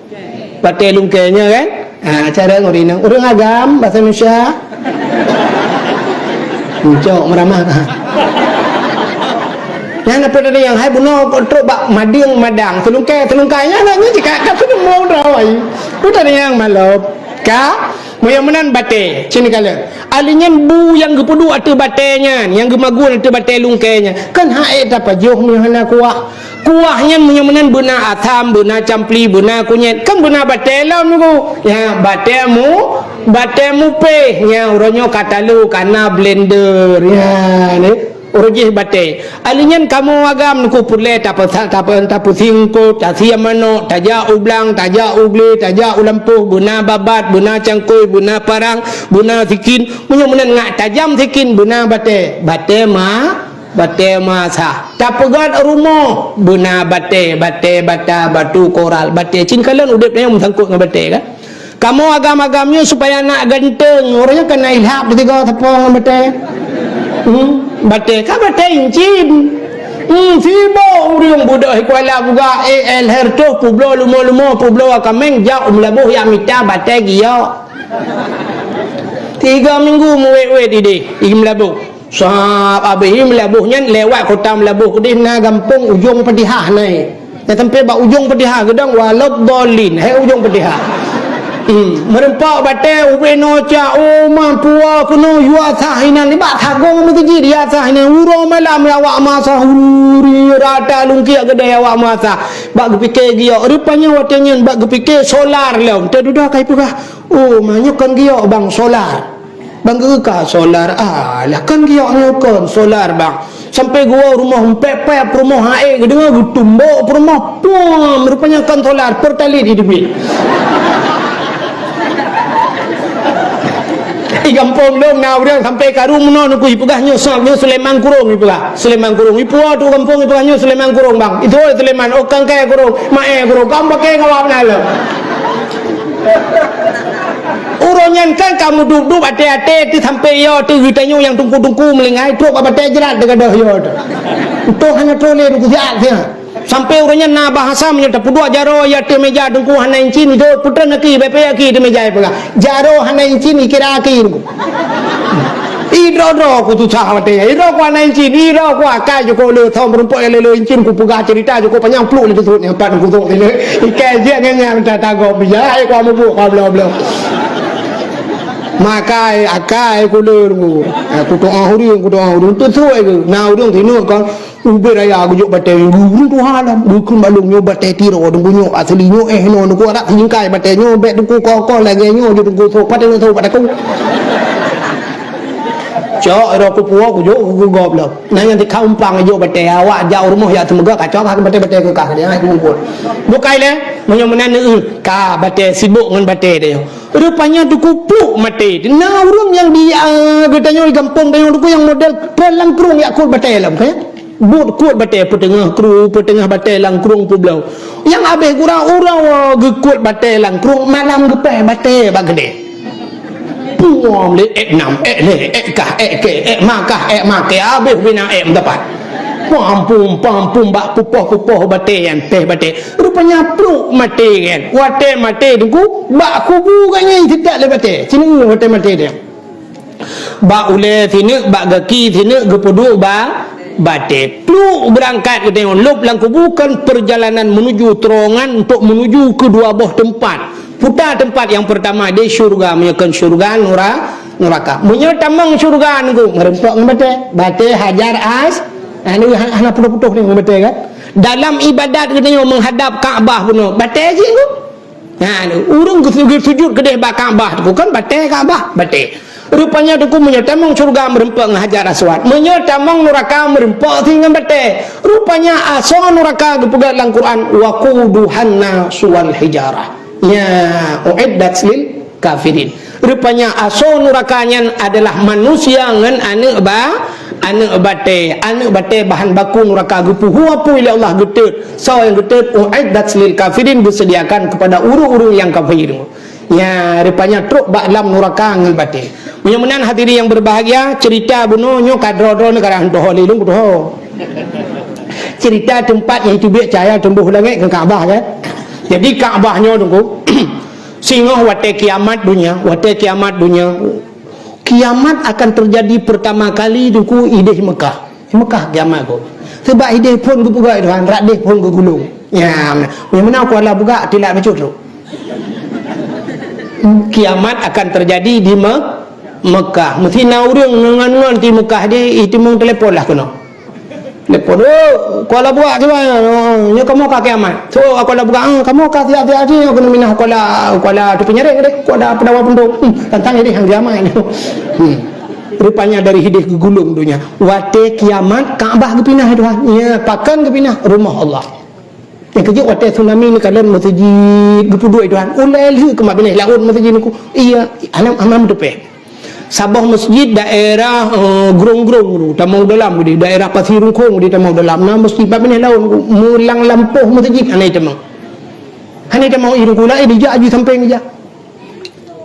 batèe lungkèe nyan kan? Ha, cara ureueng inong, ureueng agam, bahasa Indonesia. Cok meuramah ka. Nyan apa tadi nyang hai bunoe trok bak madeueng madang, teulungkèe, teulungkai nyan, nyan cit ka, ka seudeumoe droe. Peue tadi nyang malop? Ka, meunyoe meunan batèe, sinoe kalon. Ahli nyan bu nyang geupeuduek ateueh batèe nyan, nyang geumagun ateueh batèe lungkèe nyan. Kan han ék tapajoh meunyoe hana kuah. Kuah nyan meunyoe meunan beuna asam, beuna campli, beuna kunyét, kan beuna batèe lom nunggu. Ya, batèe mu, batèe mupéh. Ya, uroe nyoe ka talo, ka na blender. Ya, ni. Uroe jih batèe. Ahli nyan kamoe agam nunggu peureulèe tapeusa-, tape-, tapeusieng eungkôt, tasiam manok, tajak u blang, tajak u glé, tajak u lampôh, beuna babat, beuna cangkôi, beuna parang, beuna sikin. Meunyoe meunan ngat tajam sikin, beuna batèe. Batèe ma, Batèe masa. Tapeugöt rumoh, beuna batèe, batèe bata, batu koral, batèe. Cit kalon udép nyan meusangkot ngon batèe kan? Kamoe agam-agam nyoe supaya nak ganteng, uroe nyoe ka na ilhab teuga sapo ngon batèe. Hmm? Batèe, ka batèe incin. Hmm, sibok ureuëng budok i Kuala Bugak, eh, el her toh, peubloe lumo-lumo, peubloe kaméng, jak u Meulaboh jak mita batée giok. Tiga minggu meuwét-wét idéh i Meulaboh. Sab abéh i Meulaboh nyan, lewat kota Meulaboh keudéh na gampông Ujong Padihah na. Nyang sampai bak Ujong Padihah geudong, waladhdallin, hai Ujong Padihah. Hmm, meureumpok batée ubé noe cak, oh, mampu keunoe yue asah inan, nibak sagong meuseujid yue asah inan, uroe malam awak meuasah, huri rata lungkiek keudée awak meuasah. Bak geupike giok, rupanya watée nyan bak geupike solar lom. Teududoe ka ipeugah, "Oh, ma nyoe kon giok, bang, solar." Bang geuka solar, alah, kan giok nyoe kon solar, bang. Sampai geuwoe rumoh, empek-pek peurumoh, aé geudeungoe geutumbok peurumoh, puam, rupanya kon solar, Pertalite jiteubiet. Di gampông lôn na ureuëng sampai karu meunoe nungku ipeugah nyoe sab, nyoe Sulaiman Kurong ipeugah. Sulaiman Kurong, ipuwoe tu gampông ipeugah nyoe Sulaiman Kurong, bang. Itu Sulaiman, oh, kangkai Kurong, maé Kurong, kamu pakai ngawab na lom. Uroe nyan kan ka meudup-dup até-até teuh sampai yo teuh geutanyoe nyang tungku-tungku meulingai trok bak batée jrat teugadôh yo teuh. Utoh hana trok lé tungku siat siat. Sampai uroe nyan na bahasa meunyoe tapeuduek jaroe ya teuh meja tungku hana incin, itu putra naki bepek aki teuh meja peugah. Jaroe hana incin ikira aki tungku. Idroe-droe ku susah watée nyan. Idroe ku hana incin, idroe ku akai jukuk le thon meurumpok nyang le incin ku peugah cerita jukuk panyang pluk le teusut nyang pat ku sok sini. Ikai jeuet nyan nyan minta tagok bija ai ku mubuk ka bloe-bloe. Makai akai ku le ku. Ku doa huri, ku doa huri. Teusut ke. Na ureuëng sinoe kon Ubé raya geujok batée minggu, ureuëng tuha lam. Geukheun bak lôn nyoe batée tiroe, deungon nyoe asli nyoe, eh, nyoe, deungon adak singkai batée nyoe, bék deungon koh-koh lagée nyoe, jeuet deungon soe, patéh nyoe soe, patéh ku. Cok, iro kupuwoe, kujok, kugop lom. Nah, nyang tikha umpang jok batée, awak jak u rumoh, jak teumeugah, kacok, hak batée-batée keu kah, dia, hak kumpul. Bukai lé, meunyoe meunan, eh, ka batée sibok ngon batée dia. Rupanya teukupluk maté. Na ureuëng nyang di, ah, geutanyoe di gampông tanyoe teuku nyang model pran langkrueng jak kuet batée lom, kan? Buet kuet batée peuteungoh kru, peuteungoh batée langkrueng peubloe. Nyang abéh gura uroe geukuet batée langkrueng, malam geupéh batée bak keudè. Puom lé ék nam, ék lhèe, ék kah, ék kèe, ék makah, ék makèe, abéh bina ék meudapat. Pampum, pampum bak pupoh-pupoh batée nyan, péh batée. Rupanya pluek maté nyan. Watée maté teungku, bak kubu gobnyan siteuk lé batée. Sineuk watée maté nyan. Bak ulée sineuk, bak gaki sineuk geupeuduek ba batée. Pluek beurangkat geutanyoe lôb lam kubu kon peurjalanan meunuju, teurongan untuk meunuju keu dua boh teumpat. Puta teumpat nyang peurtama di syeuruga, meunyoe kon syeuruga nura-, nuraka. Meunyoe tamong syeuruga nunggu, meureumpok ngon batée. Batée Hajar As-, anu ha-, hana putôh-putôh nunggu batée kan. Dalam ibadat geutanyoe meuhadab Ka'bah bunoe, batée jih nunggu. Nah, ureuëng geusujud keudeh bak Ka'bah tu, kan batée Ka'bah, batée. Rupanya teungku meunyoe tamong syeuruga meureumpok ngon Hajar Aswad. Meunyoe tamong nuraka meureumpok si ngon batée. Rupanya asoe nuraka geupeugah lam Quran, "Waquduhan nasu wal hijarah." Nya, uiddat lil kafirin. Rupanya asoe nuraka nyan adalah manusia ngon aneuëk ba-, aneuëk batée. Aneuëk batée bahan baku nuraka geupeuhu apui lé Allah geutot. Soe nyang geutot, uiddat lil kafirin, disediakan kepada ureuëng-ureuëng nyang kafir. Nya, rupanya trok bak lam nuraka ngon batée. Meunyoe meunan hadirin yang berbahagia, cerita bunoe nyoe ka droe-droe neuh ka rhah tuho lé lôn kutuho. Cerita teumpat nyang teubiet cahya teumbôh langét ngon Ka'bah kan. Jadi Ka'bah nyoe teungku, singoh watée kiamat dunia, watée kiamat dunia, kiamat akan terjadi pertama kali teungku ideh Mekah. Di Mekah kiamat ko. Sebab ideh phon geupeugah Tuhan, rak deh phon geugulong. Ya, nyang meunan Kuala Bugak tilak bacut tu. Kiamat akan terjadi di Me-, Mekah. Meusti na ureuëng ngon-ngon di Mekah di, itimeung telepon lah keunoe. Telepon, "Oh, Kuala Bugak kiban, oh, nyoe kamoe ka kiamat." So, Kuala Bugak, "Ah, kamoe ka siap-siap jih, nyoe keuneuk minah Kuala, Kuala tu penyareng deh, Kuala Pendawa Pundong." Hmm, tantang ideh nyang kiamat. Hmm. Rupanya dari ideh geugulong dunia. Watée kiamat, Ka'bah geupinah Tuhan. Ya, pakon geupinah? Rumoh Allah. Nyang keujeuet watée tsunami neukalon meuseujid geupeuduek Tuhan. Ulée lheueh keumat binéh laôt meuseujid nungku. Iya, alam amam teupée. Saboh meuseujid daerah, eh, Grong-Grong tu, tamong dalam di daerah Pasi Rungkong di tamong dalam. Na meuseujid bak binéh laôt nungku. Meulang lampôh meuseujid hana tamong. Hana tamong i nungku laén dijak aju sampai ngejak.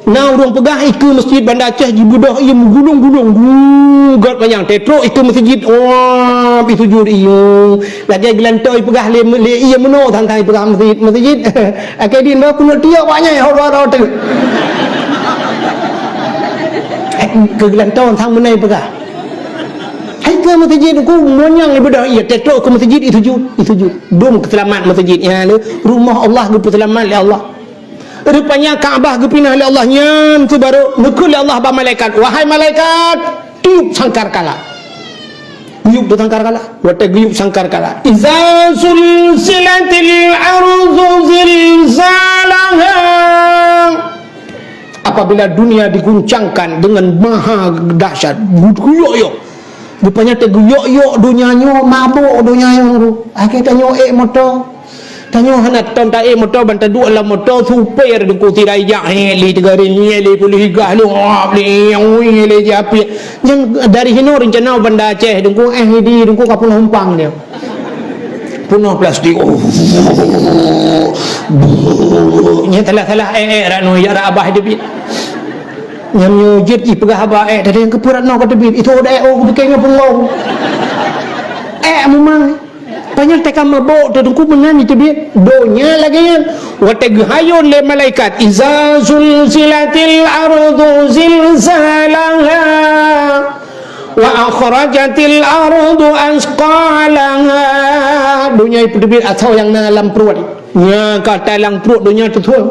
Na ureuëng peugah ikeue meuseujid Banda Aceh jibeudôh ié meugulong-gulong, gu-, gét manyang. Teutrok ikeue meuseujid, wah, pi sujud ié. Lagée geulantoe ipeugah lé, lé ié meunoe than-than ipeugah meuseujid, meuseujid. Akhé din bah kunot tiok wak nyan, ho dua droe teuk. Keu geulantoe than meunan ipeugah. Hai keu meuseujid ku monyang ibeudôh ié, teutrok keu meuseujid isujud, isujud. Dum keuseulamat meuseujid. Ya, rumoh Allah geupeuseulamat lé Allah. Rupanya Ka'bah geupinah lé Allah nyan keuh barô neukheun lé Allah bak malaikat, "Wahai malaikat, tiup sangkakala." Geuyup tu sangkakala. Watée geuyup sangkakala, "Iza zulzilatil ardu zilzalaha." Apabila dunia diguncangkan dengan maha dahsyat, guyok-yok. Rupanya teuguyok-yok donya nyoe, mabök donya nyoe. Akhé tanyoe ék moto. Tanyoe hana tom taék moto, ban taduek lam moto, supir deungon sira ijak, "Hé, lé tiga ringgit, lé puluh tiga, lé, wah, lé, nyang wui, lé japi." Nyang dari hinoe rencana Banda Aceh, deungon, eh, di, deungon ka peunoh umpang dia. Peunoh plastik. Oh. Nyang salah-salah, eh, eh, rano, ya, abah itu, bi. Nyang nyoe jeuet jipeugah haba, eh, tadi nyang keupeue rano ka teubiet. Itu udah, eh, oh, kupikir nyoe peungong. Eh, memang. Panyang teuka mabök tu teungku meunan itu biet. Donya lagée nyan. Watée geuhayôn lé malaikat, "Iza zulzilatil ardu zilzalaha wa akhrajatil ardu asqalaha." Donya ipeuteubiet asoe nyang na lam pruet. Nya ka talang pruet donya teusuet.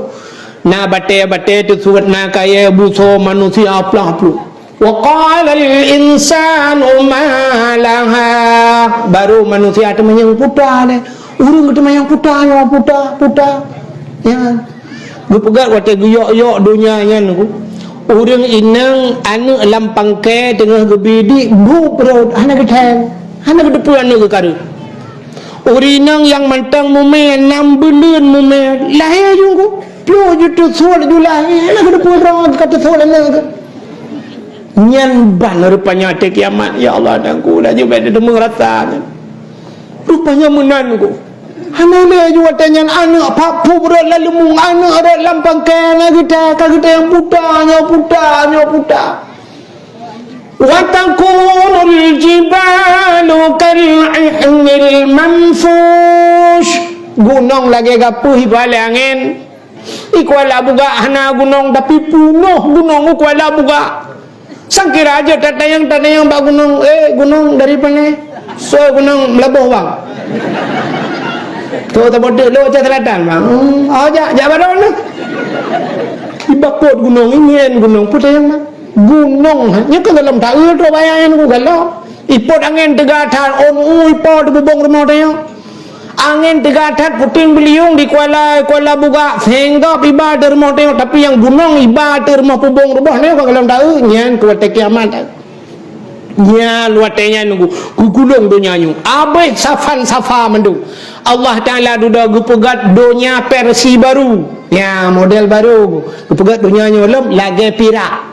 Na batée-batée teusuet, na kayée busoe manusia plah pluek. "Wa qalal insanu ma laha." Barô manusia teumanyong puta deh. Ureuëng teumanyong puta nyoe, puta, puta. Ya. Geupeugét watée geuyok-yok donya nyan, ureuëng inong aneuëk lam pangke teungoh geubidik bu perot, hana geutheng, hana geuteupeue aneuëk geukareueng. Ureuëng inong nyang mantong mumé, nam buleuen mumé, lahé ju ku, ploh ju teusuet ju lahé, hana geuteupeue droe ka teusuet aneuëk geuh. Nyan ban rupanya watée kiamat. Ya Allah, dan ku laju bék teudeungoe rasa nyan. Rupanya meunan ku. Hana lé ju watée nyan aneuëk pap phu rot lam leumung, aneuëk rot lam pangke, na geuta, ka geuta nyang puta, nyoe puta, nyoe puta. Wa takunul jibalu kal ihnil manfush. Gunong lagée gapeuh iba lé angén. I Kuala Bugak hana gunong, tapi peunoh gunong u Kuala Bugak. Sangkira aja tatanyong-tatanyong bak gunong, "Eh, gunong dari pane?" "Soe gunong Meulaboh, Bang." "Tu tabote lo Aceh Selatan, Bang." "Hmm, oh, jak, jak baron tu." Ibakot gunong, ingin gunong, peue tanyong, Bang? Gunong, nyoe ka galom taeu tu bayang nyan ku galom. Ipot angén teuga that, ôn u ipo teububong rumoh tanyoe. Angén teuga that puting beuliung di Kuala, Kuala Bugak, sehingga iba teuh rumoh tanyoe, tapi nyang gunong iba teuh rumoh pubong ruboh nyoe ka galom taeu, nyan keu watée kiamat. Nyan watée nyan nunggu geugulong donya nyoe. Abéh safan-safa mandum. Allah Taala dudoe geupeugét donya versi baru. Nya model baru. Geupeugét donya nyoe lom lagée pirak.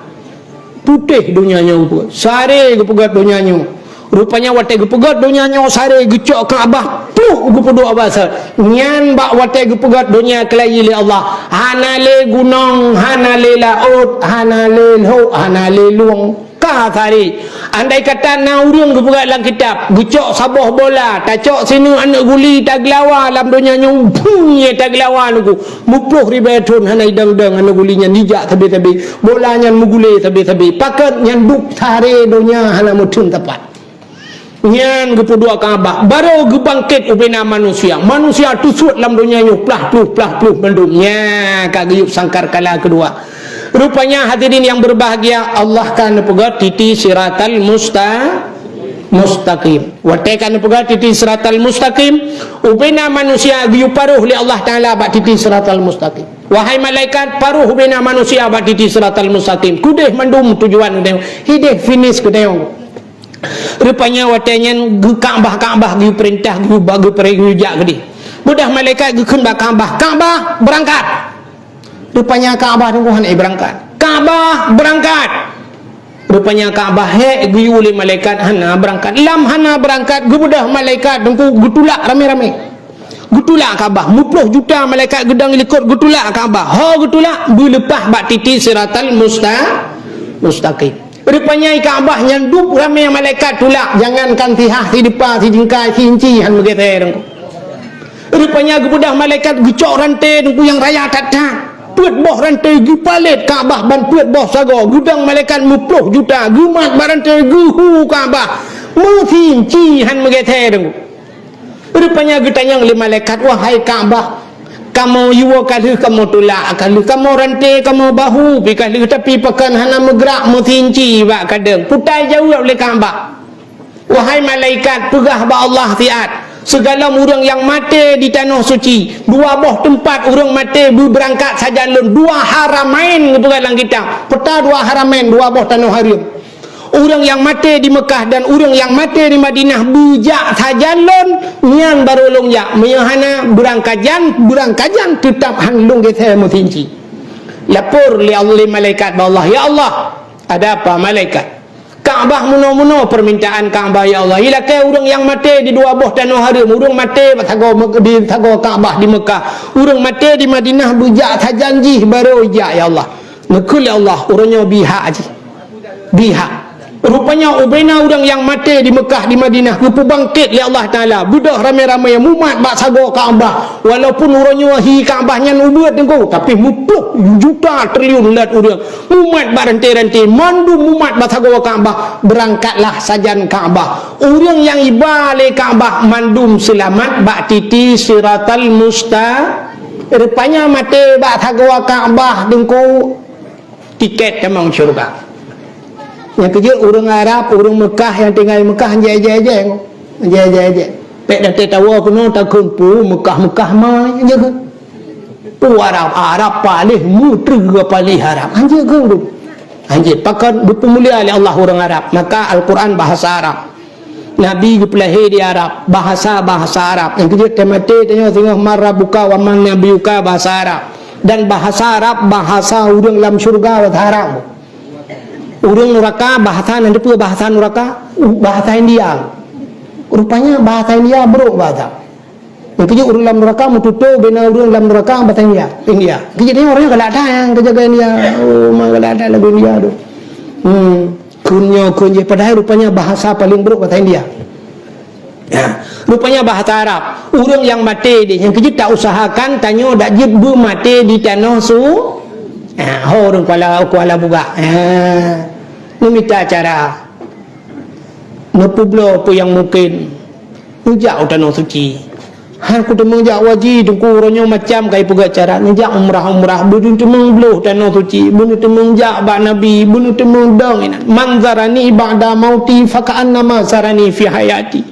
Putéh donya nyoe geupeugét. Saré geupeugét donya nyoe. Rupanya watée geupeugét donya nyoe saré geucok Ka'bah, pluh geupeuduek basa. Nyan bak watée geupeugét donya keulayi lé Allah. Hana lé gunong, hana lé laôt, hana lé lhok, hana lé lueng. Ka saré. Andai kata na ureuëng geupeugét lam kitab, geucok saboh bola, tacok sineuk aneuëk guli tageulawa lam donya nyoe, phung, nyang tageulawa nunggu. Muploh ribée thon hana idong-dong aneuëk guli nyan jijak sabe-sabe. Bola nyan mugulé sabe-sabe. Pakon nyan duek saré donya hana meutheun teumpat. Nyan geupeuduek Ka'bah. Barô geubangkét ubena manusia. Manusia teusuet lam donya nyoe plah pluh, plah pluh mandum. Nya ka geuyueb sangkakala keudua. Rupanya hadirin yang berbahagia, Allah ka neupeugét titi siratal musta-, mustaqim. Watée ka neupeugah titi siratal mustaqim, ubena manusia geuyue paroh lé Allah Taala bak titi siratal mustaqim. Wahai malaikat, paroh ubena manusia bak titi siratal mustaqim. Keudeh mandum tujuan keudeh, hideh finish keudeh. Rupanya watée nyan geu-, Ka'bah-Ka'bah geuyue peurintah, geuyue ba-, geuyue peurintah, geuyue jak keudeh. Beudah malaikat geukheun bak Ka'bah, "Ka'bah, beurangkat!" Rupanya Ka'bah teungku hana beurangkat. "Ka'bah, beurangkat!" Rupanya Ka'bah hék geuyue lé malaikat hana beurangkat. Lam hana beurangkat, geubeudah malaikat teungku geutulak ramé-ramé. Geutulak Ka'bah, meuploh juta malaikat geudong likot geutulak Ka'bah. Ho geutulak, beuleupah bak titi Siratal Musta-, Mustaqim. Rupanya Ka'bah nyan dub ramé malaikat tulak, jangankan sihah, sidepa, sijingkai, si inci han meugeusé Teungku. Rupanya geubeudôh malaikat geucok ranté Teungku nyang raya that-that. Peuet boh ranté geupalét Ka'bah ban peuet boh sagoe, geudong malaikat meuploh juta, geumat bak ranté geuhu Ka'bah. Meusi inci han meugeusé Teungku. Rupanya geutanyong lé malaikat, "Wahai Ka'bah, kamoe yue ka lheueh kamoe tulak, ka lheueh kamoe ranté, kamoe bahu pi ka lheueh, tapi pakon hana meugrak meusi inci bak kadeueng?" Peue tajaweueb lé Ka'bah, "Wahai malaikat, peugah bak Allah siat, sigohlom ureuëng nyang maté di Tanoh Suci, dua boh teumpat ureuëng maté beubeurangkat sajan lôn, dua haramain," geupeugah lam kitab. Peue dua haramain, dua boh tanoh hareuem. Ureuëng nyang maté di Meukah dan ureuëng nyang maté di Madinah beujak sajan lôn, nyan barô lôn jak. Meunyoe hana, beurangkajan, beurangkajan teutab han lôn geusé meusi inci. Lapor lé Allah, lé malaikat bak Allah, "Ya Allah, ada apa malaikat? Ka'bah meunoe-meunoe permintaan Ka'bah, ya Allah. Ilakée ureuëng nyang maté di dua boh tanoh hareuem, ureuëng maté bak sagoe Mek-, di sagoe Ka'bah di Meukah, ureuëng maté di Madinah beujak sajan jih barô jak, ya Allah." Neukheun lé Allah, "Uroe nyoe bihak jih." Bihak. Rupanya ubena ureuëng nyang maté di Meukah, di Madinah, geupeubangkét lé Allah Taala, beudôh ramé-ramé mumat bak sagoe Ka'bah. Walaupun uroe nyoe hi Ka'bah nyan ubeuet Teungku, tapi meuploh juta triliun lét ureuëng mumat bak ranté-ranté, mandum mumat bak sagoe Ka'bah. Beurangkatlah sajan Ka'bah. Ureuëng nyang iba lé Ka'bah mandum seulamat bak titi Siratal Musta-, rupanya maté bak sagoe Ka'bah Teungku. Tiket tamong syeuruga. Nyang keujeuet ureuëng Arab, ureuëng Meukah nyang tinggai di Meukah, jai-jai-jai. Jai-jai-jai. Pék datang tawoe keunoe takheun peue Meukah-Meukah ma, jai kheun. Peue Arab, Arab paléh meuteue paléh Arab. Anjeuet kheun tu. Anjeuet, pakon geupeumulia lé Allah ureuëng Arab. Maka Al-Quran bahasa Arab. Nabi geupeulahé di Arab, bahasa-bahasa Arab. Nyang keujeuet teumaté tanyoe singoh man rabbuka wa man nabiyuka bahasa Arab. Dan bahasa Arab, bahasa ureuëng lam syeuruga bahasa Arab. Ureuëng nuraka, bahasa nan dipeue bahasa nuraka? U-, bahasa India. Rupanya bahasa India brok bahasa. Nyang keujeuet ureuëng lam nuraka meututoe bina ureuëng lam nuraka bahasa India. India. Keujeuet nyoe ureuëng galak that nyang keujaga India. Oh, ma galak that lagu India tu. Hmm. Kheun nyoe kheun jih, padahai rupanya bahasa paling brok bahasa India. Ya, rupanya bahasa Arab. Ureuëng nyang maté deh, nyang keujeuet ta usahakan tanyoe dak jeuet beumaté di tanoh su-, ya, ho ureuëng Kuala, Kuala Bugak. Ya. Neumita cara. Neupeubloe peue nyang mungken. Neujak u Tanoh Suci. Han kuteumeung jak u haji, Teungku, uroe nyoe macam ka ipeugah cara. Neujak umrah-umrah, beuneuteumong bloh Tanoh Suci, beuneuteumong jak bak Nabi, beuneuteumong dong inan. "Man zarani ba'da mauti faka'annama zarani fi hayati."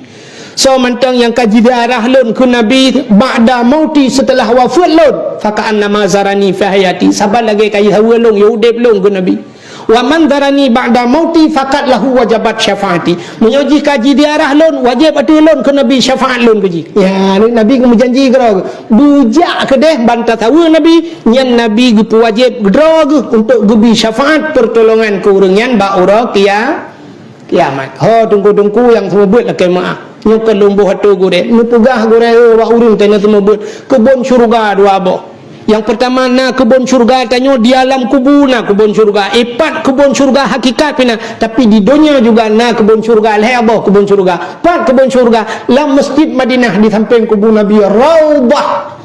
Soe mantong nyang ka jiziarah lôn keu Nabi ba'da mauti, seuteulah wafeuet lôn, faka'annama zarani fi hayati. Saban lagée ka jisaweue lôn, ya udeb lôn keu Nabi. "Wa man zarani ba'da mauti faqad lahu wajabat syafaati." Meunyoe jih ka jiziarah lôn, wajéb ateueh lôn keu Nabi syafaat lôn keu jih. Ya, Nabi geumeujanji keudroe geuh, beujak keudeh ban tasaweue Nabi, nyan Nabi geupeuwajéb keudroe geuh untuk geubi syafaat peurtolongan keu ureuëng nyan bak uroe kia-, kiamat. Ho teungku-teungku nyang seumeubeuet lakée meuáh. Nyoe keuh lôn boh ateueh gurée. Neupeugah gurée, "Eh, wak ureuëng tanyoe seumeubeuet, keubon syeuruga dua boh. Nyang peurtama na keubon syeuruga tanyoe di alam kubu na keubon syeuruga. Eh, pat keubon syeuruga hakikat pih na, tapi di donya juga na keubon syeuruga, lhée boh keubon syeuruga." Pat keubon syeuruga? Lam Masjid Madinah di sampéng kubu Nabi, Raudhah.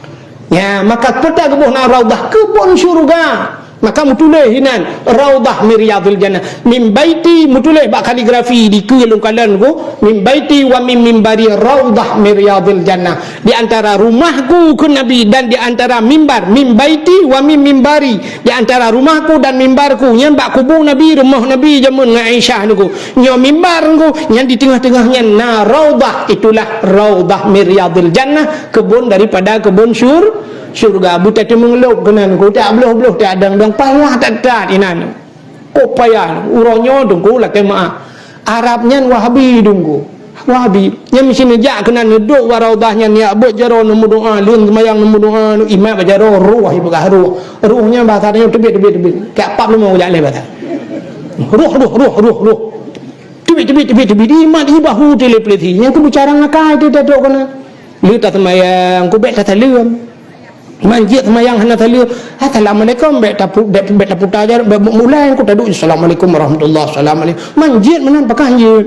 Ya, maka peue ta geuboh na Raudhah, keubon syeuruga. Maka meutuléh inan, "Raudhah min riyadhil jannah." Min baiti, meutuléh bak kaligrafi dikeue lôn kalon ku, "Min baiti wa min mimbari raudhah min riyadhil jannah." Di antara rumahku keu Nabi dan di antara mimbar, "Min baiti wa min mimbari." Di antara rumahku dan mimbarku, nyan bak kubu Nabi, rumoh Nabi jameun ngon Aisyah niku. Nyoe mimbar niku, nyan di teungoh-teungoh nyan na raudhah, itulah raudhah min riyadhil jannah, keubon daripada keubon syur-, syurga. Beutateumeulob keunan ku, tak bloh-bloh, tak dang-dang, payah that-that inan. Kok payah, uroe nyoe teungku lakée meuáh. Arab nyan Wahabi teungku. Wahabi. Nyan meusineujak keunan neuduek bak raudhah nyan, jak beuet jaroe neumeudoá, lheueh seumayang neumeudoá, imat bak jaroe, roh ipeugah roh. Roh nyan bahasa tanyoe teubiet, teubiet, teubiet. Kak pap leumô jak lé bahasa. Roh, roh, roh, roh, roh. Teubiet, teubiet, teubiet, teubiet. Imat i bahu teuléh peuleusi. Nyang keu bicara ngakai teuh, teuh, teuh, keunan. Lheueh taseumayang, ku bèk tasaleuem. Man jeuet seumayang hana saleuem, "Assalamualaikum," bèk tapu-, bèk, bèk taputa jaroe, bèk mulai ku taduek, "Assalamualaikum warahmatullah, assalamualaikum." Man jeuet meunan pakon jeuet.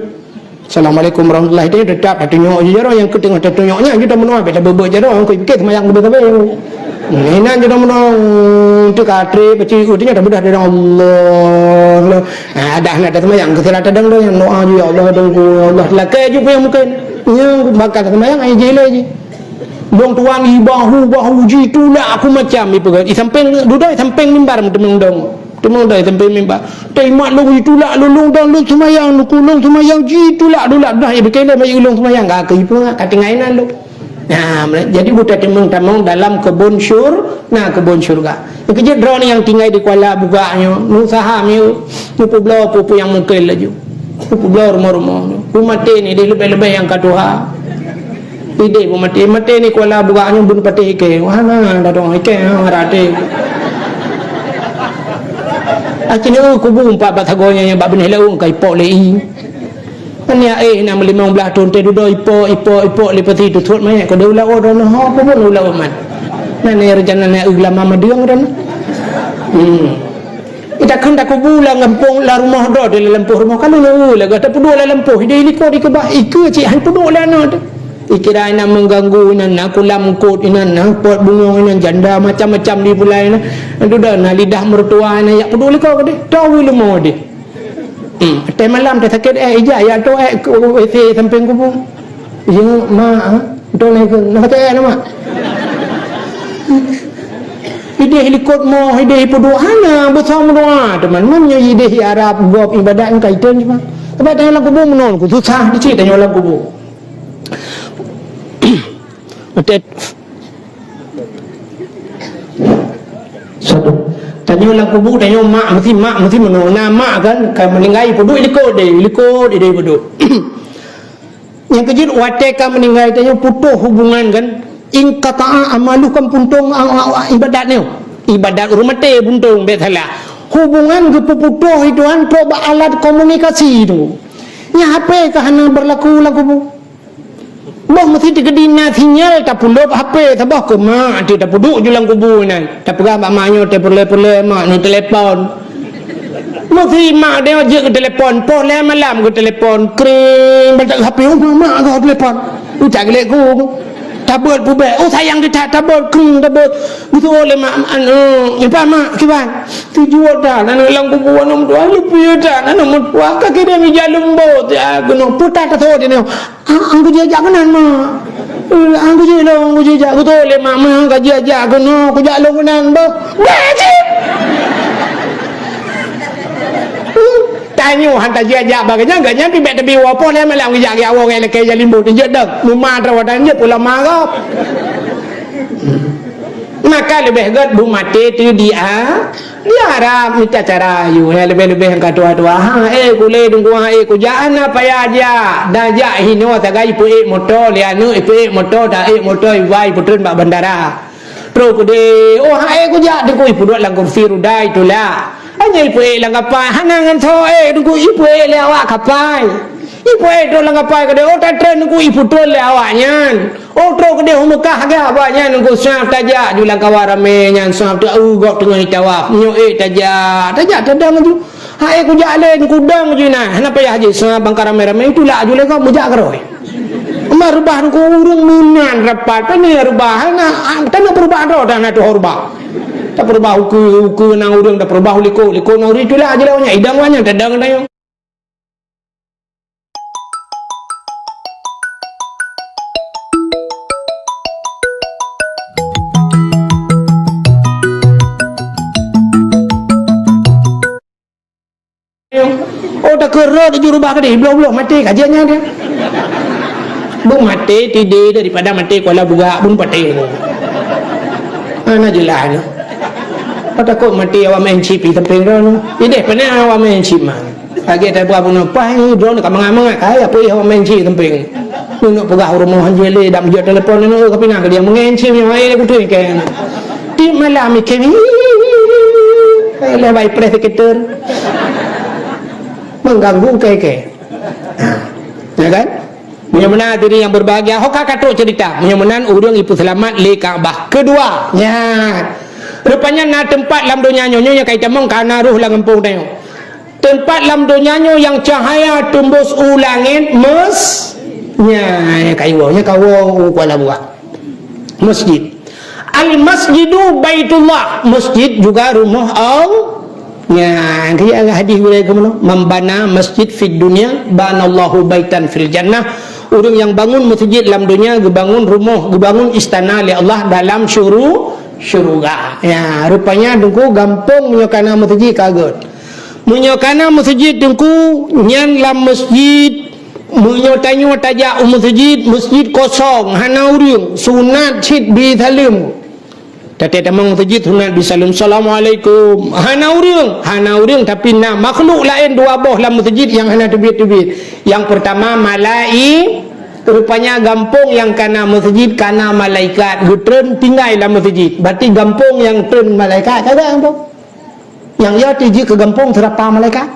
"Assalamualaikum warahmatullahi," teutap tatunyok jaroe, nyang keuteungoh tatunyok nyan jeuet meunoe, bèk tabeuet-beuet jaroe, nyang keu pike seumayang leubeh sabe. Inan jeuet meunoe, teuka trép, baca, oh, teunyok tabeudah dalam Allah. Nah, dah nak taseumayang, keu sila tadong doa, "Ya Allah, dong ku, ya Allah." Lakèe ju peue nyang mungken. Nyang bakal seumayang, ai jilai jih. Lôn tuan i bahu-bahu jitulak aku macam ipeugah. I sampéng dudoe, i sampéng mimbar meuteumé dong. Teumé dong i sampéng mimbar. Teuimat lôn jitulak lôn, lôn dong lôn seumayang nuku lôn seumayang jitulak-tulak dah i bikele bayu lôn seumayang ka keu ipeugah ka tinggai nan lôn. Nah, jadi buta timong tamong dalam kebun syur, nah kebun syurga. Keujeuet droeneuh nyang tinggai di Kuala Bugak nyoe, neusaha mieu, neupubloe peue-peue nyang mungken laju. Neupubloe rumoh-rumoh nyoe. Peumaté ni deh leubeh-leubeh nyang ka tuha. Idéh peumaté, maté ni Kuala Bugak nyoe bun patéh ikée. Wah na datong ikée ha rate. Aci ni kubu empat bat sagoe nyan bak binéh laung kai pok lé i. Kan ya eh na limong blah thon teuh dudoe ipok, ipok, ipok lé pati tu thot mayat ko deu lawa droeneuh ho pun lawa man. Nan ni rencana na eu lama madeung droeneuh. Hmm. Ita kheun takubu lam gampông lam rumoh droe di lam lampôh rumoh kalu leu lagak tapeuduek lam lampôh idéh likot dikeubah ikeue cit han peuduek lé aneuk teuh. Ikira inan meuganggu inan na kulam kot inan na pot bungong inan janda macam-macam di pulai inan. Dudoe na lidah meurutua inan yak peuduek likot keudéh. Tahu leumo deh. Hmm, teuh malam teuh sakét eh ija ya tu eh ke W C sampéng kubu. Ya ma ah. Betul ni ke? Nak kata eh nama? Idéh likot moh, idéh peudoa hana beusama doa teman. Man nyoe idéh Arab gob ibadat engkai teun cuma. Sebab tanya lam kubu menol ku susah di cik tanya lam kubu. Betul. Satu. Tanyoe lam kubu, tanyoe mak mesti, mak mesti meunoe. Na mak kan, ka meuninggai, peuduek likot deh, likot deh peuduek. Nyang keujeuet watée ka meuninggai tanyoe putôh hubungan kan, inqata'a amaluhu kan puntông a, a, a, ibadat nyoe. Ibadat ureuëng maté puntông bèk salah. Hubungan geupeuputoh itu kan trok bak alat komunikasi tu. Nya H P ka hana berlaku lam kubu. Boh meusi teukeudi na sinyal tapulop H P saboh keu mak ti tapeuduek ju lam kubu nyan. Tapeugah bak mak nyoe teupeureulee-peureulée mak nyoe telepon. Meusi mak dia jeuet keu telepon, poh lhée malam keu telepon, kring bantak H P, "Oh mak, mak keu telepon." Ucak geulék ku. Tabeuet pubek, "Oh sayang teutat tabeuet, kring tabeuet." Beutôi lé mak, mak, mak, "Kiban mak, kiban?" Tujuan dah, aneuk lam kubu aneuk meutuah, leupie dah, aneuk meutuah, ka kira mija leumbot, ya, keunoe putar tasot dia nyoe. Ah, angku jijak keunan, Mak. Eh, angku jilong, angku jijak. Beutôi lé, Mak, meuh ka jijak keunoe, kujak lôn keunan, beuh. Beuh, cit! Tanyoe han tajijak bak geuhnyan, geuhnyan pih bèk teubiwoe poh lhée malam geujak geujak woe ngon lakée jalimbot, jeuet dong. Meuma droe dan jeuet pula ma gob. Maka leubeh gét beumaté teuh di a, di Arab mita cara ayue, hai leubeh-leubeh nyang ka tuha-tuha. Ha, eh, kulé dungkuang, eh, kujak hana payah jak. Dan jak hinoe sagai ipeuék moto lé aneuk, ipeuék moto, taék moto iba ipeutreun bak bandara. Trok keudéh, oh, ha, eh, kujak teungku ipeuduek lam kursi ruda itulak. Hana ipeuék lam kapai, hana ngon tho, eh, teungku ipeuék lé awak kapai. Ipeuék trok lam kapai keudéh, oh, tatreun teungku ipeutrön lé awak nyan. Oh, trok keudéh u Meukah gak awak nyan teungku saf tajak ju lam kawan ramé nyan saf teu gob teungoh itawaf. Nyoe ék tajak, tajak tadong ju. Hai kujak lé teungku dong ju na. Hana payah jih saf bangka ramé-ramé itulak ju lé gob meujak keurôi. Meurubah teungku ureuëng meunan rapat, pane rubah hana, tanyoe peurubah droe dan hana tuho rubah. Tapeurubah ukeue, ukeue nang ureuëng tapeurubah likot, likot nang ureuëng itulak ju lé awak nyan idong awak nyan tadong tanyoe. Oh, takheun rot ju rubah keudéh, bloh-bloh maté ka jeuet nyan dia. Beumaté tidé daripada maté kuala bugak pun paté. Hana jeulaih nyoe. Takot maté awak main chip di sampéng droeneuh. Idéh pane awak main chip man. Lagée tabuah bunoe, "Pah, droeneuh ka mangat-mangat, kai apa awak main chip di sampéng." Neunok peugah u rumoh hanjeuet lé, dak meujeuet telepon neunok ka pinah keu dia. Meungen chip nyoe, hai, kutu ikan. Tiep malam ikan. Eh, lé bai preh sekitar. Mengganggu kai-kai. Ya kan? Meunyoe meunan hadirin yang berbahagia, ho ka katrok cerita. Meunyoe meunan ureuëng ipeuseulamat lé Ka'bah. Keudua, nyan. Rupanya na teumpat lam donya nyoe, nyoe nyang ka itamong ka na roh lam gampông tanyoe. Teumpat lam donya nyoe nyang cahaya teumbus u langét mes-, nyan, ka iwoe, nyan ka woe u Kuala Buah. Masjid. Al-Masjidu Baitullah, masjid juga rumoh Allah. Nyan, keu hadis gurée keu meunoe, "Man bana masjid fid dunya, banallahu baitan fil jannah." Ureuëng nyang bangun masjid lam donya, geubangun rumoh, geubangun istana lé Allah dalam syuru-, syuruga. Ya, rupanya Teungku gampông meunyoe kana masjid ka gét. Meunyoe kana masjid Teungku, nyan lam masjid, meunyoe tanyoe tajak u masjid, masjid kosong, hana ureuëng, sunat cit bi saleuem. Taté tamong masjid sunat bi saleuem, "Assalamualaikum." Hana ureuëng, hana ureuëng, tapi na makhluk laén dua boh lam masjid nyang hana teubiet-teubiet. Nyang peurtama malai-, rupanya gampông nyang kana masjid kana malaikat geutreun tinggai lam masjid. Berarti gampông nyang treun malaikat ka gampông. Nyang ya tijeuet keu gampông seurapa malaikat.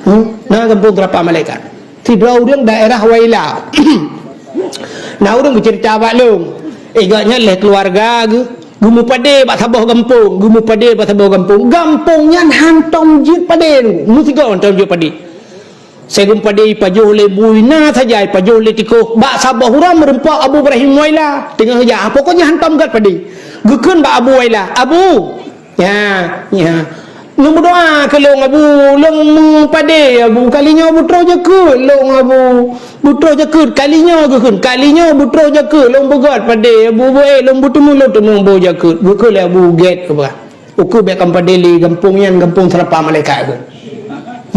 Hmm? Na gampông seurapa malaikat. Sidroe ureuëng daerah Waila. Na ureuëng geuceurita bak lôn. Eh, gobnyan lé keuluwarga geuh, geumeupadé bak saboh gampông, geumeupadé bak saboh gampông. Gampông nyan hantom jeuet padé, meusigoe hantom jeuet padé. Sigoe padé ipajoh lé bu inan saja, ipajoh lé tikôh. Bak saboh uroe meurumpok Abu Ibrahim Waila. Teungoh jak, pokoknya hantom gét padé. Geukheun bak Abu Waila, "Abu, ya, ya. Lôn meudoa keu lôn, Abu. Lôn meupadé, Abu. Kali nyoe beutroh jakeuet lôn, Abu. Beutroh jakeuet, kali nyoe," geukheun. "Kali nyoe beutroh jakeuet lôn beugét padé, Abu. Beu-, eh, lôn beuteumé, lôn teumé boh jakeuet." Geukheun lé Abu gét, Abu. Ukeue bék kamoe padé lé gampông nyan, gampông seurapa malaikat kheun.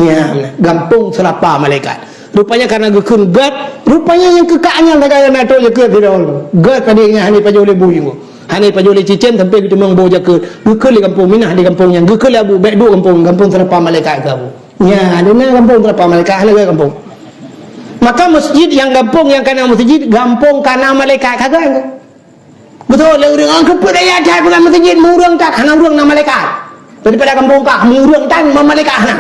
Ya, gampông seurapa malaikat. Rupanya karena geukheun gét, rupanya nyang keu kah nyan lagée na trok jakeuet sidroe. Gét padé nyan hana ipajoh lé bu inan. Hana ipajoh lé cicém sampoe geuteumé boh jakeuet. Geukheun lé gampông, minah di gampông nyan. Geukheun lé Abu, bék duek gampông, gampông seurapa malaikat keu Abu. Ya, di na gampông seurapa malaikat, hana gét gampông. Maka masjid nyang gampông nyang kana masjid, gampông kana malaikat ka gét. Beutôi lé ureuëng, "Ah, keupeue daya that peugah masjid, meu ureuëng that, hana ureuëng na malaikat." Daripada gampông kah, meu ureuëng that, ma-, malaikat hana.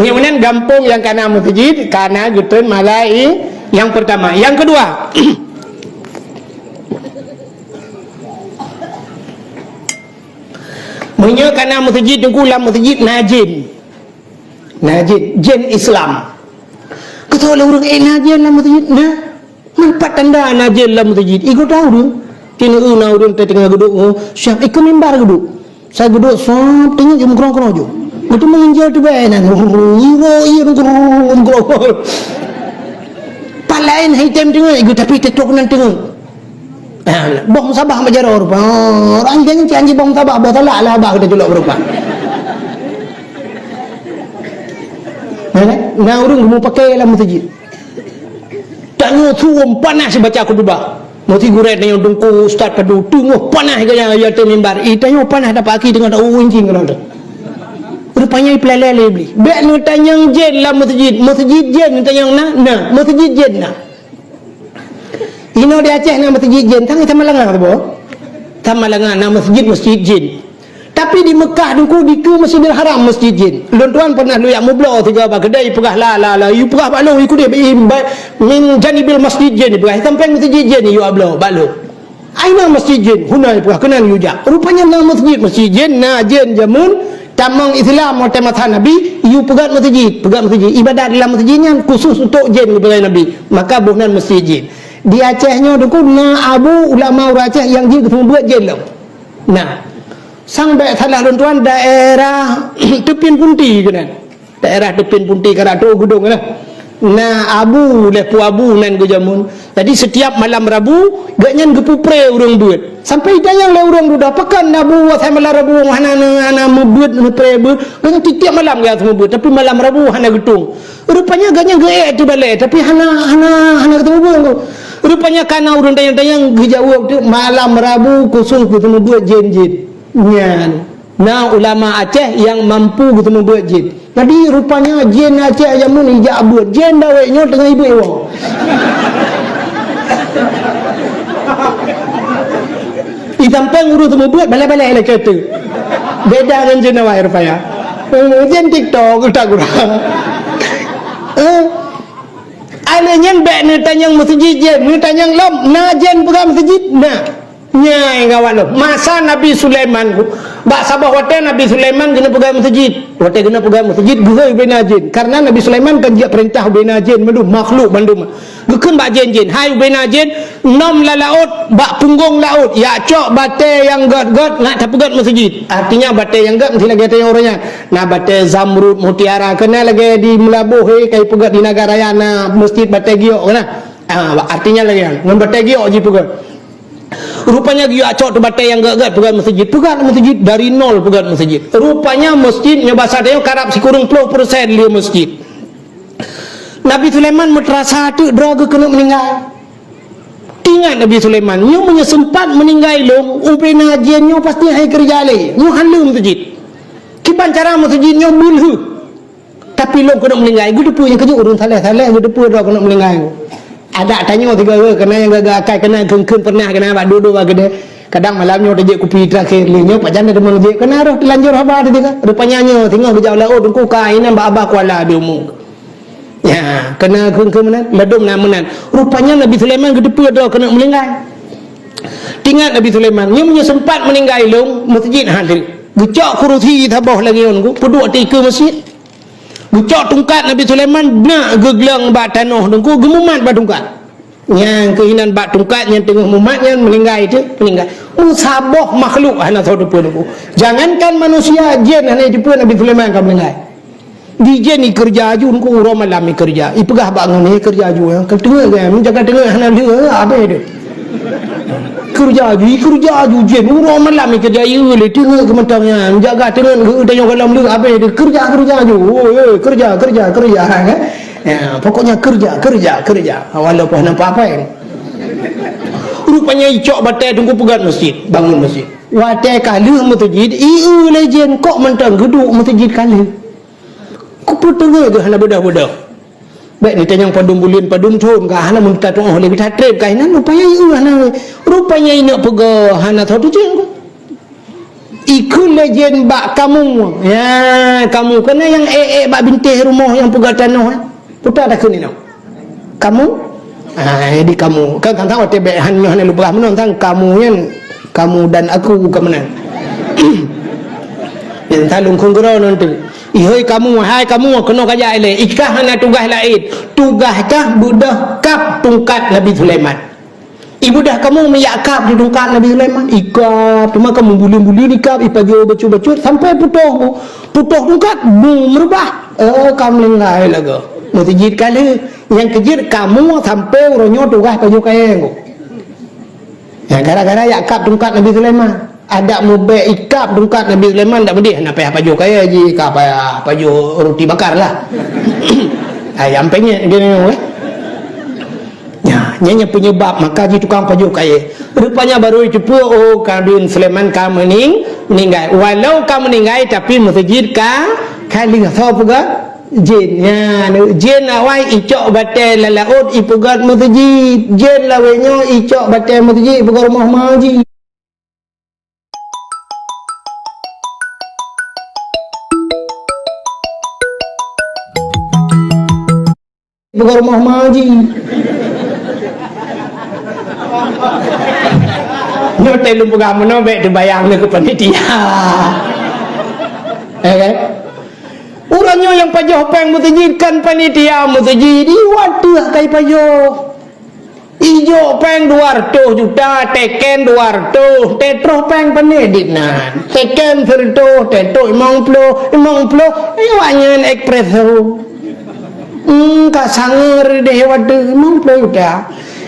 Meunyoe meunan gampông nyang kana masjid, kana geutreun malai-, nyang peurtama. Nyang keudua, meunyoe kana masjid, Teungku, lam masjid na jén. Na jén, jén Islam. Geutôi lé ureuëng, "Eh, na jén lam masjid?" "Na." "Man pat tanda na jén lam masjid?" Igoe tau ureuëng. Teungoh na ureuëng teungoh geuduek, oh, siap ikeu mimbar geuduek. Sa geuduek, sop, teungoh jeuet meukrong-krong jeuet. Geuteumé ngon jén teubée nan. Iwoe, iwoe, meukrong-krong. Pat laén hai tem teungoh, igoe tapi teutôk nan teungoh. Ah, boh musabah bak jaroe rupa. Oh, ureuëng janji, janji boh musabah, boh talak lah bah geutanyoe culok rupa. Nah, nah, ureuëng geumeupaké lam masjid. Tanyoe suwom panas baca khutbah. Meusti gurée tanyoe Teungku Ustaz Padu teungoh panas gaya ayat mimbar. Ih, tanyoe panas dapat aki teungoh ta-, uncing keunoe tu. Rupanya ipeulalée lé Iblih. Bék neutanyong jén lam masjid. Masjid jén neutanyong na? Na. Masjid jén na. Inoe di Aceh na masjid jén, tangai Samalanga saboh. Samalanga na masjid, masjid jén. Tapi di Mekah Teungku dikeue Masjidil Haram masjid jén. Lôn tuan pernah lôn jak meubloe sigoe bak keudè, ipeugah la, la, la, ipeugah bak lôn, ikudeh, i, ba-, min janibil masjid jén, ipeugah, i sampéng masjid jén, iyue bloe bak lôn. Aina masjid jén, huna ipeugah, keunan yue jak. Rupanya na masjid, masjid jén, na jén jameun, tamong Islam watée masa Nabi, yue peugét masjid, peugét masjid. Ibadat dalam masjid nyan khusus untuk jén, geupeugah Nabi. Maka boh nan masjid jén. Di Aceh nyoe Teungku na abu ulama ureuëng Aceh nyang jeuet geuseumeubeuet jén lom. Nah, sang bék salah lôn tuan daerah Teupin Punti keunan. Daerah Teupin Punti ka rot u Geudong keunan. Nah, abu lé pu abu nan geujameun. Jadi setiap malam Rabu, gobnyan geupeupré ureuëng beuet. Sampai itanyong lé ureuëng dudoe, "Pakon abu asai malam Rabu hana, hana meubeuet, meupre beuet?" Gobnyan tiep-tiep malam geuseumeubeuet, tapi malam Rabu hana geutueng. Rupanya gobnyan geuék teubalée, tapi hana, hana, hana geuteumé beuet. Rupanya kana ureuëng tanyong-tanyong geujaweueb teuk, malam Rabu khusus geuteumé beuet jén-jén. Nyan, na ulama Aceh nyang mampu geuteumé beuet jén. Jadi rupanya jén Aceh jameun ijak beuet, jén dawét nyoe teungoh ibeuet woe. Di sampéng ureuëng teumé beuet, balée-balée lagée tu. Beda ngon jén awai rupanya. Eh, jén TikTok, utak gura. Eh, alèh nyan bèk neutanyong meuseujid jén, neutanyong lom, na jén peugah meuseujid? Na. Nyan gawat lom. Masa Nabi Sulaiman, bak saboh watèe Nabi Sulaiman keuneuk peugah meuseujid. Watèe keuneuk peugah meuseujid, geuhôi ubé na jén. Karena Nabi Sulaiman kan jijak peurintah ubé na jén, mandum makhluk bandum. Geukheun bak jén-jén, "Hai ubé na jén, nom lam laôt, bak punggong laôt, jak cok batèe nyang gèt-gèt, nak tapeugèt meuseujid." Artinya batèe nyang gèt meusti lagèe tanyoe uroe nyan. Na batèe zamrud, mutiara, keunan lagèe di Meulaboh, he, ka jipeugèt di Nagan Raya na meuseujid batèe giok keunan. Ah, artinya lagèe nyan, ngon batèe giok jipeugèt. Rupanya geuyue cok teuh batèe nyang gèt-gèt peugèt meuseujid. Peugèt meuseujid, dari nol peugèt meuseujid. Rupanya meuseujid nyoe basa tanyoe karab sikureueng ploh persen lé meuseujid. Nabi Sulaiman meuteurasa teuk droe geuh keuneuk meuninggai. Ingat Nabi Sulaiman, nyoe meunyoe seumpat meuninggai lôn, ubé na jén nyoe pasti han jikeureuja lé. Nyoe han lé meuseujid. Kiban cara meuseujid nyoe beulheueh. Tapi lôn keuneuk meuninggai, geuteupeue nyang keujeuet ureueng saleh-saleh geuteupeue droe keuneuk meuninggai. Adak tanyoe sigoe keunan nyang gagah akai keunan kheun-kheun pernah keunan bak duek-duek bak keudè. Kadang malam nyoe tajak kupi terakhir lé nyoe pajan na teuma jeuet keunan roh teulanjur haba teuka. Rupanya nyoe singoh geujak u laôt teungku ka inan bak abah kuala di umu. Ya, keunan kheun-kheun meunan, ladôm na meunan. Rupanya Nabi Sulaiman geuteupeue droe keuneuk meuninggai. Ingat Nabi Sulaiman, nyoe meunyoe seumpat meuninggai lôn, meuseujid han lé. Geucok kurusi saboh lagèe nyoe, peuduek ateueh ikeue meuseujid. Geucok tungkat Nabi Sulaiman, beuneuk geugleueng bak tanoh teungku, geumumat bak tungkat. Nyang keuh inan bak tungkat nyang teungoh mumat nyan meuninggai teuk, meuninggai. Meusaboh makhluk hana soe teupeue teungku. Jangankan manusia, jén hana jiteupeue Nabi Sulaiman ka meuninggai. Di jén ikeureuja aju teungku, uroe malam ikeureuja. Ipeugah bak ngon ikeureuja aju, ya. Ka teungeut kan, jaga teungeut hana lheueh, habéh deh. Keureuja aju, keureuja aju jén. Uroe malam ikeureuja, iya lé teungeut keu mantong nyan. Jaga teungeut geu tanyoe gohlom lheueh, habéh deh. Keureuja, keureuja aju. Oh, eh, keureuja, keureuja, keureuja, kan? Ya, pokoknya keureuja, keureuja, keureuja. Walaupun hana apa-apa, kan? Rupanya icok batèe teungku peugèt meuseujid, bangun meuseujid. Watèe ka lheueh meuseujid, ieu lé jén kok mantong geuduek meuseujid ka lheueh. Kupeue teungeut geuh hana beudôh-beudôh. Bèk neutanyong padum buleuen, padum thôn ka hana meuneuta tu'oh lé geuh that trép ka inan, rupanya ieu hana. Rupanya ineuk peugah hana soe teucéng. Ikheun lé jén bak kamu. Ya, kamu. Keunan nyang ék-ék bak bintéh rumoh nyang peugah tanoh, eh. Peue takheun inoe? Kamu? Ah, jadi kamu. Kan tang-tang watèe bèk han nyoe hana lôn peugah meunoe, tang kamu nyan, kamu dan aku ka meunan. Nyan tang lôn kheun keudroe ngon teuk. Ihôi kamu, hai kamu, keunoe ka jak ilèe. Ikah hana tugaih laén. Tugaih kah beudôh kab tungkat Nabi Sulaiman. Ibeudôh kamoe meujak kab di tungkat Nabi Sulaiman. Ikab, teuma kamoe buleuen-buleuen ikab, ipajoh bacut-bacut sampai putôh. Putôh tungkat, bung, meurubah. Eh, ka meuninggai lagèe. Meuseujid ka lheueh. Nyang keujeuet kamoe sampai uroe nyoe tugaih pajoh kayèe. Ya, gara-gara jak kab tungkat Nabi Sulaiman. Adak meubèk ikab tungkat Nabi Sulaiman dak meudeh, na payah pajoh kayèe jih, ka payah pajoh ruti bakar lah. Ayam penyet gini, weh. Ya, nyan nyang penyebab maka jih tukang pajoh kayèe. Rupanya baru jiteupeue, oh, Nabi Sulaiman ka meuning-, meuninggai. Walau ka meuninggai, tapi meuseujid ka, ka lheueh. Soe peugah? Jén. Ya, jén awai icok batèe lam laôt ipeugèt meuseujid. Jén lawét nyoe icok batèe meuseujid ipeugèt rumoh maji. Bukan rumah maji. Nyoe teuh lôn peugah meunoe bèk teubayang lé keu panitia. Eh, kan? Ureueng nyoe nyang pajoh péng meuseujid kan panitia meuseujid, iwat teuh ka ipajoh. Ijok péng dua reutôh juta, teken dua reutôh, teutroh péng pané dit nan. Teken sireutôh, teutroh limong ploh, limong ploh, awak nyan espresso. Hmm, ka sangeue deh watèe limong ploh juta.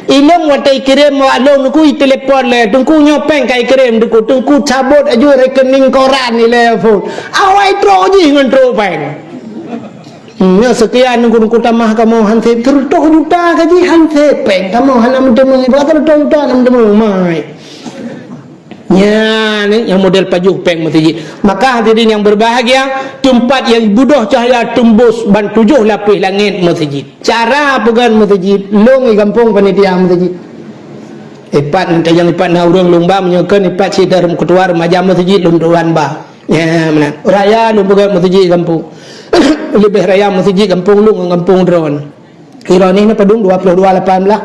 Ilôn watèe ikirém awak lôn, teungku itelepon lé, teungku nyoe péng ka ikirém, teungku, teungku cabot aju rekening koran ilèe phôn. Awai trok jih ngon trok péng. Hmm, nyoe sekian nunggu-nunggu tamah kamoe han sép, seureutôh juta gaji han sép, péng kamoe hana meuteumé, bak seureutôh juta hana meuteumé, mai. Nyan, eh, nyang model pajoh péng meuseujid. Maka hadirin yang berbahagia, teumpat nyang budôh cahya teumbôs ban tujoh lapéh langét meuseujid. Cara peugèt meuseujid, lôn di gampông panitia meuseujid. Ipat, nyang ipat na ureueng lôn ba, meunyoe kheun ipat cit dara ketua remaja meuseujid lôn tuan ba. Ya, meunan. Raya lôn peugah meuseujid gampông. Leubeh raya meuseujid gampông lôn ngon gampông droeneuh. Droeneuh ni padum dua puluh dua lapan belas.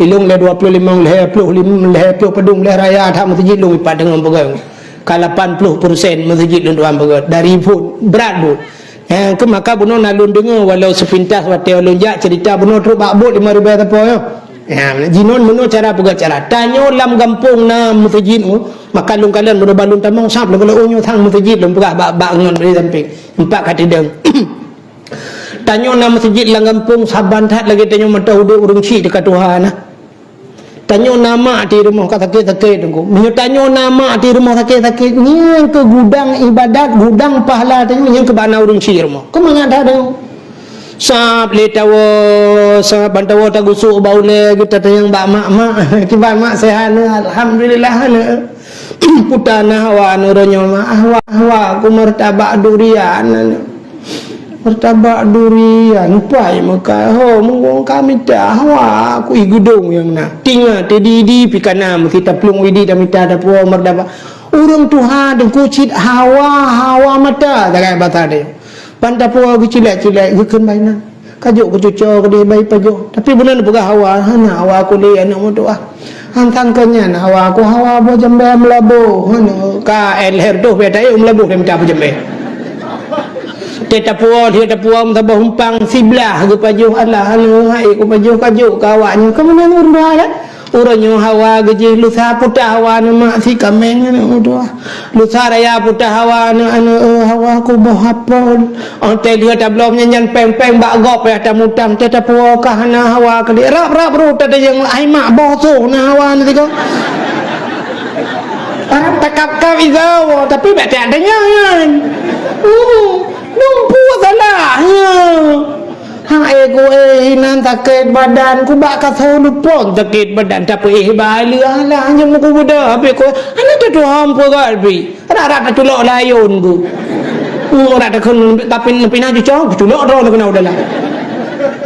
Ilôn lhèe dua puluh lima, lhèe ploh lim-, lhèe ploh padum, lhèe raya that meuseujid lôn ipat deungon peugah. Ka lapan ploh persen meuseujid lôn tuan peugah. Dari phon, brat buet. Ya, keu maka bunoe na lôn deungoe walau sepintas watèe lôn jak cerita bunoe trok bak buet lima ribèe sapo nyoe. Ya, jinon meunoe cara peugah cara. Tanyoe lam gampông na meuseujid, oh, maka lôn kalon bunoe ban lôn tamong sab lôn kalon, oh, nyoe sang meuseujid lôn peugah bak, bak ngon di sampéng. Empat ka teudong. Tanyoe na meuseujid lam gampông saban that lagèe tanyoe mantong udép ureueng chik teuka tuha na. Tanyoe na mak di rumoh ka sakét-sakét teungku. Meunyoe tanyoe na mak di rumoh sakét-sakét, nyan keuh gudang ibadat, gudang pahala tanyoe nyan keuh bak na ureueng chik rumoh. Keumangat that tanyoe. Sab lé tawoe, sab ban tawoe tagusok bak ulèe geutatanyong bak mak-mak. Kiban mak seuhat, alhamdulillah, aneuk. Puta na hawa neuronyoe ma, hawa, hawa ku martabak durian. Martabak durian, pai meuka ho mungkong ka mita hawa ku i geudong nyang na. Tinga teudidik pi kana meusi taplueng widi tamita tapuo martabak. Ureueng tuha deungku cit hawa, hawa mata, tagai basa deh. Ban tapuo geucilek-cilek geukheun bainan. Kajok keucuco keudeh bai pajoh. Tapi bunoe neupeugah hawa, hana hawa kulét aneuk meutuah. Hantang keu nyan hawa ku hawa boh jambèe meulaboh. Hana ka lhèe reutôh bèe taék meulaboh lé mita boh jambèe. Teuh tapuo, lheueh tapuo meusaboh umpang siblah geupajoh alah aneuk hai kupajoh kajok keu awaknyan. Keumeunyan ureueng dua kan? Uroe nyoe hawa geujih lusa puta hawa neumak si kaméng aneuk meutuah. Lusa raya puta hawa aneuk-aneuk, eh, hawa kuboh apel. Óh teuh lheueh tabloe meunyan péng-péng bak gob payah tamutang, teuh tapuo ka hana hawa keudéh. Rab-rab rot tatanyong ai mak boh soh na hawa na sigoe. Barang takab-kab igoe, tapi bèk tatanyong nyan. Hmm, lumpu salah nyoe. Ha, eh, ku, eh, inan sakét badan, ku bak kasoe lupon sakét badan, tapi, eh, bali alah, hanya muku buda, habis ku, anak tu Tuhan peugah, habis. Rara taculok layôn ku. Hmm, rara takheun, tapi, tapi na cucok, cucok droe kena udahlah.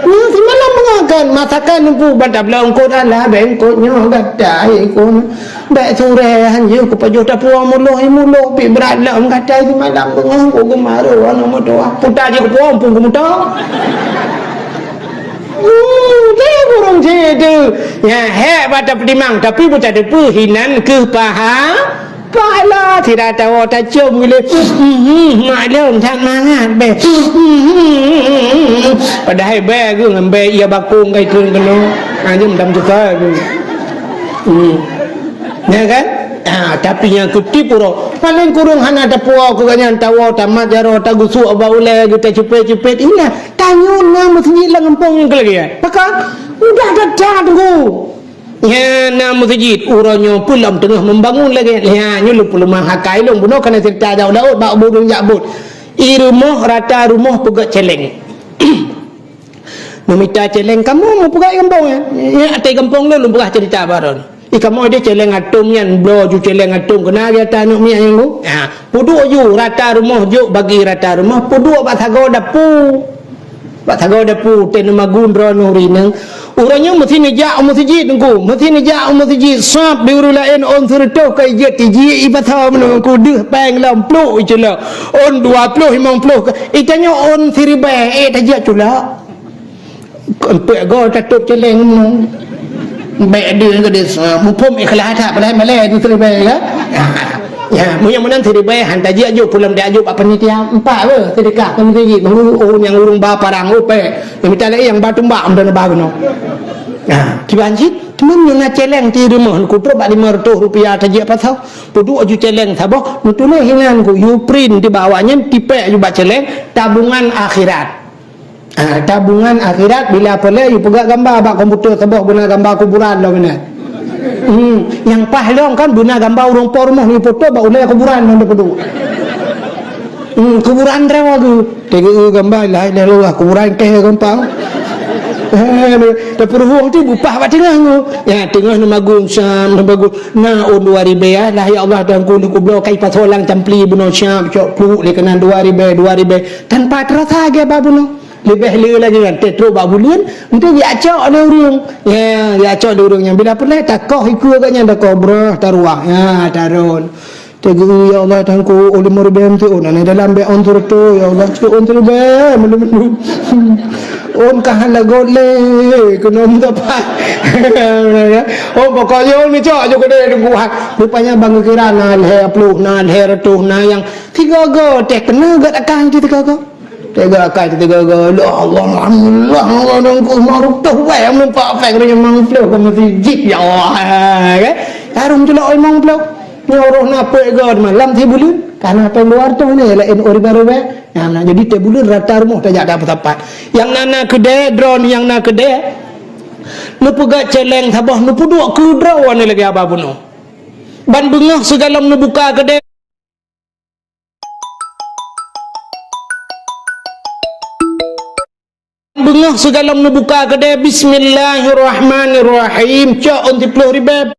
Hmm, simalam mengakan, masakan ku, ban tabloe eungkôt alah, bèk eungkôt nyoe, gata, eh, ku. Bèk surèh hanjeuet kupajoh tapuo muloh, i muloh pih brat lom gata simalam beungoh ku geumaru aneuk meutuah. Puta jih kupuo muphom ku muto. Hmm, teuh burông cit teuh. Nyan hék bak tapeutimang, tapi beuteupeue hinan keuh paha-, pahala. Sira tawoe tacôm geuléh. Hmm, maklum that mangat bèe. Hmm, padahai bèe geuh ngon bèe ia bakong kai keuneuk keunoe. Ha, jeuem dam teuka geuh. Hmm. Ya kan? Ha, tapi nyang keuti pura. Paléng kureueng hana tapuo keu gobnyan, tawoe tamat jaroe, tagusok bak ulèe geuh, tacupet-cupet. Inan, tanyoe na meuseujid lam gampông nyang keulagèe. Maka, mudah that-that teungku. Nyan na meuseujid, uroe nyoe peue lom teungoh meubangun lagèe. Nyan, nyoe lôn peuleumah akai lôn. Bunoe kana ceurita daôt-daôt bak ureueng jak beuet. I rumoh, rata rumoh peugöt cèlèng. Neumita cèlèng kamoe meupeugah i gampông nyan. Nyan ateueh gampông lôn, lôn peugah ceurita baroe. I kamoe deh cèlèng atôm nyan, bloe ju cèlèng atôm keunan gata aneuk miet nyan, Bu. Ha, peuduek ju rata rumoh, jok bagi rata rumoh, peuduek bak sagoe dapu. Bak sagoe dapu, teuh neumagun droeneuh rineueng. Uroe nyoe meusi neujak u meuseujid teungku, meusi neujak u meuseujid, sab di ureueng laén ôn sireutôh ka ijeuet tijih i pasar meunurunku deuh péng lom plôk iculok. Ôn dua ploh, limong ploh ka, i tanyoe ôn siribèe, eh, tajak culok. Eumpeuk goe tatôp cèlèng nyoe. Bèk deuh keudeh, muphom ikhlas that, padahai malèe deuh siribèe ka. Ya, meunyoe meunan siribèe han tajak jok, peulom tajak jok bak panitia. Empat beuh, seudeukah keu meuseujid, oh, nyang ureueng ba parang, oh, pèh. Nyang mita lé nyang ba tumbak, meunan ba keunoe. Ha, kiban cit, teuma nyoe na cèlèng di rumoh, kutrok bak lima reutôh rupiah tajak pasar. Peuduek ju cèlèng saboh, neutuléh hinan ku, you print di bawah nyan, tipèk ju bak cèlèng, tabungan akhirat. Ha, tabungan akhirat, bila peureulèe, you peugah gamba bak komputer saboh beuna gamba kuburan lom inan. Hmm, nyang paih lom kan beuna gamba ureueng po rumoh, you foto bak ulèe kuburan ngon tapeuduek. Hmm, kuburan droe geuh. Teugeue gamba, la ilaha illallah, kuburan kèe gampang. Eh, tapeuruhueng tu bupah bak teungoh nyoe. Ya, teungoh neumagun, sam, neumagun. Na ôn dua ribèe, ya, lah, ya Allah, Tuhanku, neukubloe kai pasoe lam campli bunoe siap, cok pluek lé keunan dua ribèe, dua ribèe. Tanpa terasa gèt bak bunoe. Leubeh le lagèe nyan, teutrok bak buleuen, enteuk geujak cok lé ureueng. Ya, geujak cok lé ureueng nyan. Bila peureulèe, takoh ikeue gobnyan, takoh breuh, taruwah. Ya, tarôn. Ya geu, ya Allah, tangku, oh, lima ribèe meuti, oh, na dalam bèk on seureutôh, ya Allah, cit on siribèe, meunan-meunan. On ka hana göt lé, keunoe meusapat. Oh, pokoknya, oh, meucok je keudéh teungku. Rupanya bang geukira na lhèe plôh, na lhèe reutôh, na nyang sigoe-goe, teuh keunoe göt akai teuh sigoe-goe. Teuga akai teuga-ga, "Ya Allah, alhamdulillah, Allah dan ku maruf tuh, weh, meupat pèng ureueng nyang mang plôh ka meuseujid, ya Allah." Kan? Harum tulok limong plôh. Nyoe roh na peuet göt malam sibuleuen, ka na pèng dua reutôh nyoe, laén ureueng baru, weh. Nah, nah, jadi tiep buleuen rata rumoh tajak dak peusapat. Nyang na, na keudè, droeneuh nyang na keudè, neupeugöt cèlèng saboh, neupeuduek keu droeneuh lagèe haba bunoe. Ban beungoh sigohlom neubuka keudè, beungoh sigohlom neubuka keudè, bismillahirrahmanirrahim, cok on siplôh ribèe.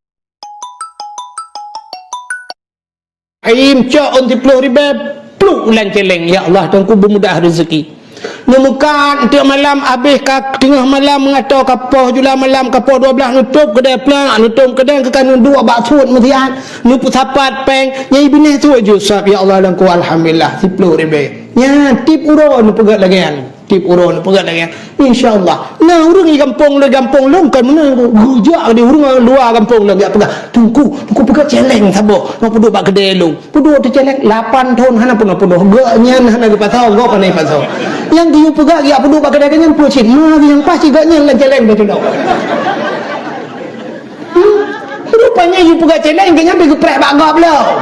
Rahim, cok on siplôh ribèe, pluk lam cèlèng. Ya Allah, Tuhanku, beumudah rezeki. Neumeukat, enteuk malam, abéh ka teungoh malam, meungatô ka poh jula malam, ka poh dua blaih, neutôp keudè plak, neutôp keudè keu ka neuduek bak suet meusiat, neupeusapat pèng, nyang binéh suet jih sab, ya Allah, Tuhanku, alhamdulillah, siplôh ribèe. Nyan, tiep uroe neupeugöt lagèe nyan. Tiep uroe neupeugöt lagèe nyan. Insya Allah. Na ureueng di gampông lôn, gampông lôn kon meunan. Geujak di ureueng luwa gampông lôn, jak peugah, "Teungku, Teungku peugöt cèlèng saboh. Neupeuduek bak keudè lôn." Peuduek teuh cèlèng, lapan thon hana peunoh-peunoh. Gobnyan hana geupasoe, gob hana geupasoe. Nyang geuyue peugah geujak peuduek bak keudè gobnyan peue cit? Ma geuh nyang paih cit gobnyan lam cèlèng teuh tulok. Hmm? Rupanya yue peugöt cèlèng gobnyan pih geupreh bak gob lom.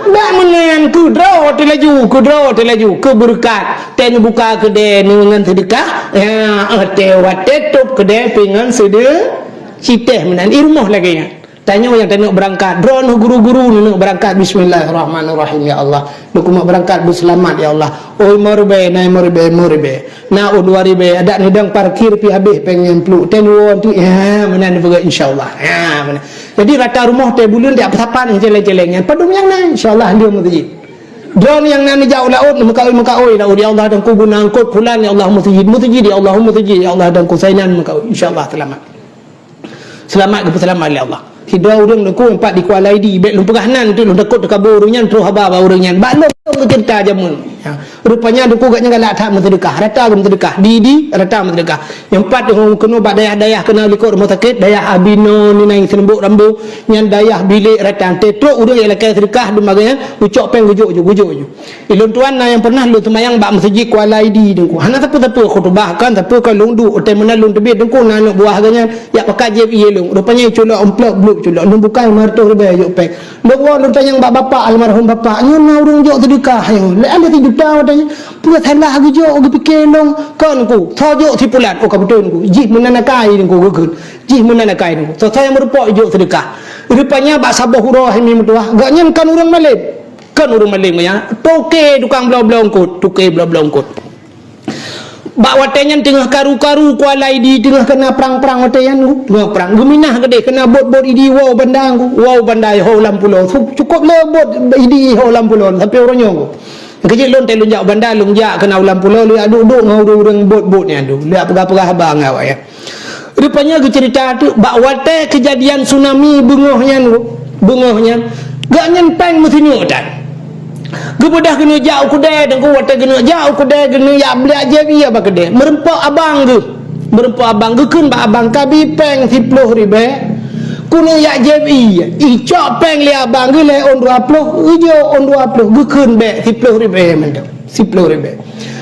Bak meunan keu droe teuh laju, keu droe teuh laju, keu beureukat. Teuh neubuka keudè ngon seudeukah, ya, eh, teuh watèe tôp keudè pih ngon seudeu-, citèh meunan. I rumoh lagèe nyan. Tanyoe nyang taneuk beurangkat, droeneuh guru-guru neuneuk beurangkat, bismillahirrahmanirrahim, ya Allah. Neukumat beurangkat beuseulamat, ya Allah. Oi, meuribèe, nai meuribèe, meuribèe. Na ôn dua ribèe, adak neudong parkir pih habéh pèng nyang pluk. Teuh nyoe tu, ya, meunan neupeugöt, insya Allah. Ya, meunan. Jadi, rata rumoh teuh buleuen di peusapat cèlèng-cèlèng nyan. Padum nyang na, insya Allah, lheueh meuseujid. Droeneuh nyang na neujak u laôt, meukaôi-meukaôi laôt. Ya Allah, Tuhanku, guna angkot pulan, ya Allah, meuseujid, meuseujid, ya Allah, meuseujid, ya Allah, Tuhanku, sainan meukaôi. Insya Allah, seulamat. Seulamat geupeuseulamat lé Allah. Sidroe ureueng Teungku, empat di Kuala Idi, bèk lôn peugah nan, tu lôn takot teukabô ureueng nyan, troh haba bak ureueng nyan. Bak lôn, lôn geuceurita jameun. Ya. Rupanya Teungku gobnyan galak that meuseudeukah, rata geumeuseudeukah. Di Idi, rata meuseudeukah. Nyang pat keunoe bak dayah-dayah keunoe likot rumoh sakét, dayah Abinoe, Ninai Seuneubok Rambo, nyan dayah Bilek rata. Teuh trok ureueng nyang lakèe seudeukah, dum bagaih nyan, geucok pèng geujok ju, geujok ju. Ilôn tuan na nyang pernah lôn seumayang bak meuseujid Kuala Idi Teungku. Hana sapeue-sapeue khutubah kan, sapeue kan lôn duek, watèe meunan lôn teubiet Teungku na aneuk buah geuh nyan, jak pakat jieb ié lôn. Rupanya culok amplop, bluk culok. Lôn bukai lima reutôh ribèe jok pèng. Lôn woe lôn tanyong bak bapak, almarhum bapak, nyoe na ureueng jok seudeukah nyoe. Lé alèh sijuta watèe nyan. Peue salah geujok, geupike lôn, kon Teungku. Soe jok si pulan, oh ka beutôi Teungku. Jih meunan akai Teungku geukheun. Jih meunan akai Teungku. Soe-soe nyang meurumpok jok seudeukah. Rupanya bak saboh uroe hai mi meutuah, gobnyan kon ureueng malém. Kon ureueng malém nyan, toke tukang bloe-bloe eungkôt, toke bloe-bloe eungkôt. Bak watèe nyan teungoh karu-karu Kuala Idi, teungoh keuna prang-prang watèe nyan, teungoh prang. Geuminah keudéh keuna bot-bot Idi woe u Banda, woe u Banda ho lam pulo. Su-, cukôp lé bot Idi ho lam pulo, sampoe uroe nyoe. Keujeuet lôn teuh lôn jak u Banda, lôn jak keuna u lam pulo, lôn jak duek-duek ngon ureueng-ureueng bot-bot nyan tu. Lôn jak peugah-peugah haba ngon awak nyan. Rupanya geuceurita teuk bak watèe keujadian tsunami beungoh nyan, beungoh nyan, gobnyan pèng meusineuk that. Geubeudôh geuneuk jak u keudè, Teungku, watèe geuneuk jak u keudè, geuneuk jak beuliak jieb ié bak keudè. Meurumpok abang geuh. Meurumpok abang geukheun bak abang, "Kabi pèng siplôh ribèe. Keuneuk jak jieb ié." Icok pèng lé abang geuh lhèe ôn dua plôh, geujok ôn dua plôh, geukheun bèk siplôh ribèe mantong. Siplôh ribèe.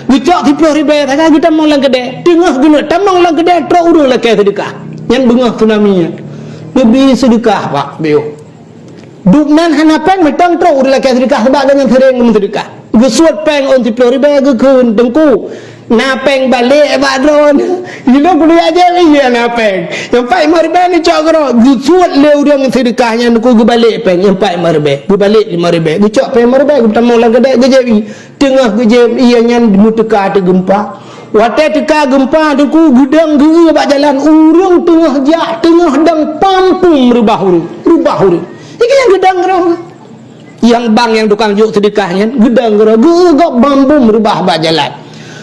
Geucok siplôh ribèe sagai geutamong lam keudè. Teungoh geuneuk tamong lam keudè, trok ureueng lakèe seudeukah. Nyan beungoh tsunami nyan. Geubri seudeukah, Pak, beuh. Dum nan hana pèng, mantong trok ureueng lakèe seudeukah, sabab gobnyan seuréng meuseudeukah. Geusuet pèng ôn siplôh ribèe, geukheun, "Teungku, na pèng balek bak droeneuh." Ilôn keuneuk jak jieb ié na pèng. Nyang pat limong ribèe neucok keudroe. Geusuet lé ureueng seudeukah nyan, Teungku, geubalek pèng. Nyang pat limong ribèe. Geubalek limong ribèe. Geucok pèng limong ribèe, geutamong lam keudè, geujieb ié. Teungoh geujieb ié nyan meuteuka ateueh geumpa. Watèe teuka geumpa, Teungku, geudong geu-eu bak jalan, ureueng teungoh jak, teungoh dong pam-pum reubah ureueng, reubah ureueng. Nyan geudong keudroe. Nyang bang nyang tukang jok seudeukah nyan, geudong keudroe, geu-eu gob pam-pum reubah bak jalan.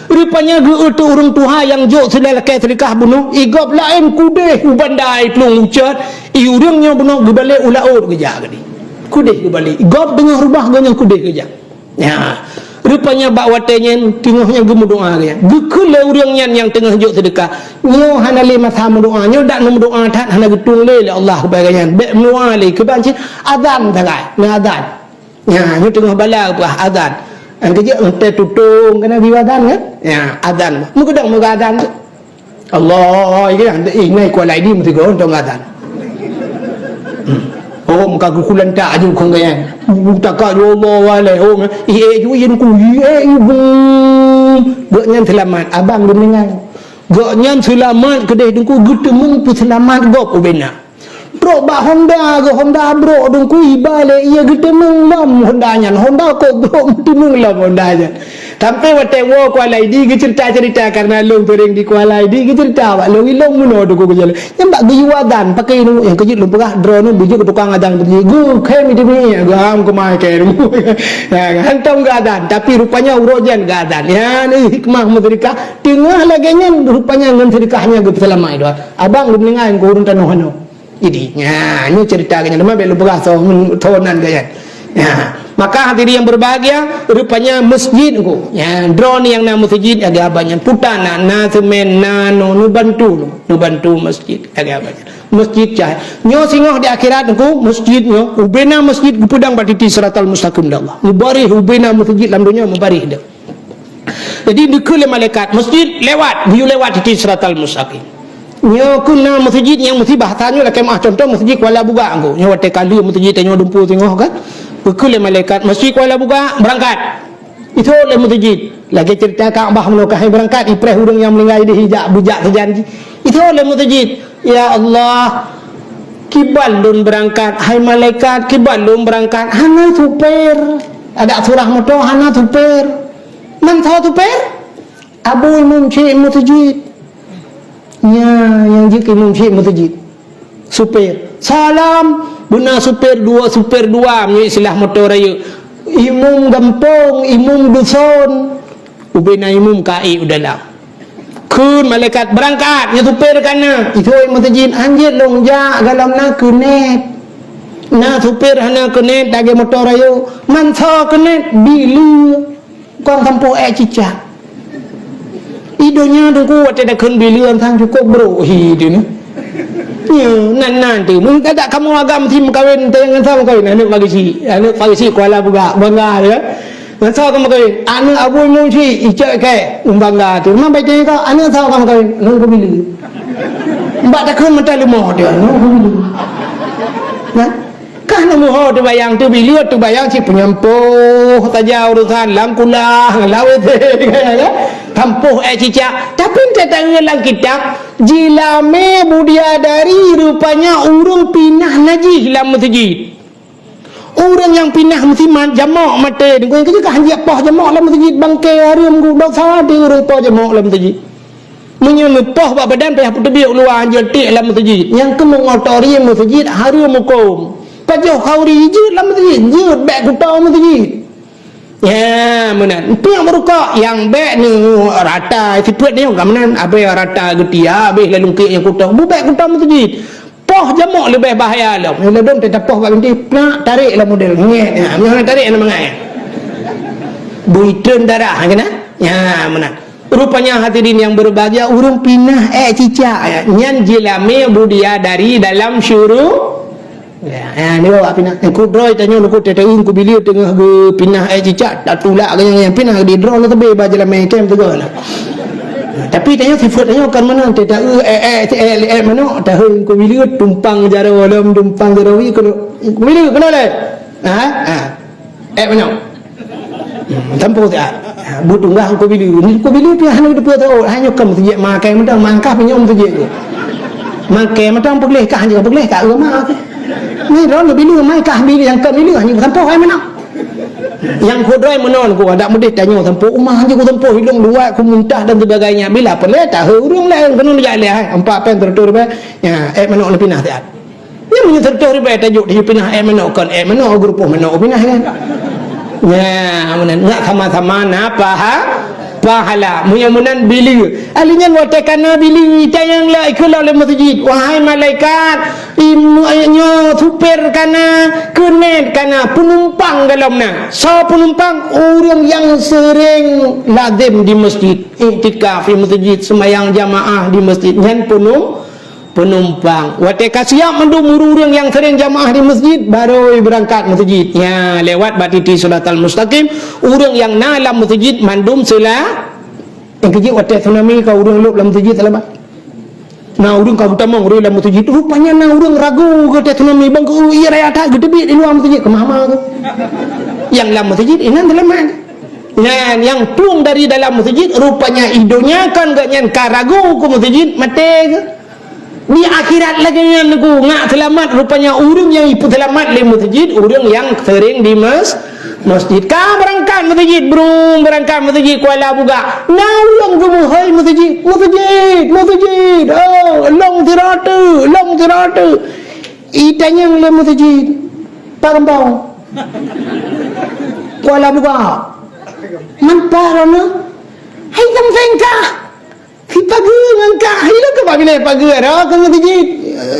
Rupanya geu-eu teuk ureueng tuha nyang jok seulakèe seudeukah bunoe, i gob laén keudéh u Banda i plueng ucot, i ureueng nyoe bunoe geubalek u laôt geujak keudéh. Keudeh geubalek. Gob teungoh reubah, gobnyan keudeh geujak. Nya. Rupanya bak watée nyan, teungoh nyan geumeudoá geuh nyan. Geukheun lé ureuëng nyan nyang teungoh jok seudeukah, "Nyoe hana lé masa meudoá, nyoe dak neumeudoá that hana geutueng lé, lé Allah keupada gobnyan. Bék meudoá lé, keuban cit azan sagai, na azan." Nya, nyoe teungoh bala peugah azan. Nyang keujeuet, "Eunteuk tutong keunan bri azan kan?" Nya, azan. Meukeudong meuga azan tu. Allah, iya, eh, nai Kuala Idi meusigoe tong azan. Hmm. Oh, muka geukulan tak aju kong gaya. Utaka ju Allah walai. Oh, eh, eh, ju, iya, duku, eh, eh, bum. Gobnyan seulamat, abang geumeuninggai. Gobnyan seulamat keudeh teungku geuteumeung peuseulamat gob ubena. Trok bak Honda geuh, Honda brok teungku iba lé iya geuteumeung lom Honda nyan. Honda kok brok geuteumeung lom Honda nyan. Sampai watée woe Kuala Idi geuceurita-ceurita, karena lôn seuring di Kuala Idi geuceurita bak lôn, ilôn meunoe teungku geujalan. Nyan bak geuyue azan, pakai nu nyang keujeuet lôn peugah droeneuh beujeuet keu tukang azan beujeuet. Geukhém itu mi, gam keumai kém. Ya, hantom geuazan, tapi rupanya uroe jan geuazan. Ya, ni hikmah meuseudekah. Teungoh lagée nyan rupanya ngon seudekah nyan geupeuseulamat dua. Abang geumeuninggai keu ureuëng tanoh hano. Jadi, nya, nyoe cerita geuh nyan. Teuma bék lôn peugah soe, soe nan geuh nyan. Nya, maka hadirin yang berbahagia, rupanya masjid ku. Nya, droeneuh nyang na masjid, lagée abang nyan puta na, na semen, na nu, nu bantu nu, nu bantu masjid, lagée abang nyan. Masjid cahya. Nyoe singoh di akhirat ku, masjid nyoe, ubena masjid geupeudong bak titi siratal mustaqim di Allah. Mubarih ubena masjid lam donya mubarih deh. Jadi, dikeue lé malaikat, masjid lewat, geuyue lewat titi siratal mustaqim. Nyoe keuh na masjid nyang meusti bahasa nyoe lakée meuah, contoh masjid Kuala Bugak nyoe. Nyoe watée ka lheueh masjid tanyoe dumpeue singoh kan. Dikeue lé malaikat, masjid Kuala Bugak, berangkat. Ithok lé masjid. Lagée cerita Ka'bah meunoe ka hai berangkat, ipreh ureuëng nyang meuninggai deh ijak beujak sajan jih. Ithok lé masjid. Ya Allah, kiban lôn berangkat, hai malaikat, kiban lôn berangkat. Hana supir. Adak surah moto hana supir. Man soe supir? Abu imum syik masjid. Nya, nyang jeuet imum syik masjid. Supir. Salam, beuna supir dua, supir dua, meunyoe istilah moto rayeuk. Imum gampông, imum duson. Ubena imum ka ék u dalam. Kheun malaikat, "Berangkat, nyoe supir ka na." Ithok masjid, "Hanjeuet lôn jak, gohlom na keunet." Na supir hana keunet, lagée moto rayeuk. Man soe keunet, bileue. Kon sampôh ék cicak. I donya teungku watée takheun bileue sang cukôp brok hi tu ni. Ya, nan-nan tu. Mun kata kamoe agam si meukawen, teuh ngon soe meukawen? Aneuk Farisi. Aneuk Farisi Kuala Bugak, bangga dia. Ngon soe kamoe meukawen? Aneuk Abu Imum Syik, icok ikai. Bangga tu. Memang baik tanya kau, aneuk soe kamoe meukawen? Ngon keubileue. Bak takheun mata leumo dia, ngon keubileue. Nah, Kah neumuho teubayang teubileue, teubayang cit peunyampôh saja urusan lam kulah, lam W C, kan? Sampôh ék cicak. Tapi teutanggée lam kitab, jilamé budiadari rupanya ureuëng pinah najih lam meuseujid. Ureuëng nyang pinah meusiman jamok maté, deungon keujeuet kah hanjeuet poh jamok lam meuseujid, bangke hareuem geudosa di ureuëng poh jamok lam meuseujid. Meunyoe neupoh bak badan payah peuteubiet u luwa, hanjeuet tiek lam meuseujid. Nyang keumeung otori meuseujid hareuem hukôm. Pajoh khauri jeuet lam meuseujid, jeuet bék kuto meuseujid. Ya, meunan. Piang meurukok nyang bék neu rata sifeuet nyoe ka meunan, abéh rata geutia, abéh lalungkek nyang kuto, bubék kuto meuseujid. Poh jamok leubeh bahaya lom. Nyoe ladôm teuka poh bak binti, nak tarék lam model. Ngét. Ha, meunyoe hana tarék, hana mangat. Bui treun darah, ha, keunan? Ya, meunan. Rupanya hadirin yang berbahagia, ureuëng pinah ék cicak, ya. Nyan jilamé budia dari dalam syuru-, ya, ya, ni bawa pinah. Ku droe tanyoe, ku teuteun, ku bileue teungoh geupinah ék cicak, tatulak ke nyang, nyang pinah di droe na teubi ba jilamé kem teugah na. Tapi tanyoe sifeuet tanyoe kon meunan, teuteun, ék, ék, ék, ék manok, tahun ku bileue tumpang jaroe lom, tumpang jaroe wi, ku, ku bileue keunoe lé. Ha? Ha. Ék manok. Hmm, tampôh siat. Ha, beutunggah ku bileue. Ni ku bileue pih hana teupeue teuôt. Hanya kem sijek makai mantong, mangkah penyom sijek tu. Makai mantong peugleh kah, hanya peugleh kah, ma. Ni droe bileue mai kah bileue nyang kem bileue, hanya tampôh ék manok. Nyang kudroe meunan ku, adak meudeh tanyoe tampôh uma, hanya ku tampôh ilong luwat, ku muntah dan sebagainya. Bila peureulée tahe ureuëng laén keuneuk jak lé hai. Empat pen teureutôh ribée. Ya, ék manok neupinah siat. Nyan meunyoe seratus ribèe tajok di pinah ék manok, kon ék manok, geurupoh manok pinah kan. Nyan, meunan, nyak sama-sama na paham. Pahala. Meunyoe meunan bili. Ahli nyan watée kana bili, itanyong lé, ikheun lé meuseujid, "Wahai malaikat, im-, nyoe supir kana, keuneuk kana, penumpang golom na." Soe penumpang? Ureuëng nyang seuring lazem di meuseujid, iktikaf di meuseujid, seumayang jamaah di meuseujid, nyan penum-, penumpang. Watée ka siap mandum ureuëng-ureuëng nyang seuring jamaah di meuseujid, barô beurangkat meuseujid. Nya, lewat bak titi Siratal Mustaqim, ureuëng nyang na lam meuseujid mandum seula-, nyang keujeuet watée tsunami ka ureuëng lôb lam meuseujid seulamat. Na ureuëng ka geutamong ureuëng lam meuseujid, rupanya na ureuëng ragu watée tsunami, bang geu-, iya raya that geuteubiet di luwa meuseujid, keumah-mah geuh. Nyang lam meuseujid, inan seulamat. Nyan, nyang tueng dari dalam meuseujid, rupanya i donya kon geuh nyan ka ragu keu meuseujid, maté geuh. Di akhirat lagée nyan Teungku, ngat seulamat, rupanya ureuëng nyang ipeuseulamat lé meuseujid, ureuëng nyang seuring di mes-, meuseujid. Ka beurangkat meuseujid, brung, beurangkat meuseujid Kuala Bugak. Na ureuëng geumeuhôi meuseujid, "Meuseujid, meuseujid, oh, lôn sidroe teuk, lôn sidroe teuk." Itanyong lé meuseujid, "Pak Geumbong, Kuala Bugak, man pat droeneuh?" "Hai, nyang sengka." "Sipageue ngon kah, hai lôn keuh bak binéh pageue dah keu meuseujid."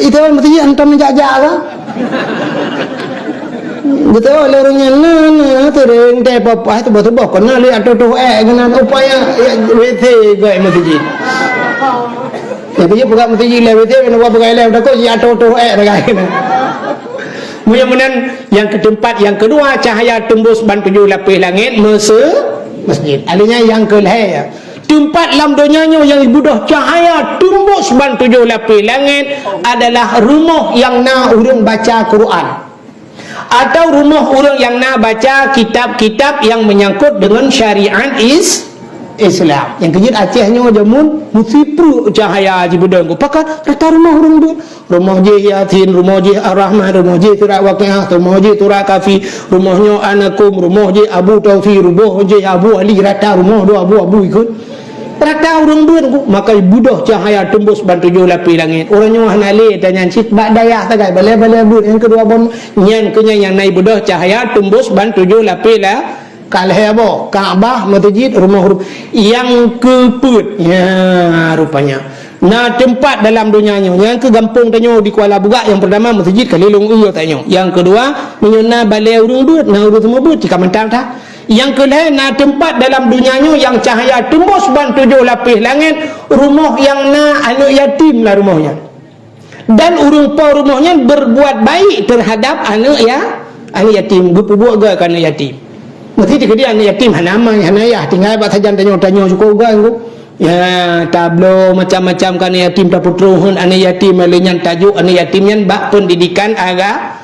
"Itu meuseujid hantom jak-jak kah?" Beutôi lé ureuëng nyan na, na, seuring teuh papa teuboh-teuboh keunan lé ateueh toh ék keunan upaya, ya, W C goi meuseujid. Ya, beujeuet peugah meuseujid lé W C, meunan peugah lé takot ji ateueh toh ék dah keunan. Meunyoe meunan, nyang keuteumpat, nyang keudua, cahaya teumbus ban tujoh lapéh langét meuse-, meuseujid. Artinya nyang keu lhée, teumpat lam donya nyoe nyang ibeudôh cahaya teumbus ban tujoh lapéh langét adalah rumoh nyang na ureuëng baca Quran, atau rumoh ureuëng nyang na baca kitab-kitab nyang menyangkut deungon syariat is-, Islam. Nyang keujeuet Aceh nyoe jameun meusipreuk cahaya jibeudôh. Pakon rata rumoh ureuëng beuet. Rumoh jih Yasin, rumoh jih Ar-Rahman, rumoh jih surat Waqiah, rumoh jih surat Kahfi, rumoh nyoe Anakum, rumoh jih Abu Taufi, rumoh jih Abu Ali, rata rumoh dua abu-abu ikot. Rata ureuëng beuet, maka beudôh cahaya teumbus ban tujoh lapéh langét. Ureuëng nyoe hana lé, tanyan cit bak dayah sagai, balée-balée beuet nyang keudua bon, nyan keuh nyan nyang na ibeudôh cahaya teumbus ban tujoh lapéh la-, Ka lhée boh, Ka'bah, meuseujid, rumoh ru-, nyang keupeuet. Nya, rupanya. Na teumpat dalam donya nyoe, nyang keu gampông tanyoe di Kuala Bugak, nyang peurtama meuseujid ka lhée lôn eu tanyoe. Nyang keudua, meunyoe na balée ureuëng beuet, na ureuëng seumeubeuet, tika mantang that. Nyang keu lhée, na teumpat dalam donya nyoe nyang cahya teumbus ban tujoh lapéh langét, rumoh nyang na aneuëk yatim lam rumoh nyan. Dan ureuëng po rumoh nyan berbuat baik terhadap aneuëk ya-, aneuëk yatim, geupeubuet göt keu aneuëk yatim. Meusti teukeudi aneuëk yatim hana ma, hana yah, tinggai bak sajan tanyoe-tanyoe syukoe göt. Ya, tablo macam-macam keu aneuëk yatim, tapeutrôh aneuëk yatim, lé nyan tajok aneuëk yatim nyan bak pendidikan aga-,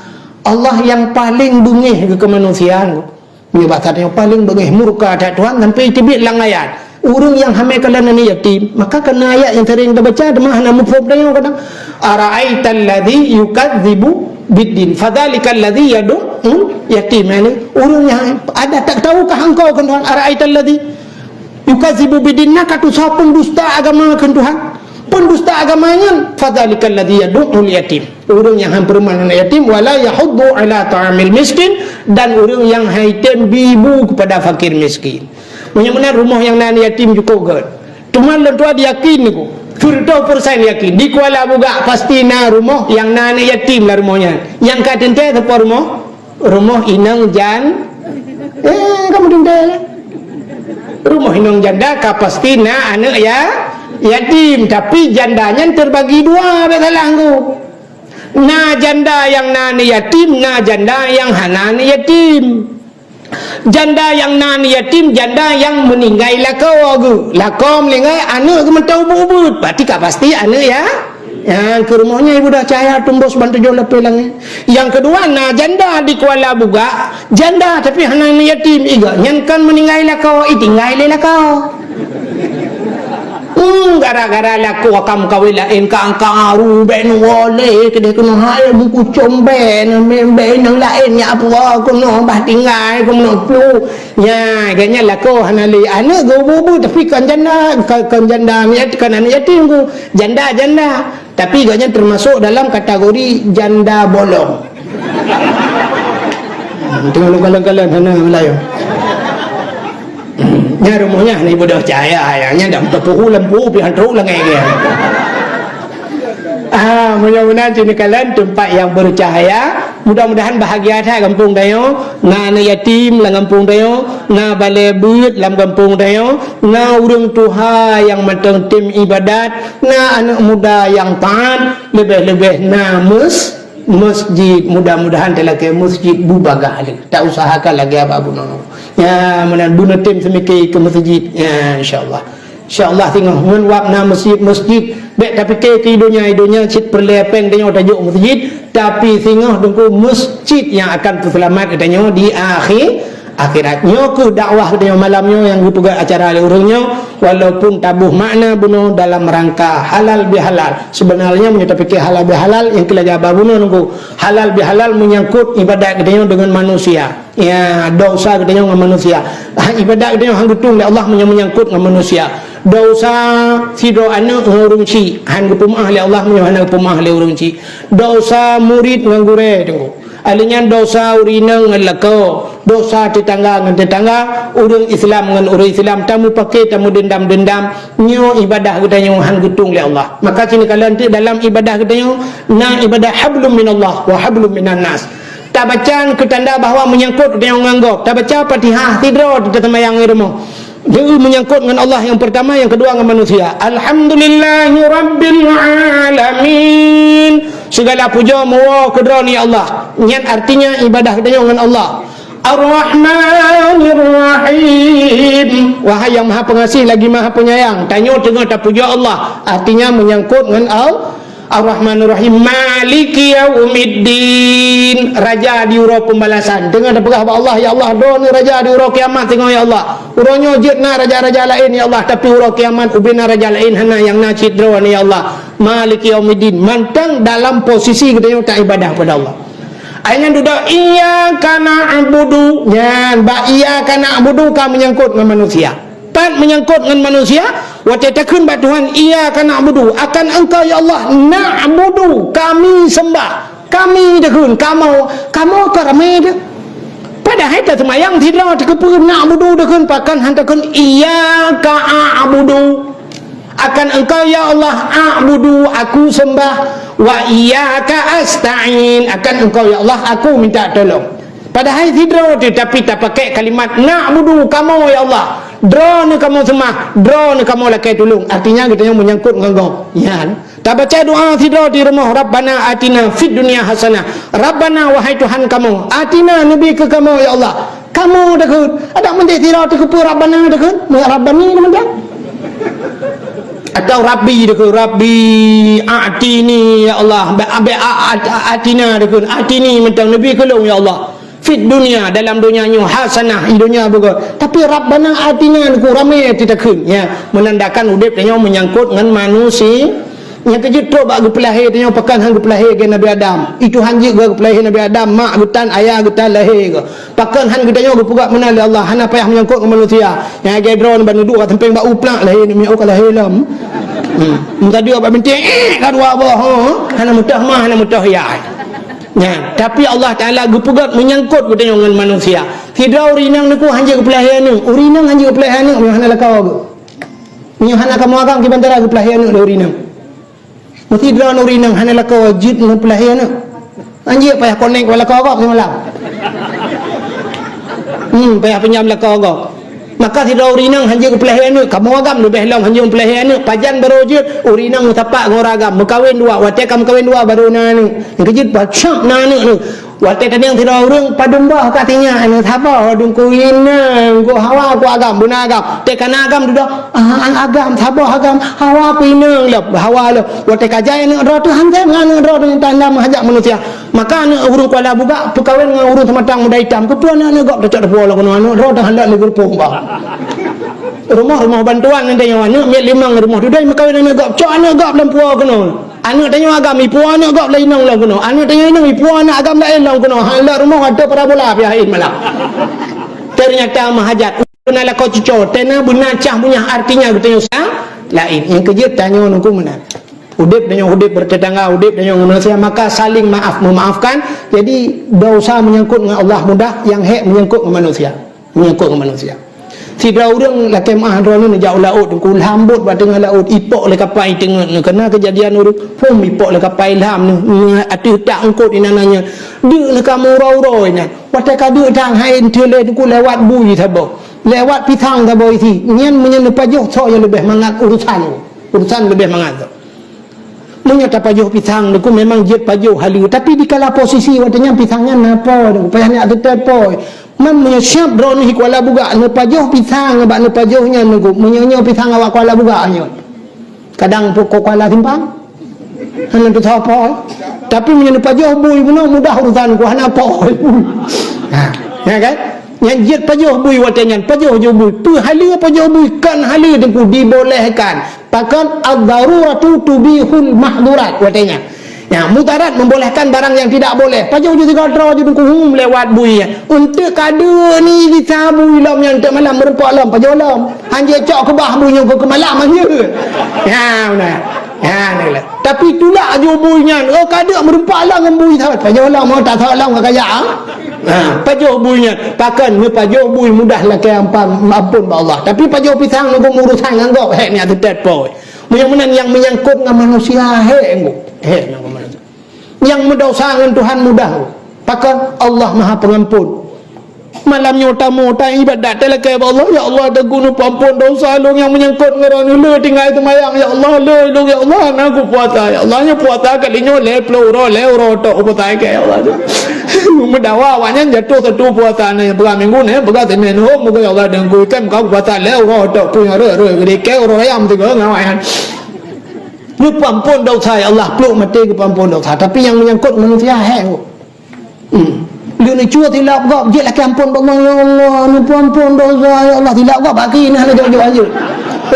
Allah nyang paleng beungéh keu keumanusiaan. Meunyoe basa tanyoe paleng beungéh murka that Tuhan sampai teubiet lam ayat. Ureuëng nyang hamé kalon aneuëk yatim, maka kana ayat nyang sering tabaca teuma hana muphom tanyoe kadang. "Ara'aital ladzi yukadzibu biddin, fadzalikal ladzi yadu'ul yatim." Yani, ureuëng nyang ada tak tahu kah engkau kheun Tuhan, "Ara'aital ladzi yukadzibu biddin", na ka tusoe pendusta agama kheun Tuhan. Pendusta agama nyan, "Fadzalikal ladzi yadu'ul yatim." Ureuëng nyang han peureuman aneuëk yatim, "Wala yahuddu ala ta'amil miskin," dan ureuëng nyang han item bi bu kepada fakir miskin. Meunyoe meunan rumoh nyang na aneuëk yatim jukok göt. Teuma lôn tuan yakin niku, siratoh persen yakin, di Kuala Bugak pasti na rumoh nyang na aneuëk yatim lam rumoh nyan. Nyang ka teuntée sapeue rumoh? Rumoh inong jan-, eh, kamu teuntée lah. Rumoh inong janda ka pasti na aneuëk ya-, yatim, tapi janda nyan terbagi dua, bèk salah ngku. Na janda nyang na aneuëk yatim, na janda nyang hana aneuëk yatim. Janda nyang na aneuëk yatim, janda nyang meuninggai lakoe geuh. Lakoe meuninggai, aneuëk geuh mantong ubit-ubit. Berarti ka pasti aneuëk ya-, nyang keu rumoh nyan ibudah cahya teumbus ban tujoh lapéh langét. Nyang keudua, na janda di Kuala Bugak, janda tapi hana aneuëk yatim. Iga nyan kon meuninggai lakoe, itinggai lé lakoe. Hmm, gara-gara lakoe ka meukawen laén, ka angka aru, bèk neuwoe lé, keudeh keunoe hai, meukucom bèk, bèk inong laén nyak puwoe keunoe, bah tinggai keunoe plu. Nya, gobnyan lakoe hana lé. Aneuëk geuh ubit-ubit, tapi kon janda, kon, kon janda, kon aneuëk yatim geuh. Janda, janda. Tapi gobnyan termasuk dalam kategori janda bolong. Hmm, teungoh lôn kalon-kalon hana meulayeue. Nyan rumoh nyan, ni bodoh cahaya, ya. Nyan dah muka puhu lampu, pih hantu lengai dia. Ah, mudah-mudahan sini kalian tempat yang bercahaya. Mudah-mudahan bahagia that gampông tanyoe. Na aneuk yatim lam gampông tanyoe, na balè beuet lam gampông tanyoe, na ureueng tuha nyang mantong tem ibadat, na aneuk muda nyang taat, leubeh-leubeh na mes-, masjid. Mudah-mudahan talakèe masjid bubagaih lé. Tausahakan lagèe Abah bunoe. Ya, meunan bunoe tem seumike keu masjid. Ya, insya Allah. Insya Allah singoh ngon wab na masjid-masjid. Bèk tapike keu donya, donya cit peureulèe pèng tanyoe tajok masjid, tapi singoh teungku masjid nyang akan peuseulamat geutanyoe di akhé-, akhirat. Nyoe keuh dakwah geutanyoe malam nyoe nyang geupeugah acara lé ureueng nyoe, walaupun taboh makna bunoe dalam rangka halal bihalal. Seubeunarnya meunyoe tapike halal bihalal, nyang keu lagèe Abah bunoe teungku, halal bihalal meunyangkot ibadat geutanyoe deungon manusia. Ya, desya geutanyoe ngon manusia. Ha, ibadat geutanyoe han geutueng lé Allah meunyoe meunyangkot ngon manusia. Desya sidroe aneuk ngon ureueng chik, han geupeumeu'ah lé Allah meunyoe hana geupeumeu'ah lé ureueng chik. Desya murit ngon gurèe, teungku. Lheuh nyan desya ureueng inong ngon lakoe, desya teutangga ngon teutangga, ureueng Islam ngon ureueng Islam, tamupake, tamudeundam-deundam, nyoe ibadat geutanyoe han geutueng lé Allah. Maka sini kalian teuk dalam ibadat geutanyoe, na ibadat hablum minallah wa hablum minan nas. Tabaca keu tanda bahwa meunyangkot geutanyoe ngon gob. Tabaca Fatihah sidroe teuk taseumayang di rumoh. Jadi meunyangkot ngon Allah nyang peurtama, nyang keudua ngon manusia. Alhamdulillahi rabbil alamin. Segala puja meuwoe keu Droeneuh ya Allah. Nyan artinya ibadat geutanyoe ngon Allah. Ar-Rahmanir Rahim. Wahai Yang Maha Pengasih lagi Maha Penyayang. Tanyoe teungoh tapuja Allah. Artinya meunyangkot ngon Al-, Ar-Rahmanir Rahim, Maliki Yaumiddin, Raja di uroe pembalasan. Teungoh tapeugah bak Allah, "Ya Allah, Droeneuh Raja di uroe kiamat teungoh, ya Allah. Uroe nyoe jeuet na raja-raja laén, ya Allah, tapi uroe kiamat ubé na raja laén, hana, nyang na cit Droeneuh, ya Allah. Maliki Yaumiddin." Mantong dalam posisi geutanyoe taibadah kepada Allah. Ayat nyan dudoe, "Iyyaka na'budu." Nyan, bak "Iyyaka na'budu" ka meunyangkot ngon manusia. Pat meunyangkot ngon manusia, watèe takheun bak Tuhan, "Iyyaka na'budu," akan Engkau ya Allah, "na'budu," kami sembah. Kami takheun, kamoe, kamoe ka ramé teuh. Padahai taseumayang sidroe takeupeue, "na'budu" takheun, pakon han takheun, "Iyyaka a'budu." Akan Engkau ya Allah, a'budu, aku sembah, wa iyyaka asta'in, akan Engkau ya Allah, aku minta tolong. Padahai sidroe teuh, tapi tapakèk kalimat na'budu, kamoe ya Allah. Droeneuh kamoe seumah, Droeneuh kamoe lakèe tulông. Artinya geutanyoe meunyangkot ngon gob. Nyan. Tabaca doa sidroe di rumoh, "Rabbana atina fid dunya hasanah." Rabbana, wahai Tuhan kamoe, atina, neubi keu kamoe ya Allah. Kamoe takheun. Adak meunyoe sidroe teuh keupeue Rabbana takheun, Rabbani mantong. Atau Rabbi takheun, "Rabbi a'tini ya Allah." Bèk, bèk a-, a-, atina takheun, "Atini" mantong, "Neubi keu lôn ya Allah. Fid dunya," dalam donya nyoe, "hasanah," i donya beugöt. Tapi "Rabbana atina" takheun, ramé teuh takheun. Ya, menandakan udép tanyoe meunyangkot ngon manusia. Nyang keujeuet trok bak geupeulahé tanyoe, pakon han geupeulahé lagèe Nabi Adam. I Tuhan jeuet geupeulahé Nabi Adam, mak geutan, ayah geutan lahé geuh. Pakon han geutanyoe geupeugöt meunan lé Allah, hana payah meunyangkot ngon manusia. Nyang lagèe droeneuh ban neuduek bak sampéng bak u plak lahé, aneuk miet ka lahé lom. Hmm. Meutadi bak bintéh, eh, ka dua boh, ho. Hana meutoh ma, hana meutoh yah. Nyan, tapi Allah Taala geupeugöt meunyangkot geutanyoe ngon manusia. Sidroe ureueng inong neuku han jeuet geupeulahé aneuk, ureueng inong han jeuet geupeulahé aneuk, meunyoe hana lakoe geuh. Meunyoe hana kamoe agam, kiban cara geupeulahé aneuk lé ureueng inong. Meusidroe ureueng inong hana lakoe jeuet neupeulahé aneuk. Anjeuet payah konek bak lakoe gob simalam. Hmm, payah pinjam lakoe gob. Maka sidroe ureueng inong han jeuet geupeulahé aneuk, kamoe agam leubeh lom han jeuet geupeulahé aneuk. Pajan barô jeuet, ureueng inong meusapat ngon ureueng agam, meukawen dua, watèe ka meukawen dua barô na aneuk. Nyang keujeuet pacok na aneuk nyoe. Watèe tanyong sidroe ureueng, "Padum boh ka sinyak aneuk?" "Saboh, Teungku, inong, ku hawa ku agam, beuna agam." Teuka na agam dudoe, "Ah, agam, saboh agam, hawa ku inong lom, hawa lom." Watèe ka jai aneuk droe teuh, han jai ngon aneuk droe teuh, tanda meuhajat manusia. Maka aneuk ureueng Kuala Bugak peukawen ngon ureueng Seumatang Muda Itam. Keupeue aneuk-aneuk gob tacok teupeu lakoe nyoe, aneuk droe teuh han lom neugeurupoh bah. Rumoh-rumoh bantuan nyan tanyoe, aneuk miet limong rumoh dudoe meukawen aneuk gob, cok aneuk gob lom puwoe keunoe. Aneuk tanyoe agam ipuwoe aneuk gob lom inong lom keunoe. Aneuk tanyoe inong ipuwoe aneuk agam laén lom keunoe. Han lom rumoh ateueh parabola pih laén malah. Ternyata meuhajat. Beuna lakoe cucoe, teuka beuna cah bunyah, artinya geutanyoe sa-, laén. Nyang keujeuet tanyoe Teungku meunan. Udép tanyoe udép bertetangga, udép tanyoe ngon manusia, maka saling maaf memaafkan. Jadi desya meunyangkot ngon Allah mudah, nyang hék meunyangkot ngon manusia. Meunyangkot ngon manusia. Sidroe ureuëng lakée meuáh droeneuh neujak u laôt, Teungku, lhambot bak teungoh laôt, ipok lé kapai teungeut neuh. Keuna keujadian ureuëng, phom ipok lé kapai lham neuh, ateueh tak eungkot inan nyan. Deuk neuh ka meuuroe-uroe nyan. Watée ka deuk that hai enteuk lé Teungku lewat bui saboh. Lewat pisang saboh isi. Nyan meunyoe neupajoh soe nyang leubeh mangat urusan. Urusan leubeh mangat soe. Meunyoe tapajoh pisang Teungku memang jeuet pajoh haleue, tapi dikala posisi watée nyan pisang nyan na po, Teungku, payah neujak teutet po. Man meunyoe siab droeneuh i Kuala Bugak neupajoh pisang bak neupajoh nyan Teungku, meunyoe nyoe pisang awak Kuala Bugak nyoe. Kadang po ko Kuala Simpang. Hana teusoe po. Tapi meunyoe neupajoh bui bunoe mudah urusan Teungku, hana po. Ha, ya kan? Nyan jeuet pajoh bui watée nyan, pajoh ju bui. Peue haleue pajoh bui? Kon haleue Teungku, dibolehkan. Pakon ad-daruratu tubihul mahdhurat watée nyan. Ya, mudarat membolehkan barang yang tidak boleh. Pajoh ju tiga droe ju Teungku hum lewat bui nyan. Untuk kadu ni di sabu ilom nyan untuk malam meureumpok lom, pajoh lom. Hanjeuet cok keubah bui nyan keu malam hanjeuet. Ya, beuna. Ya, ni lah. Tapi tulak ju bui nyan, oh, ka deuk meureumpok lom ngon bui that. Pajoh lom, oh, tak sok lom ka kajak, ah. Ha, pajoh bui nyan. Pakon neupajoh bui mudah lakée ampan, ampôn bak Allah. Tapi pajoh pisang ngon urusan ngon gob, hek nyan teutet po. Meunyoe meunan nyang meunyangkot ngon manusia, hek ngon, hek ngon manusia. Nyang meudosa ngon Tuhan mudah. Pakon Allah Maha Pengampun. Malam nyoe tamu, ta ibadat, talakée bak Allah, "Ya Allah, Teungku neupeuampon dosa lôn nyang meunyangkot ngon droeneuh, le tinggai seumayang, ya Allah, le lôn, ya Allah, hana kupuasa, ya Allah, nyoe puasa kali nyoe lhée ploh uroe, lhée uroe tok kupuasa keu, ya Allah." Meudawa awaknyan jatuh satu puasa, na peugah minggu, na peugah seumen, oh, muga ya Allah Teungku, kan kau puasa lhée uroe tok, peue nyang reu-reu, geudikée uroe raya meuteugah ngon awaknyan. Neupeuampon dosa, ya Allah, pluk maté geupeuampon dosa. Tapi nyang meunyangkot manusia, hek. Hmm. Lheueh neucue silap gob, jeuet lakée ampôn bak Allah, "Ya Allah, neupeuampon dosa, ya Allah." Silap gob bak kiri, hana jok-jok hanjeuet.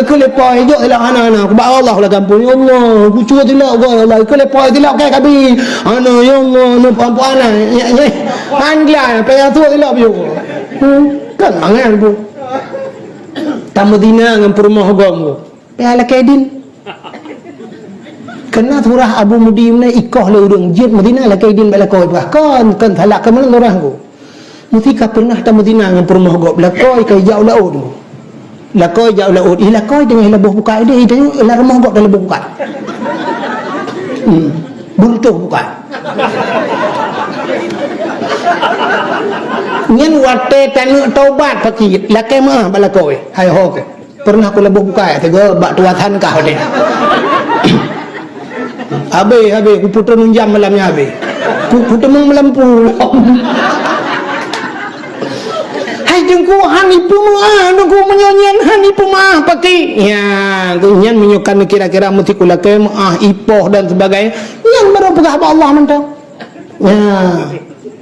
Ikeu leupah jok silap hana, hana. Bak Allah lakée ampôn, "Ya Allah, kucue silap gob, ya Allah." Ikeu leupah silap keu kabi. Hana, "Ya Allah, neupeuampon hana." Nyan, nyan. Han glah, payah tuek silap jok. Hmm. Kan mangat pun. Tameuzina ngon peurumoh gob. Payah lakée idin. Keuna surah Abu Mudi meunan ikoh lé ureuëng jeuet meuzina lakée idin bak lakoe peugah, "Kon, kon salah keu meunan surah ku." Meusti ka peureunah tameuzina ngon peurumoh gob, lakoe ka ijak u laôt. Lakoe ijak u laôt, ih lakoe teungoh laboh bukai deh, ih teungoh lam rumoh gob dah laboh bukai. Hmm, beureutoh bukai. Nyan watée taneuk taubat pakri, lakée meuáh bak lakoe, hai ho keuh. Peureunah ku laboh bukai, teugah bak tuatan kah deh. Habéh, habéh, ku putroe nunjam malam nyan habéh. Ku, ku teumong malam pulang. Hai Teungku, han ipeumeuáh, Teungku, meunyoe nyan han ipeumeuáh pakri. Ya, nyan meunyoe kan kira-kira meusti ku lakée meuáh, ipoh dan sebagainya. Nyan baru peugah bak Allah mantong. Ya.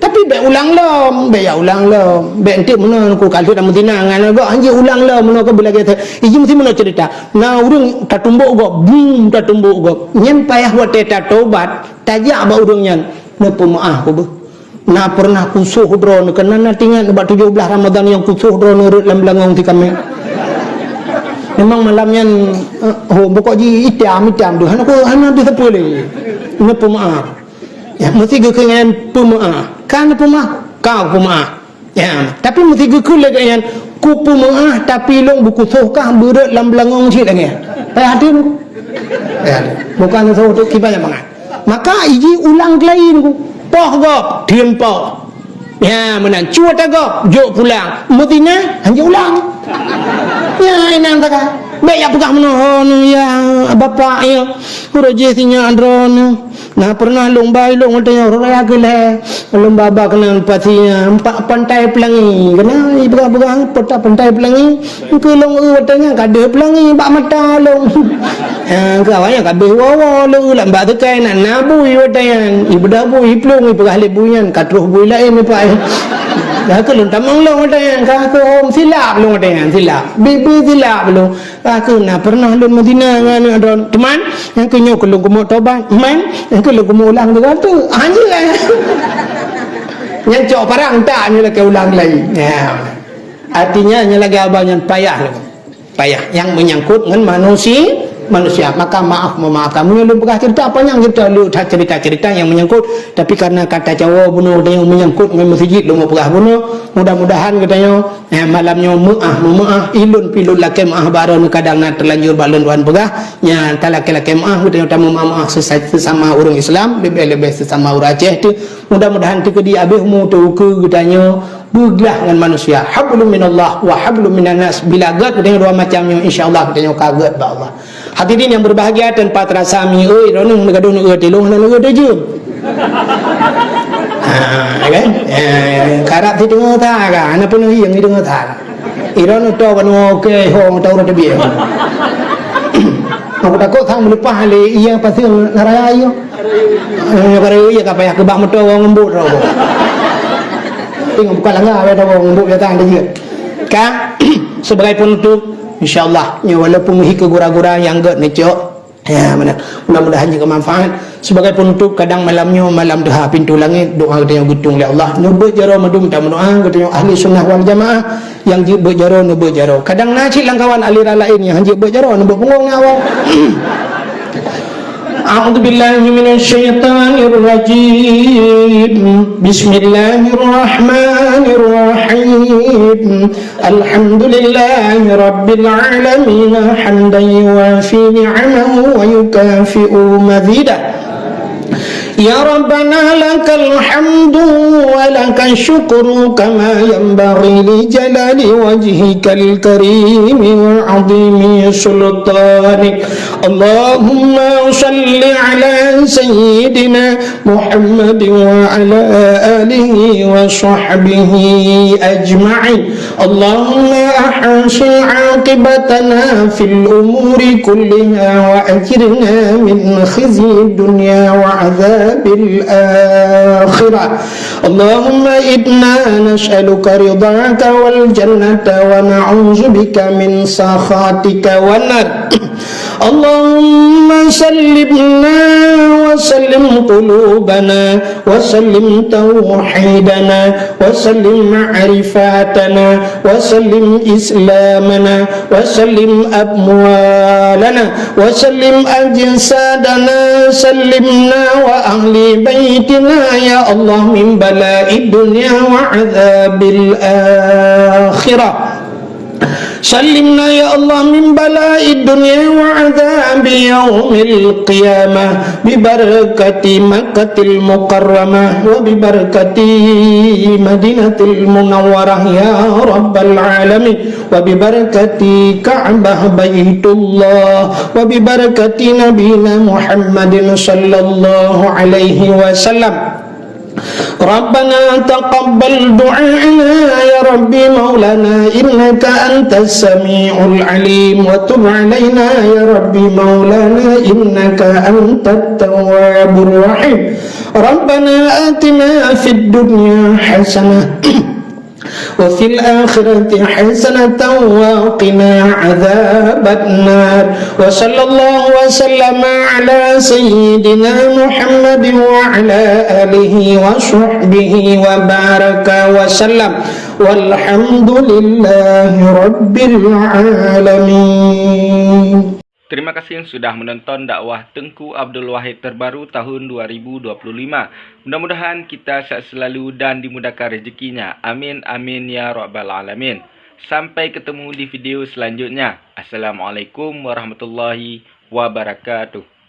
Tapi bék ulang lom, bék ya ulang lom. Bék enteuk meunoe ku ka lheueh tameuzina ngon gob, hanjeuet ulang lom meunoe ka beulagée that. Iji meusti meunoe ceurita. Na ureuëng tatumbok gob, bum tatumbok gob. Nyan payah watée tatobat, tajak bak ureuëng nyan, "Neupeumeuáh ku beuh. Na peureunah kusoh droeneuh, keunan na teuingat bak tujoh blaih Ramadhan nyang kusoh droeneuh rhot lam beulangong si kaméng. Memang malam nyan, eh, ho, pokok jih itam-itam deuh, hana ku, hana deuh sapeue lé. Neupeumeuáh." Ya, meusti geukheun nyan peumeuáh. Ka neupeumeuáh, ka peumeuáh. Ya, tapi meusti geukheun lagée nyan, "Kupeumeuáh, tapi lôn beukusoh kah beurhot lam beulangong cit lagée nyan." Payah hati. Ya, bukan soe tu kiban nyang mangat. Maka iji ulang keulayi ku. Poh gob, teun poh. Ya, meunan. Cue tagob, jok pulang. Meutina, hanjeuet ulang. Ya, inan taka. Bék ya peugah meunoe, "Oh, nu ya, bapak ya. Uroe jih sinyak droeneuh." Na peureunah lôn ba ilôn watée nyoe raya keu lhée. Lôn ba, ba keunan pasi, eh, empat Pantai Pelangi. Keunan ipeugah-peugah peta Pantai Pelangi. Keu lôn eu watée nyan ka deuh pelangi bak mata lôn. Eh, keu awaknyan ka deuh woe-woe lôn eu lam bak teukai na, na bui watée nyan. Ibeudôh bui, iplueng, ipeugah lé bui nyan, ka troh bui laén ipai. Dah keu lôn tamong lôn watée nyan, ka keu hom silap lôn watée nyan, silap. Bi-, bi silap lôn. Ka keu na peureunah lôn meuzina ngon aneuk droeneuh. Teuma, nyang keu nyoe keu lôn keumeung tobat. Man, nyang keu lôn keumeung ulang tiga ratus. Hanjeuet. Nyang cok parang tak nyoe lakée ulang lagi. Ya. Artinya, nyoe lagée abang nyan payah lom. Payah. Nyang meunyangkot ngon manusi-, manusia, maka maaf memaafkan. Meunyoe lôn peugah cerita, panyang cerita, lôn that cerita-cerita nyang menyangkut, tapi karena ka tacawoe bunoe geutanyoe menyangkut ngon meuseujid, lôn peugah bunoe. Mudah-mudahan geutanyoe, eh, malam nyoe meu'ah, meumeu'ah, ilôn pih lôn lakée meu'ah bak droeneuh kadang na teulanjur bak lôn tuan peugah. Nyan talakée-lakée meu'ah, geutanyoe tameu'ah-meu'ah sesa-, sesama ureuëng Islam, leubeh-leubeh sesama ureuëng Aceh teuh. Mudah-mudahan teukeudi abéh umu teuh ukeue geutanyoe beuglah ngon manusia. Hablum minallah wa hablum minan nas. Bila gét geutanyoe dua macam nyoe, insya Allah geutanyoe ka gét bak Allah. Hadirin yang berbahagia, tanpa terasa mi oi, droeneuh neugadôh neueu tilông hana neueu teujeuen. Ha, kan? Eh, karab sideungoe that ka, hana peunoh hieng sideungoe that. Droeneuh toe banua oke ho tau rot teubiet. Aku takot sang meuleupah lé iya pasang naraya iya. Nyoe ka raya iya ka payah keubah moto ngon bot roh. Tengok buka langga weh tawa ngon bot datang dia. Ka sebagai penutup, insya Allah nyoe walaupun meuhi keu gura-gura nyang gét neucok. Ya, mana? Mudah-mudahan juga manfaat. Sebagai penutup, kadang malam nyoe malam deuha pintu langét, doa geutanyoe geutung lé Allah. Neubeuet jaroe meudum tameudoa geutanyoe ahli sunnah wal jamaah. Nyang jeuet beuet jaroe, neubeuet jaroe. Kadang na cit lam kawan aliran laén nyang han jeuet beuet jaroe, neubeuet punggong nyan awai. A'udzubillahi minasyaitonirrajim. Bismillahirrahmanirrahim. Alhamdulillahi rabbil alamin, hamdan yuwafi ni'amahu wa yukafi'u mazidah. يا ربنا لك الحمد ولك الشكر كما ينبغي لجلال وجهك الكريم وعظيم سلطانك. اللهم صل على سيدنا محمد وعلى آله وصحبه أجمعين. اللهم أحسن عاقبتنا في الأمور كلها وأجرنا من خزي الدنيا وعذاب الآخرة. اللهم إنا نسألك رضاك والجنة ونعوذ بك من سخطك والنار. اللهم سلمنا وسلم قلوبنا وسلم توحيدنا وسلم معرفتنا وسلم إسلامنا وسلم أموالنا وسلم أجسادنا، سلمنا وأهل بيتنا يا الله من بلاء الدنيا وعذاب الآخرة. سلمنا يا الله من بلاء الدنيا وعذاب يوم القيامة ببركة مكة المكرمة وببركة مدينة المنورة يا رب العالمين، وببركة كعبة بيت الله، وببركة نبينا محمد صلى الله عليه وسلم. ربنا تقبل دعاءنا يا ربي مولانا إنك أنت السميع العليم، وتب علينا يا ربي مولانا إنك أنت التواب الرحيم. ربنا آتنا في الدنيا حسنة وفي الآخرة حسنة وقنا عذاب النار. وصلى الله وسلم على سيدنا محمد وعلى آله وصحبه وبارك وسلم. والحمد لله رب العالمين. Terima kasih sudah menonton dakwah Teungku Abdul Wahid terbaru tahun dua ribu dua puluh lima. Mudah-mudahan kita sehat selalu dan dimudahkan rezekinya. Amin, amin, ya rabbal alamin. Sampai ketemu di video selanjutnya. Assalamualaikum warahmatullahi wabarakatuh.